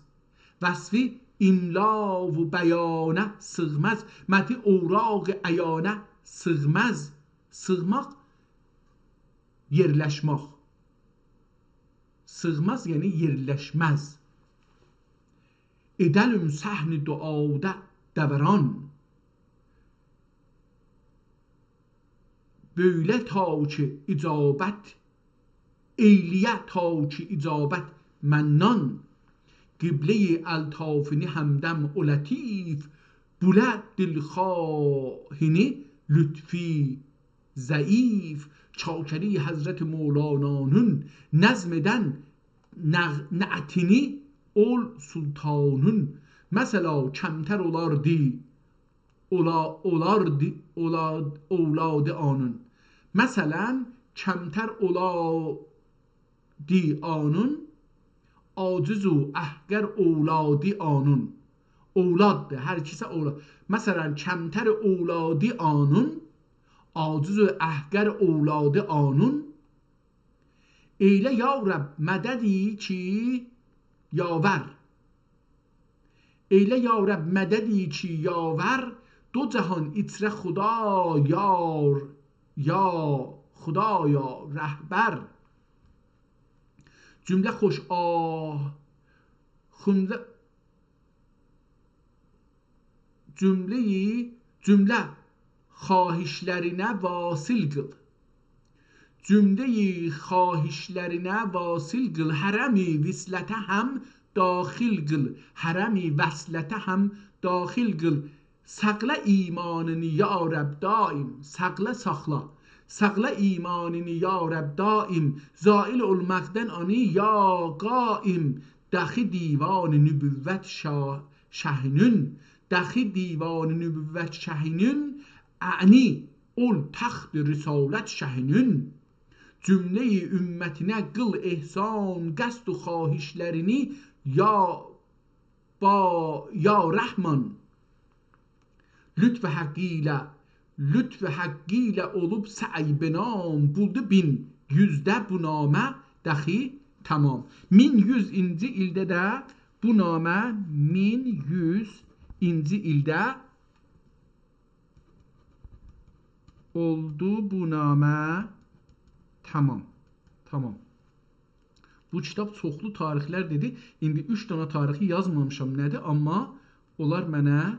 وصفی املا و بیانه سیغماز. مدحی اوراق عیانه سیغماز. سیغماق، یئرلشمک. سیغماز، یعنی یئرلشمز. ائده‌لیم صحن دعادا دوران. بؤیله تا کی اجابت، ائیله‌یه تا کی اجابت مندان. قبله‌ی الطافینی همدم و لطیف، بوله دلخواهینی لطفی ضعیف. چاکری حضرت مولانانین نظم ائدن نغ-، نعتینی اول سلطانین. مثلا کمتر اولاردی، اولا-، اولاردی، اولا-، اولادی آنین. مثلا کمتر اولا-، دی آنین، عاجز و احقر اولادی آنین. اولاددیر، هر ایکیسی اولاد. مثلا، کمتر اولادی آنین، عاجز و احقر اولادی آنین. ائیله یا رب مددی کی یاور. ائیله یا رب مددی کی یاور، دو جهان ایچره خدایار، یا خدایا رهبر. جمله خوش آه، جمله، جمله‌یی، جمله خواهشلرینه واصل قیل. جمله‌یی خواهشلرینه واصل قیل، حرم وصلته هم داخل قیل، حرم وصلته هم داخل قیل. ساخلا ایمانینی یا رب دائم، ساخلا، ساخلا. ساخلا ایمانینی یا رب دائم، زائل اولماقدان آنی یا قائم. داخی دیوان نبوت شا-، شهینین، داخی دیوان نبوت شهینین، اعنی اول تخت رسالت شهینین. جمله‌ی امتینه قیل احسان، قصد و خواهشلرینی یا با، یا رحمان. لطف حق ایله لطف حقی ایله اولوب سعی به نام، بولدو مین یوزده بو نامه دخی تمام. مین یوزینجی ایلده ده بو نامه، مین یوزینجی ایلده اولدو بو نامه تمام. تمام. بو کیتاب چوخلو تاریخلر دئدی. ایندی اوچ دنه تاریخی یازمامیشام نه‌دیر، آمما اونلار منه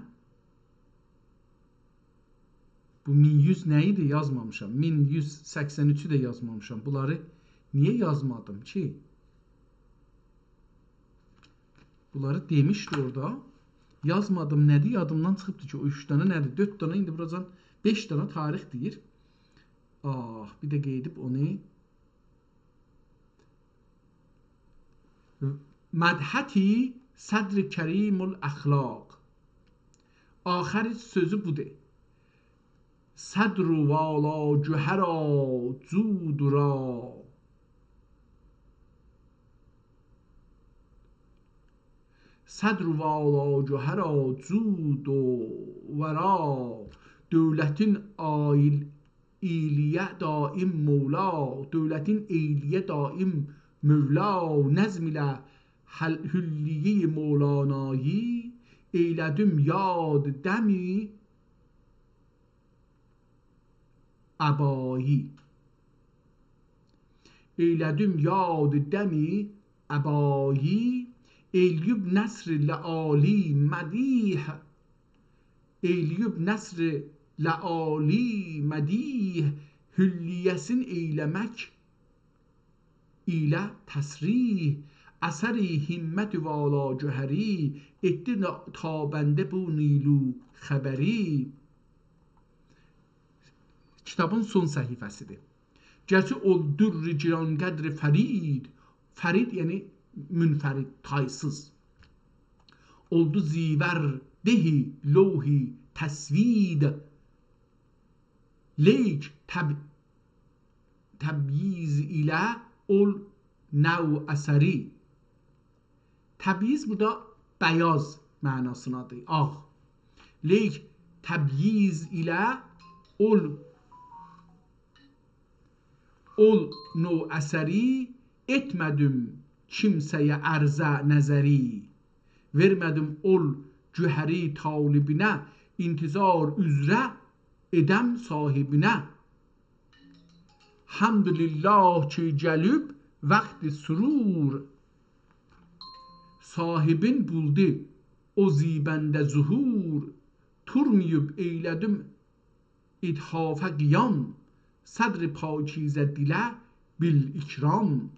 بو مین یوز نه ایدی، یازمامیشام. مین یوز سکسن اوچو ده یازمامیشام. بونلاری نییه یازمادیم کی؟ بونلاری دئمیشدی اورادا. یازمادیم، نه‌دیر؟ یادیمدان چیخیبدی کی، او اوچ دنه نه‌دیر؟ دؤرد دنه، ایندی بوراجان بئش دنه تاریخ دئییر. آه، بیر ده قئییدیب اونو. مدحتی صدر کریم الاخلاق. آخر سؤزو بودور. صدر والا گهرا جود و را. صدر والا گهرا جود و ورا. دولتین عایل-، اییلییه دایم مولا، دولتین اییلییه دایم مولا، نظم ایله حل-، حلیهٔ مولانایی، ائیله‌دیم یاد دمی عبایی. ائیله‌دیم یاد دمی عبایی، ائیله‌ییب نثر لآلی مدیح، ائیله‌ییب نثر لآلی مدیح، حلیه‌سین ائیله‌مک ایله تصریح، اثر همت والا گهری، ائتدی نا-، تابنده بو نیلوفری. کیتابین سون صفحه‌سیدیر. گرچه اول در گران‌قدر فرید، فرید یعنی منفرد، تایسیز. اولدو زیور دهی لوح تسوید. لیک تب-، تبییض ایله اول نوع اثری. تبییض بورادا بیاض معناسیندادیر، آغ. لیک تبییض ایله اول، اول نوع اثری، ائتمه‌دیم کیمسه‌یه عرضه نظری. وئرمه‌دیم اول گوهری طالبینه، انتظار عذره ائدم صاحبینه. حمدلله کی گلیب وقت سرور، صاحبین بولدو او زیبنده ظهور. تورماییب ائیله‌دیم اتحافه قیام، صدر پاکیزه دیله بالاکرام.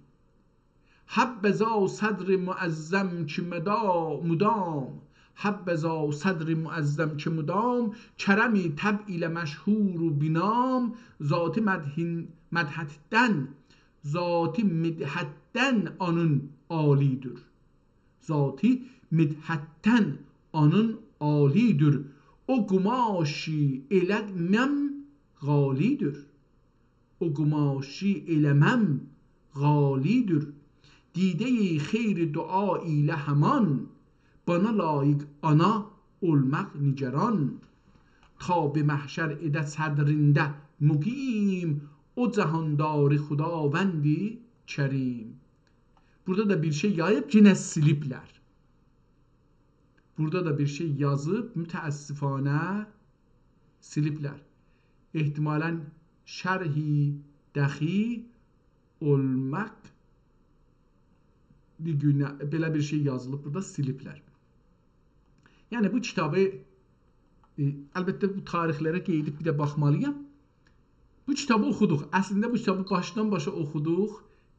حبذا صدر معظم کی مدا-، مدام، حبذا صدر معظم کی مدام، کرم طبع ایله مشهور و بنام. ذاتی مدحین-، مدحتدن، ذاتی مدحتدن آنین عالی‌دیر. ذاتی مدحتدن آنین عالی‌دیر. او قوماشی ائله‌مم غالی‌دیر. او قوماشی ائله‌مم غالی‌دیر. دیده‌ی خیر دعا ایله همان، بنا لایق آنا اولماق نگران. تا به محشر ائده صدرینده مقیم، او جهانداری خداوند کریم. بورادا دا بیر شئی یاییب، یئنه سیلیبلر. بورادا دا بیر شئی یازیب، متأسفانه سیلیبلر. احتمالاً شرحی دخی اولماق بیر گونه بئله بیر شئی یازیلیب بورادا، سیلیبلر. یعنی بو کیتابی، ائ، البته بو تاریخلره قئییدیب بیر ده باخمالییام. بو کیتابی اوخودوق. اصلینده بو کیتابی باشدان باشا اوخودوق.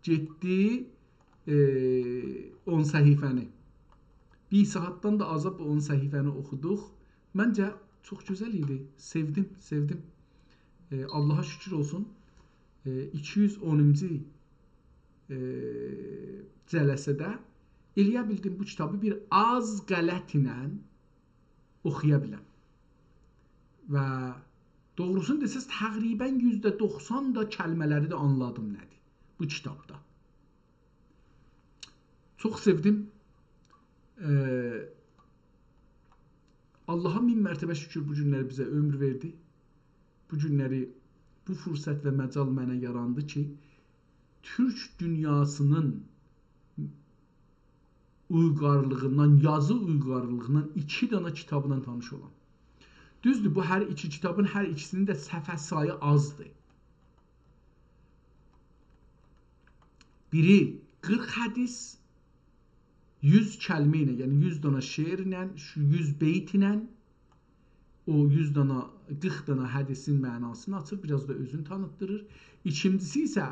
گئتدی، ائ، اون صفحه‌نی. بیر ساعاتدان دا آزا بو اون صفحه‌نی اوخودوق. منجه چوخ گؤزل ایدی. سئودیم، سئودیم. ائ، آللاها شوکور اولسون. ائ، ایکی یوز اونونجو، ائ، جلسه‌ده ائلیه بیلدیم بو کیتابی بیر آز غلط ایله اوخویا بیلم. و دوغروسونو دئسز، تقریباً یوزده دوخسان دا کلمه‌لری ده آنلادیم نه‌دیر بو کیتابدا. چوخ سئودیم. ائ، آللاها مین مرتبه شوکور بو گونلری بیزه عؤمور وئردی. بو گونلری بو فرصت و مجال منه یاراندی کی، تورک دونیاسینین اویغارلیغیندان، یازی اویغارلیغیندان ایکی دانا کیتابلا تانیش اولام. دوزدور، بو هر ایکی کیتابین هر ایکیسینین ده صفحه سایی آزدیر. بیری قیرخ حدیث، یوز کلمه ایله، یعنی یوز دانا شعرله، شو یوز بیت ایله او یوز دانا، قیرخ دانا حدیثین معناسینی آچیر، بیر آز دا اؤزونو تانیتدیریر. ایکینجیسی ایسه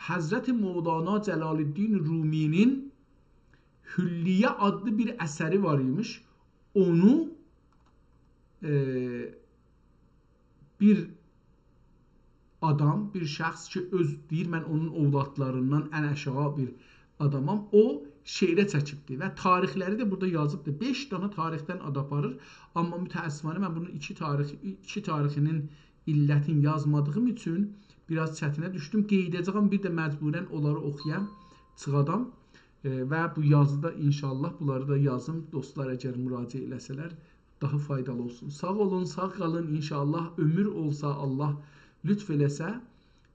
حضرت مولانا جلال‌الدین رومی‌نین حلیه آدلی بیر اثری وار ایمیش. اونو، ائ، بیر آدام، بیر شخص کی، اؤز دئییر، من اونون اولادلاریندان ان آشاغی بیر آدامام، او شعره چکیبدیر و تاریخلری ده بورادا یازیبدیر. بئش دانا تاریخدن آد آپاریر، آمما متأسفانه من بونون ایکی تاریخ، ایکی تاریخینین علتین یازمادیغیم اوچون بیر آز چتینه دوشدوم. قئییده‌جه‌یم، بیر ده مجبوراً اونلاری اوخویام، چیخادام. ائ، و بو یازیدا انشاءالله بونلاری دا یازیم. دوستلار اگر مراجعه ائله‌سه‌لر، داها فایدالی اولسون. ساغ اولون، ساغ قالین. انشاءالله عؤمور اولسا، الله لطف ائله‌سه،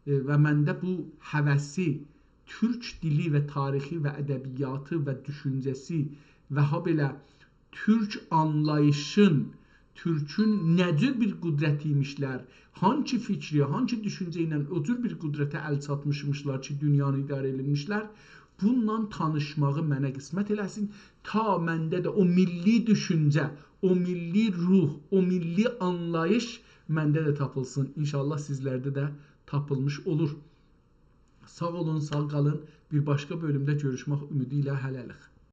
ائ، و منده بو هوسی، تورک دیلی و تاریخی و ادبیاتی و دوشونجه‌سی و هابئله تورک آنلاییشین، تورکون نه جور بیر قدرتی ایمیشلر، هانسی فیکری، هانسی دوشونجه ایله او جور بیر قدرته ال چاتمیشمیشلار کی، دونیانی اداره ائدیرمیشلر، بونونلا تانیشماغی منه قسمت ائله‌سین. تا منده ده او میللی دوشونجه، او میللی روح، او میللی آنلاییش منده ده تاپیلسین. انشاءالله سیزلرده ده تاپیلمیش اولور. ساغ اولون، ساغ قالین. بیر باشقا بؤلومده گؤروشمک امیدی ایله هله‌لیک.